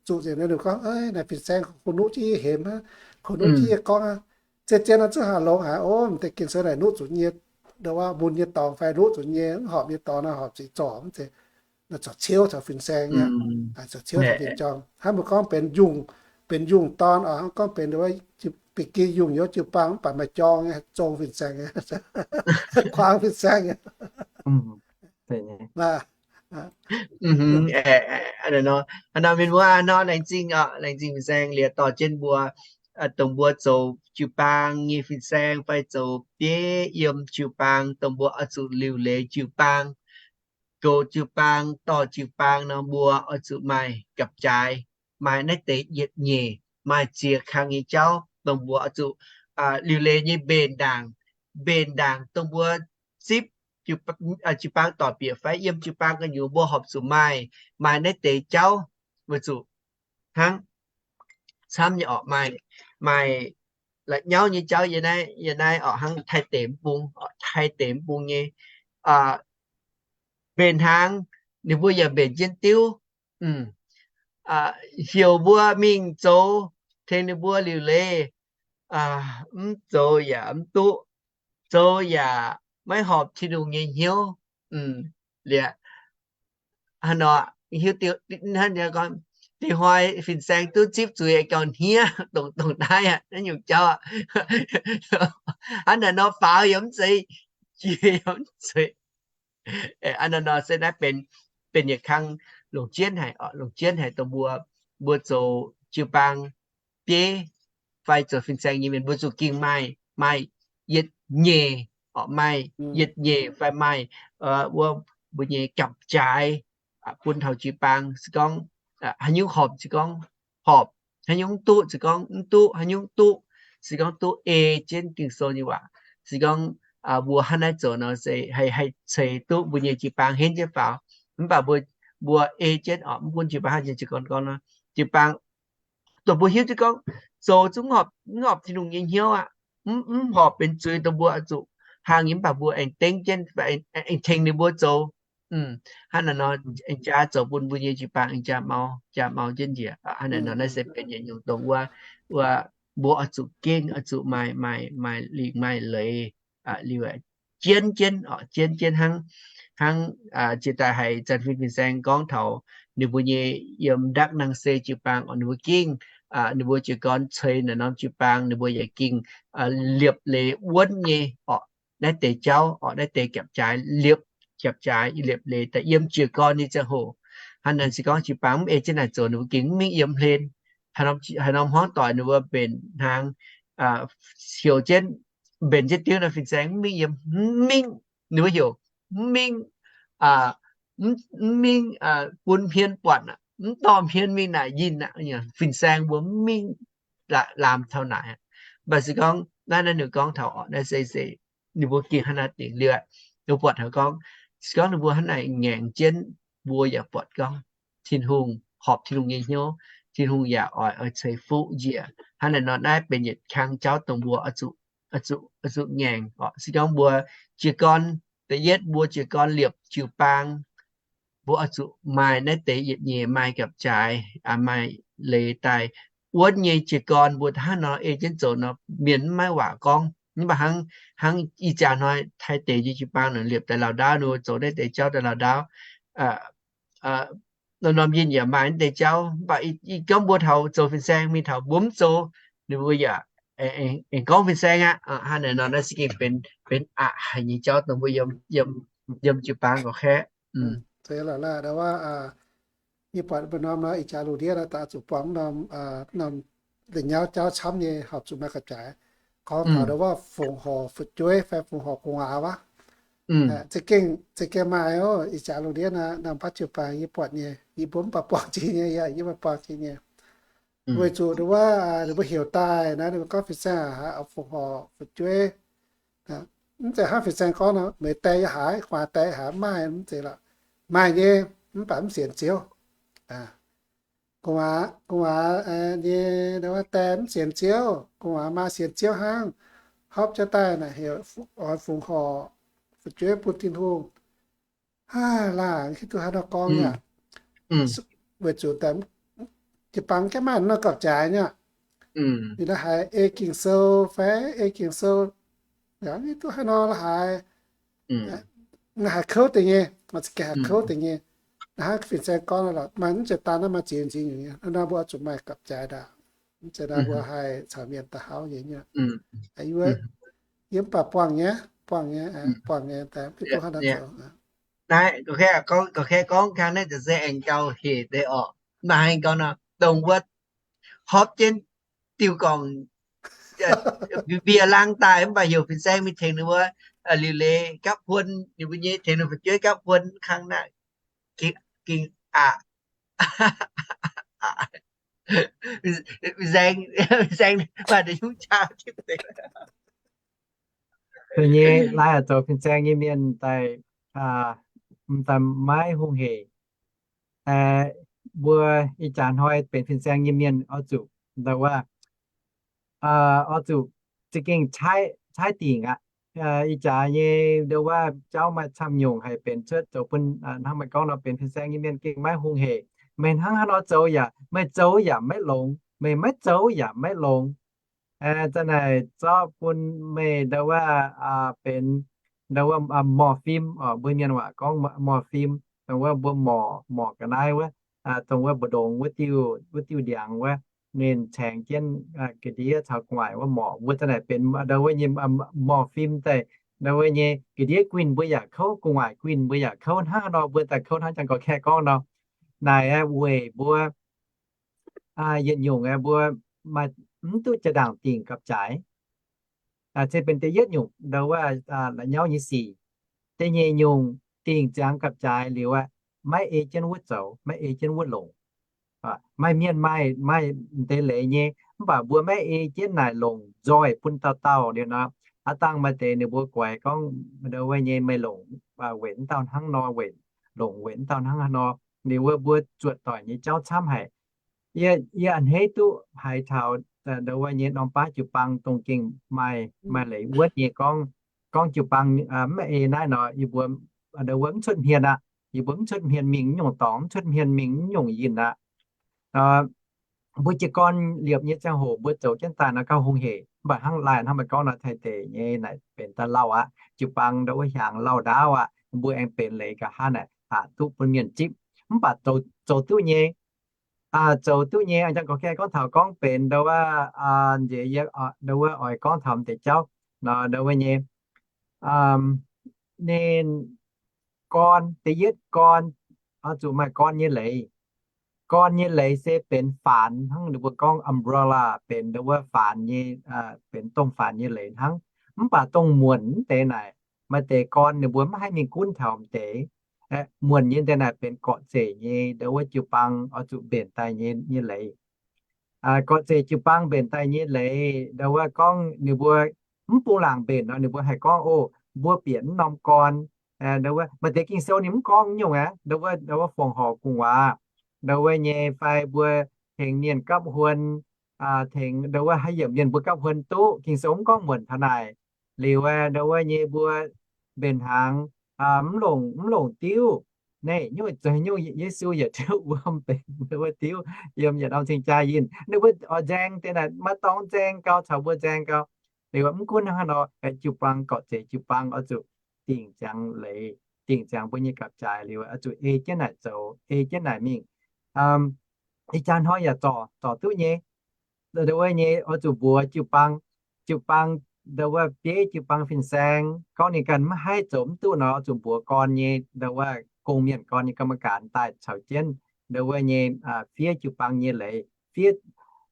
zuqc nzengc. Ninh gorngv, naaic fin-saeng kungx nuqv jienv yie hemx aqv, kungx nuqv jienv yie gorngv aqv. Zien-zien nor zungv haih longx haic. Ov, m'deix Ging-Sou naaic nuqv zuqc nyei, mun nyei dorngx fai nuqv zuqc nyei mv horpc nyei dorngx nor horpc zuqc zorc, mv zeiz, zorc ciouv caux fin-saeng nyei, zorc ciouv caux fin-jorm. Hnangv mbuo gorngv benx yungh, benx yungh dorn oc, gorngv benx ba'gi yungh yiem jiu-baang mv baac maaih jorng nyei, zong fin-saeng nyei, kuangx fin-saeng nyei. Hnangv nor, mienh muoz nor, laengz zingh, laengz zingh fin-saeng liuz dorh jienv mbuo, dongh mbuo zoux jiu-baang nyei fin-saeng fai zoux bieiv yiem jiu-baang, dongh mbuo oix zuqc liuc leiz jiu-baang, goux jiu-baang, dorh jiu-baang nor, mbuo oix zuqc maaih gapv-jaaix, maaih naaiv deix yietc nyeic, maaih ziex kang nyei jauv, dongh mbuo oix zuqc liuc leiz nyei mbenc ndaangc, mbenc ndaangc dongh mbuo zipv jiu-baang dorc bieqc fai yiem jiu-baang gu'nyuoz mbuo horpc zuqc maaih, maaih naaiv deix jauv, weic zuqc hnangv camv nyei orqc, maaih, maaih la'nyauv nyei jauv yie naaiv, yie naaiv orqc, hnangv Taiv deix mv bung, Taiv deix mv bung nyei mbenc hnaangx, ninh mbuo yaac mbenc jienv diuv, heuc mbuo mingh zoux, tengx ninh mbuo liuc leiz, mv zoux yaac mv duqv, zoux yaac maiv horpc Tin-Hungh nyei hnyouv. Liuz, hnangv nor, hiuv diuh, hnangv nor gorngv, dih hnoi fin-saeng duqv zipv zuiz gauh hniev, dongh, dongh naaiv aqv, naaiv nyungc jauv aqv. Hnangv naaiv nor faaux yaac mv zeiz, jiex yaac mv zeiz. Hnangv naaiv nor se naaiv benx, benx yietc kang longc jienv haic, longc jienv haic dongh mbuo, mbuo zoux jiu-baang bieiv fai zoux fin-saeng nyei mienh, mbuo zuqc ging maaih, maaih yietc nyeic, maaih yietc nyeic fai maaih, wuov, mbuo nyei gapv-jaaix bun taux jiu-baang. Se gorngv haaix nyungc horpc se gorngv horpc, haaix nyungc mv duqv se gorngv mv duqv, haaix nyungc duqv se gorngv duqv ei jienv Ging-Sou nyei waac. Se gorngv mbuo hnangv naaiv zoux nor se haih, haih ceix duqv mbuo nyei jiu-baang henv jienv faaux. Mv baac mbuo, mbuo ei jienv oc, mv gunv jiu-baang hnangv nyei jiu-gorn gorngv nor, jiu-baang dongh mbuo hiuv duqv gorngv zoux zungv horpc, mv horpc Tin-Hungh nyei hnyouv aqv. Mv, mv horpc benx zuiz dongh mbuo oix zuqc hlang nyei, mv baac mbuo aengx dengv jienv, aengx tengx ninh mbuo zoux. Hnangv naaiv nor, aengx jaa zoux bun mbuo nyei jiu-baang aengx jaa mau, jaa mau jienv njiec. Hnangv naaiv nor naaiv se benx yietc nyungc dongh wuov, wuov mbuo oix zuqc gengh, oix zuqc maaih, maaih, maaih lingc maaih leiz liuz, jienv jienv, jienv jienv hnangv, hnangv jiex daaih haiz Janx-Fin fin-saeng gorngv taux ninh mbuo nyei yiem Ndakv Nang Se jiu-baang oc, ninh mbuo gengh, ninh mbuo jiez gorn ceix naaiv norm jiu-baang, ninh mbuo yaac gengh liepc leiz wuonv nyei oc, naaiv deix jauv oc, naaiv deix gapv-jaaix, liepc, gapv-jaaix liepc leiz daaih yiem jiez gorn nyei ziangh hoc. Hnangv naaic se gorngv jiu-baang mv ei jienv naaic zoux, ninh mbuo gengh mv mingh yiem hlen. Haaix norm hmuangv doic ninh mbuo mbenc hnaangx, heuc jienv, mbenc jienv diuv nor fin-saeng mv mingh yiem, mv mingh, ninh mbuo heuc mv mingh, mv mingh bun hmien buatc, mv dorh hmien mingh naaic yinh aqv. Fin-saeng mbuo mv mingh laamz taux naaic. Mv baac se gorngv naaiv, naaiv ninh gorngv taux oc, naaiv se, se ninh mbuo gengh hnangv naaiv dingc liuz, ninh mbuo buatc taux gorngv, se gorngv ninh mbuo hnangv naaic ngaengc jienv, mbuo yaac buatc gorngv Tin-Hungh horpc Tin-Hungh nyei hnyouv, Tin-Hungh yaac oix, oix ceix fuqv njiec. Hnangv naaic nor naaiv benx yietc kang jauv dongh mbuo oix zuqc, oix zuqc, oix zuqc ngaengc oc. Se gorngv mbuo jiez gorn, da'yietv mbuo jiez gorn liepc jiu-baang, mbuo oix zuqc maaih naaiv deix yietc nyeic maaih gapv-jaaix, maaih leiz daaih wuonv nyei jiez gorn. Mbuo hnangv nor ei jienv zoux nor, mienh mv maaih waac gorngv. Mv baac hnangv, hnangv ih jaax hnoi Taiv deic nyei jiu-baang naaic liepc daaih lauh ndaauv, ninh mbuo zoux naaiv deix jauv daaih lauh ndaauv, norm-norm yinh yaac maaih naaiv deix jauv. Mv baac ih gorngv mbuo taux zoux fin-saeng mingh taux mbuo mv zoux, ninh mbuo yaac aengx gorngv fin-saeng aqv. Hnangv naaic nor naaiv se gengh benx, benx aqc haic nyei jauv dongh mbuo yiem, yiem jiu-baang gauh kaeqv. Yie buatc mbuo norm nor ih jaax lungh ndiev nor, daaih zuqc buangh norm, norm la'nyauv jauv camv nyei horpc zuqc maaih gapv-jaaix. Gorngv taux ndau wuov fongc horc fu'jueiv fai fongc horc gu'nguaaz wuov, za'gengh, za'gengh maaih oc. Ih jaax lungh ndiev nor, norm baav jiu-baang yie buatc nyei, yie mbuo mv baac buangh jiex nyei, yie mv baac buangh jiex nyei. Weic zuqc ndau wuov ninh mbuo heuc daaih naaiv, ninh mbuo gorngv fin-saeng haic, fongc horc fu'jueiv. Mv zeiz hnangv fin-saeng gorngv nor, meih die yaac haiz, gu'nguaaz die yaac haiz, mv maaih, mv zeiz lorqc. Maaih nyei, mv baac mv sienx Ziouv. Gu'nguaaz, gu'nguaaz nyei ndau wuov die mv sienx Ziouv, gu'nguaaz maa sienx Ziouv hnangv. Hopv jienv daaih naaic heuc oix fongc horc fu'jueiv bun Tin-Hungh. Laangc hiuv duqv haaix nor gorngv yaac, weic zuqc jiu-baang gaengh maaih norm gapv-jaaix nyei. Ninh haiz ei Ging-Sou fai ei Ging-Sou, yaac hiuv duv haaix nor haiz, haiz kouv deix nyei, za'gengh haiz kouv deix nyei. Hnangv fin-saeng gorngv lorqc, maaih mv zeiz daan naaiv, maaih ziex nyungc nyungc nyei. Hnangv nor mbuo oix zuqc maaih gapv-jaaix ndaangc. Mv zeiz nor mbuo haih caux mienh daux hauv nyei. Yie mv baac buangh nyei, buangh nyei, buangh nyei, mv hiuv duv haaix nor zoux. Naaiv, gorngv, gorngv kang naaiv se aengx gauh hec deix orqc. Mv baac haaix gauh nor, dongh wuov hopv jienv diuh gorngv, mbiauz laangh daaih mv baac heuc fin-saeng mingh tengx ninh mbuo liuc leiz gapv huon, ninh mbuo nyei tengx ninh fu'jueiv gapv huon kang naaiv, gengh aqc. Fin-saeng, fin-saeng maaih deix hnyouv jaa tipv deix. Da'nyeic, laih zoux fin-saeng nyei mienh daaih, m'daaih maiv hungh hec. Mbuo ih jaax hnoi benx fin-saeng nyei mienh oix zuqc, ndau wuov, oix zuqc za'gengh caaiv dingc aqv. Ih jaax nyei ndau wuov jauv maaih camv nyungc haih benx cuotv zoux bun, hnangv meih gorngv nor, benx fin-saeng nyei mienh gengh maiv hungh hec. Meih hnangv haaix nor zoux yaac, meih zoux yaac maiv longx, meih maiv zoux yaac maiv longx. Za'naaic zorqv bun meih ndau wuov benx ndau wuov morpheme, mbuo mienh waac gorngv morpheme, dongh wuov mbuo morc, morc ga'naaiv wuov, dongh wuov mbu'ndongx wuov diuh, wuov diuh ndiangx wuov, ninh caengx jienv ga'ndiev caux gu'nguaaic wuov morc, mbuo za'naaic benx ndau wuov nyei morpheme daaih. Ndau wuov nyei ga'ndiev guinh mbuo yaac kouv, gu'nguaaic guinh mbuo yaac kouv, hnangv haaix nor mbuo daaih kouv hnangv jangx gorx-kaeqv gorngv nor. Naaic weic mbuo yietc nyungc mbuo maiv duqv jaa-ndaangc dingc gapv-jaaix. Se benx da'yietv nyungc ndau wuov la'nyauv nyei sic. Da'nyeic nyungc dingc ziangx gapv-jaaix liuz aeqv, maiv ei jienv wuov zoux, maiv ei jienv wuov longc. Maaih mienh maaih, maaih deix leiz nyei, mv baac mbuo maiv ei jienv naaic longc nzoih bun dauh dauh liuz nor, aav dangh maaih deix ninh mbuo guaix gorngv ndau wuov nyei meih longc weic wuov dauh hnangv nor, weic longc weic wuov dauh hnangv haaix nor, liuz wuov mbuo zuotc doic nyei jauv camv haic. Yie, yie a'hneiv duqv haiz taux ndau wuov nyei norm baav jiu-baang dongh gengh maaih, maaih leiz wuonv nyei gorngv, gorngv jiu-baang maiv ei naaiv nor, yie mbuo ndau wuov mv cuotv hmien aqv. Yie mbuo mv cuotv hmien mingh nyungc dorngx, mv cuotv hmien mingh nyungc yinh aqv. Mbuo jiez gorn liepc nyei ziangh hoc mbuo zoux jienv daaih nor gauh hungh hec, mv baac hnangv laai hnangv meih gorngv nor, Taiv deic nyei naaic benx daaih lauh aqv. Jiu-baang ndau wuov hiaangx lauh ndaauv aqv, mbuo aengx benx leiz nqa'haav naaic aqc duqv bun mienh zipv. Mv baac zoux duqv nyei, zoux duqv nyei. A'jang gorx-kaeqv gorngv taux gorngv benx ndau wuov, nziex yie ndau wuov oix gorngv taux m'deix jauv nor, ndau wuov nyei ninh gorn, da'yietv gorn, oix zuqc maaih gorn nyei leiz. Gorn nyei leiz se benx faanx, hnangv ninh mbuo gorngv umbrella, benx ndau wuov faanx nyei, benx domh faanx nyei leiz hnangv. Mv baac dongh muonc mv deix naaic, maaih deix gorn ninh mbuo mv haih mingh gunv taux m'deix. Muonc nyei deix naaic benx gorqv-zeic nyei ndau wuov jiu-baang oix zuqc mbenc daaih nyei, nyei leiz. Gorqv-zeic jiu-baang mbenc daaih nyei leiz, ndau wuov gorngv ninh mbuo mv bungx laangc mbenc nor, ninh mbuo haih gorngv, o, mbuo bieqc mv norm gorn. Ndau wuov maaih deix Ging-Sou ninh mv gorngv nyungc aqv, ndau wuov, ndau wuov fongc horc gu'nguaaz, ndau wuov nyei fai mbuo tengx mienh gapv huon, tengx ndau wuov haaix yiemc mienh mbuo gapv huon duqv. Ging-Sou mv gorngv muonc taux naaic. Liuz ndau wuov nyei mbuo mbenc hnaangx mv longc, mv longc diuv. Naaiv nyungc, nyungc Yesu yietc diuv wuom benx ndau wuov diuv yiem yietc norm cing-jaa yinh. Ninh mbuo oix nzaeng deix naaic, maaih dorngx nzaeng gau, caux mbuo nzaeng gau. Liuz mv gunv hnangv haaix nor, jiu-baang gorqv-zeic jiu-baang oix zuqc dingc ziangx leiz, dingc ziangx mbuo nyei gapv-jaaix liuz oix zuqc ei jienv naaic zoux, ei jienv naaic mingh. Ih jaax hnoi yaac zorc, zorc duqv nyei. Ndau wuov nyei oix zuqc mbuox jiu-baang, jiu-baang, ndau wuov bieiv jiu-baang fin-saeng gorngv ninh ganh maiv haih zoux mv duqv nor, oix zuqc mbuox gorn nyei, ndau wuov gong-mienh gorn nyei กรรมการ daaih caux jienv ndau wuov nyei fiev jiu-baang nyei leiz. Fiev,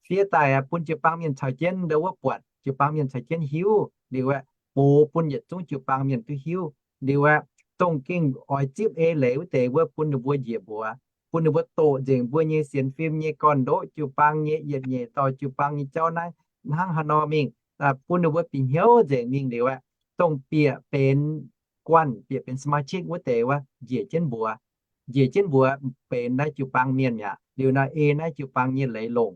fiev daaih bun jiu-baang mienh caux jienv ndau wuov buatc, jiu-baang mienh caux jienv hiuv liuz aeqv, box bun yietc zungv jiu-baang mienh duqv hiuv liuz aeqv, dongh gengh oix zipv ei leiz wuov deix wuov bun ninh mbuo njiec mbuox, bun ninh mbuo doqc nzengc mbuo nyei sienx fim nyei gorn-ndoqv jiu-baang nyei yietc nyeic dauh jiu-baang nyei jauv naaiv hnangv haaix nor mingh, bun ninh mbuo bieqc hnyouv nzengc mingh liuz aeqv, dongh bieqc benx guanh, bieqc benx สมาชิก wuov deix wuov njiec jienv mbuox, njiec jienv mbuox benx naaiv jiu-baang mienh mi'aqv. Liuz nor ei naaiv jiu-baang nyei leiz longc.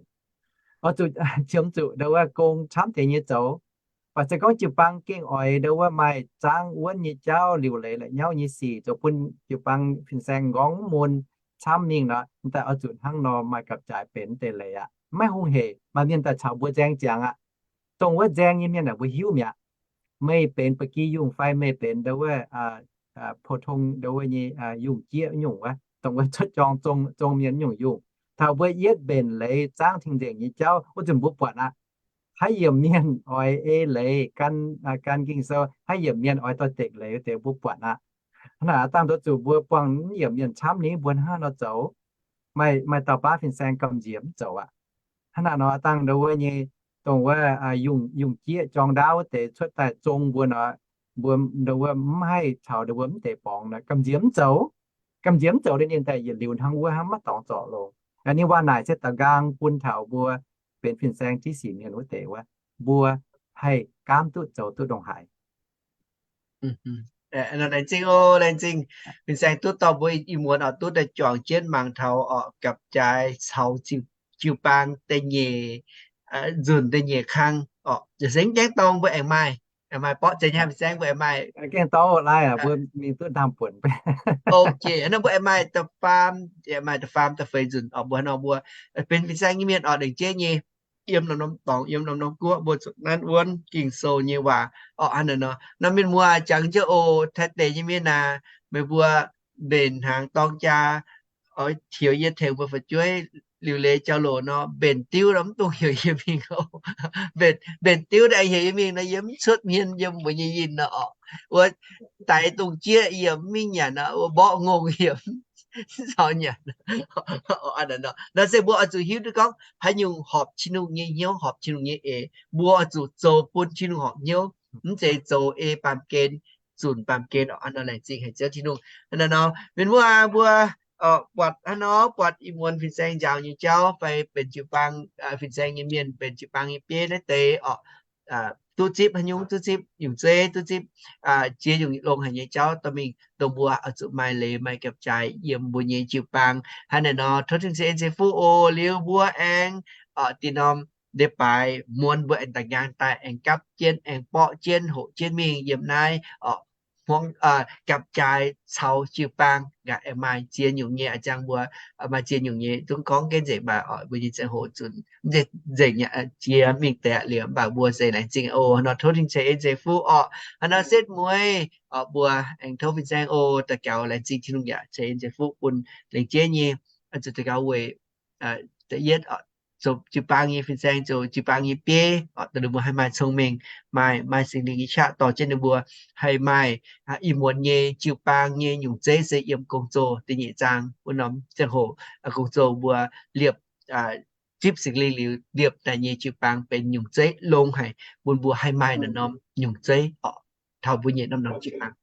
Oix zuqc qiemx zuqc ndau wuov gong camv deix nyei zoux. Baac se gorngv jiu-baang gengh oix ndau wuov maaih zangv wuonv nyei jauv, liuc leiz la'nyauv nyei sic zoux bun jiu-baang fin-saeng nqorngv mv mun camv mingh nor, m'daaih oix zuqc hnangv nor maaih gapv-jaaix benx deix leiz aqv. Maiv hungh heic, maaih mienh daaih caux mbuo nzaeng ziangx aqv. Dongh wuov nzaeng nyei mienh aeqv, mbuo hiuv mi'aqv. Meih benx ba'gi yungh fai meih benx ndau wuov 普通 ndau wuov nyei yungh jieqv nyungc wuov, dongh wuov cuotv jorng zong mienh nyungc yungh. Taux mbuo yietv mbenc leiz zangv cing-nzengc nyei jauv wuov nzunc mbuo buatc aqv. Haaix yiemc mienh oix ei leiz gan, gan Ging-Sou, haaix yiemc mienh oix dorh dekc leiz wuov deix mbuo buatc aqv. Hnangv naaic aqv dangh ndoqv zuqc mbuo buangh yiemc mienh camv ni mbuo hnangv haaix nor zoux. Maaih, maaih dauh baav fin-saeng gamh nziex mv zoux aqv. Hnangv naaic nor aqv dangh ndau wuov nyei, dongh wuov yungh, yungh jieqv jorng ndaauv wuov deix cuotv daaih zong mbuo nor, mbuo ndau wuov mv haih caux ndau wuov mv deix borngz nor, gamh nziex mv zoux. Gamh nziex mv zoux liuz ninh daaih yietc liuz hnangv wuov hnangv maiv dorngx zorc longx. Ninh waac naaic se daux nqaang bun taux mbuo benx fin-saeng jiv sic mienh wuov deix wuov, mbuo haih gaamv duqv zoux duqv ndongc haaix. Laengz zingh oc, laengz zingh. Fin-saeng duqv dorh mbuo ih muonz oc, duqv daaih juangc jienv mangc taux oc, gapv-jaaix caux jiu-baang da'nyeic nzunc da'nyeic kang oc. Nzunc se mv gaengh dorngx mbuo aengx maaih, aengx maaih borqv zeiz nyei, fin-saeng mbuo aengx maaih. Gaengh dorngx lai, mbuo mingh duqv ndaam buonc. Ok, nor mbuo aengx maaih da'faam, maaih da'faam da'feix nzunc oc, mbuo nor mbuo benx fin-saeng nyei mienh oc, lengc jeiv nyei yiem norm-norm dorngx, yiem norm-norm guoqv, mbuo zuqc nanv wuonv Ging-Sou nyei waac orqc. Hnangv naaiv nor, norm mienh muoz jangx jienv oc, Taiv deic nyei mienh aac, meih mbuo mbenc hnaangx dorng jaa, oix heuc yie tengx mbuo fu'jueiv liuc leiz jauv-louc nor, mbenc diuv nor mv dungx heuc yie mingh oc. Mbenc, mbenc diuv naaiv heuc yie mingh nor, yie mv cuotv hmien yiem mbuo nyei yinh nor orqc. Wuov daix dungz jieqv yie mv mingh nyanc nor, wuov mborqv ngongh yie mv caux nyanc. Nor se mbuo oix zuqc hiuv duqv gorngv haaix nyungc horpc Tin-Hungh nyei hnyouv, horpc Tin-Hungh nyei eix, mbuo oix zuqc zoux bun Tin-Hungh horpc hnyouv, mv zeiz zoux ei baamh gen, zunc baamh gen oc. Hnangv nor laengz zingh haic Ziouv Tin-Hungh. Hnangv naaiv nor, mienh muoz, mbuo buatc hnangv nor, buatc ih muonz fin-saeng njaaux nyei jauv fai benx jiu-baang, fin-saeng nyei mienh benx jiu-baang nyei bieiv naaiv deix oc, duqv zipv haaix nyungc, duqv zipv nyungc zeiv, duqv zipv ziex nyungc longx haic nyei jauv dorh mingh dongh mbuo oix zuqc maaih leiz maaih gapv-jaaix yiem mbuo nyei jiu-baang. Hnangv naaiv nor, tov Tin-Hungh ceix en ceix fuqv oc. Liuz mbuo aengx oc, dinh norm leiz-baaix muonz mbuo aengx daaih nqaang daaih aengx gapv jienv, aengx borqv jienv, hoqc jienv mingh yiem naaiv oc, hmuangv, gapv-jaaix caux jiu-baang nqa'haav aengx maaih ziex nyungc nyei a'jang mbuo, maaih ziex nyungc nyei zungv gorngv gengh nzengc, mv baac oc mbuo nyei ziangh hoc zunc mv zeiz nzengc nyei, jiex mingh deix liuz, mv baac mbuo se laengz zingh oc. Hnangv nor tov Tin-Hungh ceix en ceix fuqv oc. Hnangv nor setv mueiz oc, mbuo aengx tov fin-saeng oc, daux gaux laengz zingh Tin-Hungh yaac ceix en ceix fuqv bun lengc jeiv nyei, zuqc daux gaux weic da'yietv zoux jiu-baang nyei fin-saeng, zoux jiu-baang nyei bieiv oc, dongh ninh mbuo haih maaih cong-mengh, maaih, maaih Singx Lingh nyei qaqv dorh jienv ninh mbuo haih maaih ih muonz nyei jiu-baang nyei nyungc zeiv se yiem Gong-Zoh da'nyeic zaang wuov norm ziangh hoc, Gong-Zoh mbuo liepc, zipv Singx Lingh liuz liepc daaih nyei jiu-baang benx nyungc zeiv longx haic, bun mbuo haih maaih naaiv norm nyungc zeiv oc, taux mbuo nyei norm-norm jiu-baang.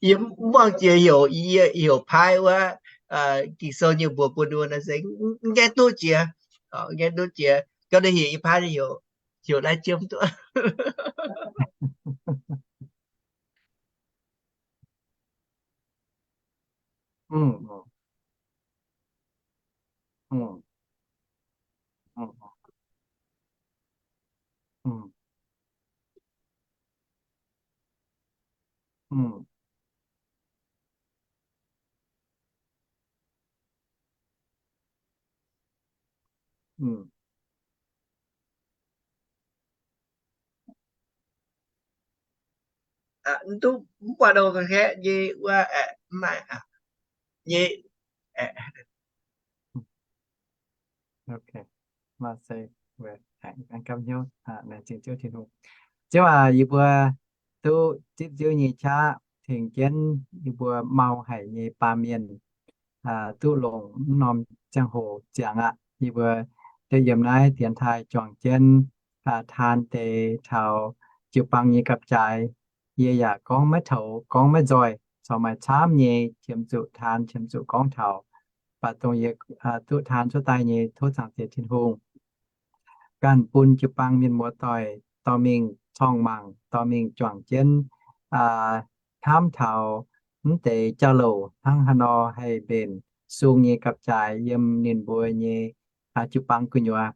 Yie mv muangh jiex heuc, yie heuc paaiv wuov Ging-Sou nyei mbuox bun wuov naaiv se mv gaengh duqv jiex, mv gaengh duqv jiex. Gauh naaiv heuc yie paaiv heuc, heuc lai jiem duqv. Mm. Mm. Aa, mv duqv, mv buatc nor, kaeqv nyei wuov, aa, mv maaih, aa, nyei, aa. Ok. Maaih se, aengx gapv hnyouv, laengz zingh Ziouv Tin-Hungh. Ziouv aac, yie mbuo duqv zipv Ziouv nyei qaqv tengx jienv yie mbuo mau haic nyei baamh mienh, duqv longc mv norm ziangh hoc ziangx aqv. Yie mbuo deix yiem naaiv dienx taaih juangc jienv taan deix taux jiu-baang nyei gapv-jaaix. Yie yaac gorngv maiv toux, gorngv maiv nzoih, corc maaih camv nyei qiemx zuqc taan, qiemx zuqc gorngv taux. Mv baac dongh yie duqv taan cuotv daaih nyei, tov Zaangc Diex Tin-Hungh ganh bun jiu-baang mienh muoz-doic dorh mingh corng mangc, dorh mingh juangc jienv hnamv taux mv deix jauv-louc hnangv haaix nor haih mbenc sung nyei gapv-jaaix yiem ninh mbuo nyei jiu-baang gu'nyuoz.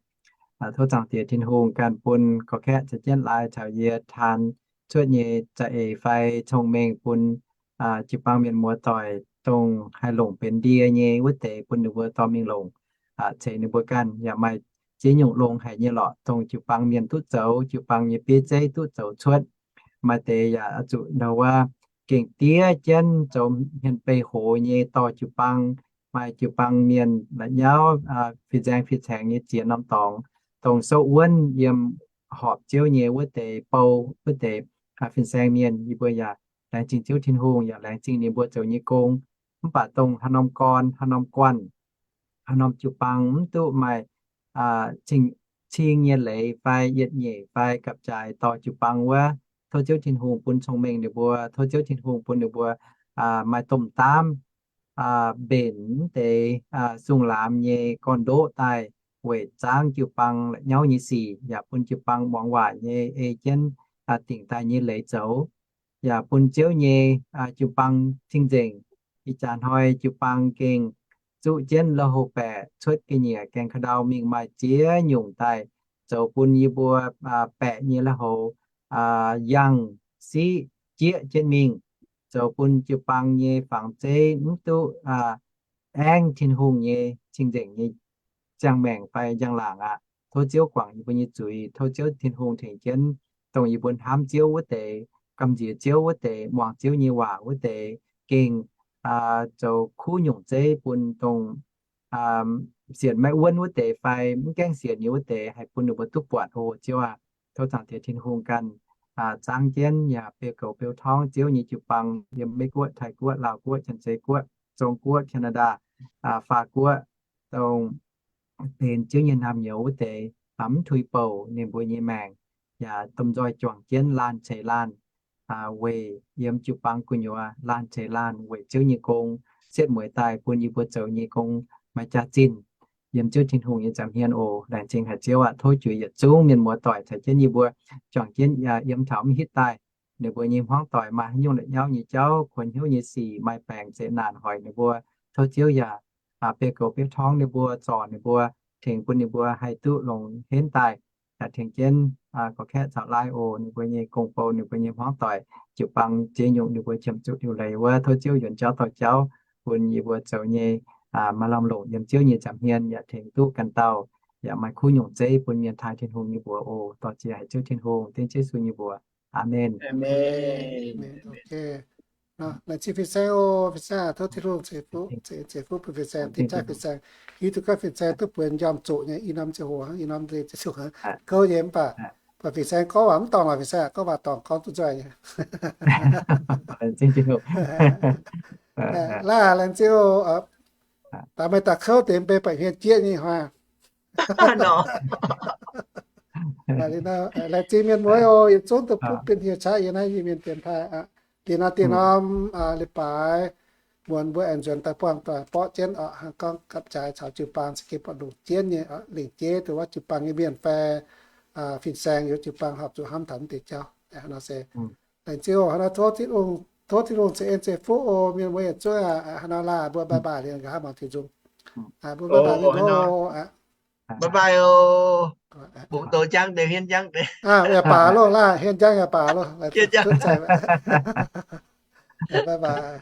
Tov Zaangc Diex Tin-Hungh ganh bun gorqv-kaeqv caux jienv lai caux yie taan cuotv nyei za'eix fai cong-mengh bun jiu-baang mienh muoz-doic dongh haih longc benx ndie nyei wuov deix bun ninh mbuo dorh mingh longc ceix ninh mbuo ganh. Yaac maaih ziex nyungc longx haic nyei lorqc, dongh jiu-baang mienh duqv zoux, jiu-baang nyei bieiv zeiv duqv zoux cuotv. Maaih deix yaac zuqc ndau wuov gengh diev jienv zoux hmien beih hoz nyei dorh jiu-baang. Maaih jiu-baang mienh la'nyauv fin-saeng fin-saeng nyei ziex norm dorngx, dongh souv wuonv yiem horpc Ziouv nyei wuov deix bou, wuov deix fin-saeng mienh, yie mbuo yaac laengz zingh Ziouv Tin-Hungh, yaac laengz zingh ninh mbuo zoux nyei gong. Mv baac dongh haaix norm gorn, haaix norm guanh, haaix norm jiu-baang mv duqv maaih cing nyei leiz fai yietc nyeic fai gapv-jaaix dorh jiu-baang wuov, tov Ziouv Tin-Hungh bun cong-mengh ninh mbuo, tov Ziouv Tin-Hungh bun ninh mbuo maaih domh daamv mbenc mv deix sung-laamz nyei gorn-ndoqv daaih weic zaangv jiu-baang la'nyauv nyei sic, yaac bun jiu-baang muangx waac nyei ei jienv dingc daaih nyei leiz zoux, yaac bun Ziouv nyei jiu-baang cing-nzengc. Ih jaax hnoi jiu-baang gengh zuqv jienv lui-houx baeqc cuotv ga'nyiec gaengh ka'ndau mingh maaih ziex nyungc daaih, zoux bun yie mbuo baeqc nyei lui-houx yangh siqv jieqv jienv mingh, zoux bun jiu-baang nyei fangx zeiv mv duqv aengv Tin-Hungh nyei cing-nzengc nyei ziangh maengc fai njang-laangc aqv. Tov Ziouv guangc yie mbuo nyei zuiz, tov Ziouv Tin-Hungh tengx jienv dongh yie mbuo hnamv Ziouv wuov deix, gamh nziex Ziouv wuov deix, muangx Ziouv nyei waac wuov deix, gengh zoux kuv nyungc zeiv bun dongh sienx maiv wuonv wuov deix fai mv gaengh sienx nyei wuov deix haih bun ninh mbuo duqv buatc oc Ziouv aac. Tov Zaangc Diex Tin-Hungh ganh zaangv jienv yaac beu goux beu torngv Ziouv nyei jiu-baang yiem Meiv Guoqv, Taiv Guoqv, Laauh Guoqv, Janx-Zei Guoqv, Zong Guoqv, Canada, Faa Guoqv, dongh benx Ziouv nyei naamh nyouz wuov deix, mv tuix bouc ninh mbuo nyei maengc, yaac domh nzoih juangc jienv laanh ceix laanh weic yiem jiu-baang gu'nyuoz laanh ceix laanh weic Ziouv nyei gong, setv mueiz daaih bun yie mbuo zoux nyei gong maaih jaax-zinh yiem Ziouv Tin-Hungh nyei nza'hmien oc. Laengz zingh haic Ziouv aac, tov juix yietc zungv mienh muoz-doic caux jienv yie mbuo juangc jienv yiem taux mv hitv daaih, ninh mbuo nyei hmuangv doic maaih haaix nyungc la'nyauv nyei jauv, kuonx hnyouv nyei sic, maaih baengc zeqc naanc hoic ninh mbuo, tov Ziouv yaac beu goux beu torngv ninh mbuo, zorc ninh mbuo, tengx bun ninh mbuo haih duqv longx henv daaih, yaac tengx jienv gorqv-kaeqv caux laai oc. Ninh mbuo nyei gong-bou, ninh mbuo nyei hmuangv doic, jiu-baang ziex nyungc ninh mbuo qiemx zuqc liuc leiz wuov, tov Ziouv yuonx jauv dorh jauv bun yie mbuo zoux nyei maaih lamh longc yiem Ziouv nyei nza'hmien, yaac tengx duqv ganh dauh, yaac maaih kuv nyungc zeiv bun mienh taaih Tin-Hungh nyei mbuox oc. Dorh jiex haic Ziouv Tin-Hungh, dengv Ziouv Yesu nyei mbuox. Aamen. Laengz zingh fin-saeng oc. Fin-saeng tov Tin-Hungh ceix fuqv, ceix fuqv bun fin-saeng, dingh jaav fin-saeng. Hiuv duqv gorngv fin-saeng duqv bueix njormh zoqc nyei i norm ziangh hoc, i norm ziangh hoc kouv nyei mv baac, mv baac fin-saeng gorngv waac mv dorngc lorqc, fin-saeng gorngv waac dorngc gorngv duqv nzoih nyei. Laengz zingh, laengz zingh oc. Daaih meih daaih kouv deix mv bei baeqc hmien jieqv nyei hnoi. Laengz zingh mienh muoz oc, yietc zungv dongh butv bienh hieh qaqv yiem naaiv Iu-Mienh dienx taaih aqv. Dinh norm, dinh norm leiz-baaix muonz mbuo aengx nzuonx daaih buangh doic borqv jienv oc, hnangv gorngv gapv jaaix caux jiu-baang za'gengh buatc longc jienv nyei oc, lingc jeiv dongh wuov jiu-baang nyei mienh fai fin-saeng youz jiu-baang horpc zuqc hnamv taux mv deix jauv. Nor se laengz zingh oc. Hnangv nor tov Tin-Hungh, tov Tin-Hungh ceix en ceix fuqv oc. Mienh mbuo yietc zungv aqv. Hnangv nor laanh mbuo bye bye liuz nqa'haav mangc diuh nzung. Mbuo bye bye liuz oc. Bye bye oc. Bungx douz jangv deix, hien jangv deix. Yaac baac loh, laanh hien jangv yaac baac loh. 拜拜。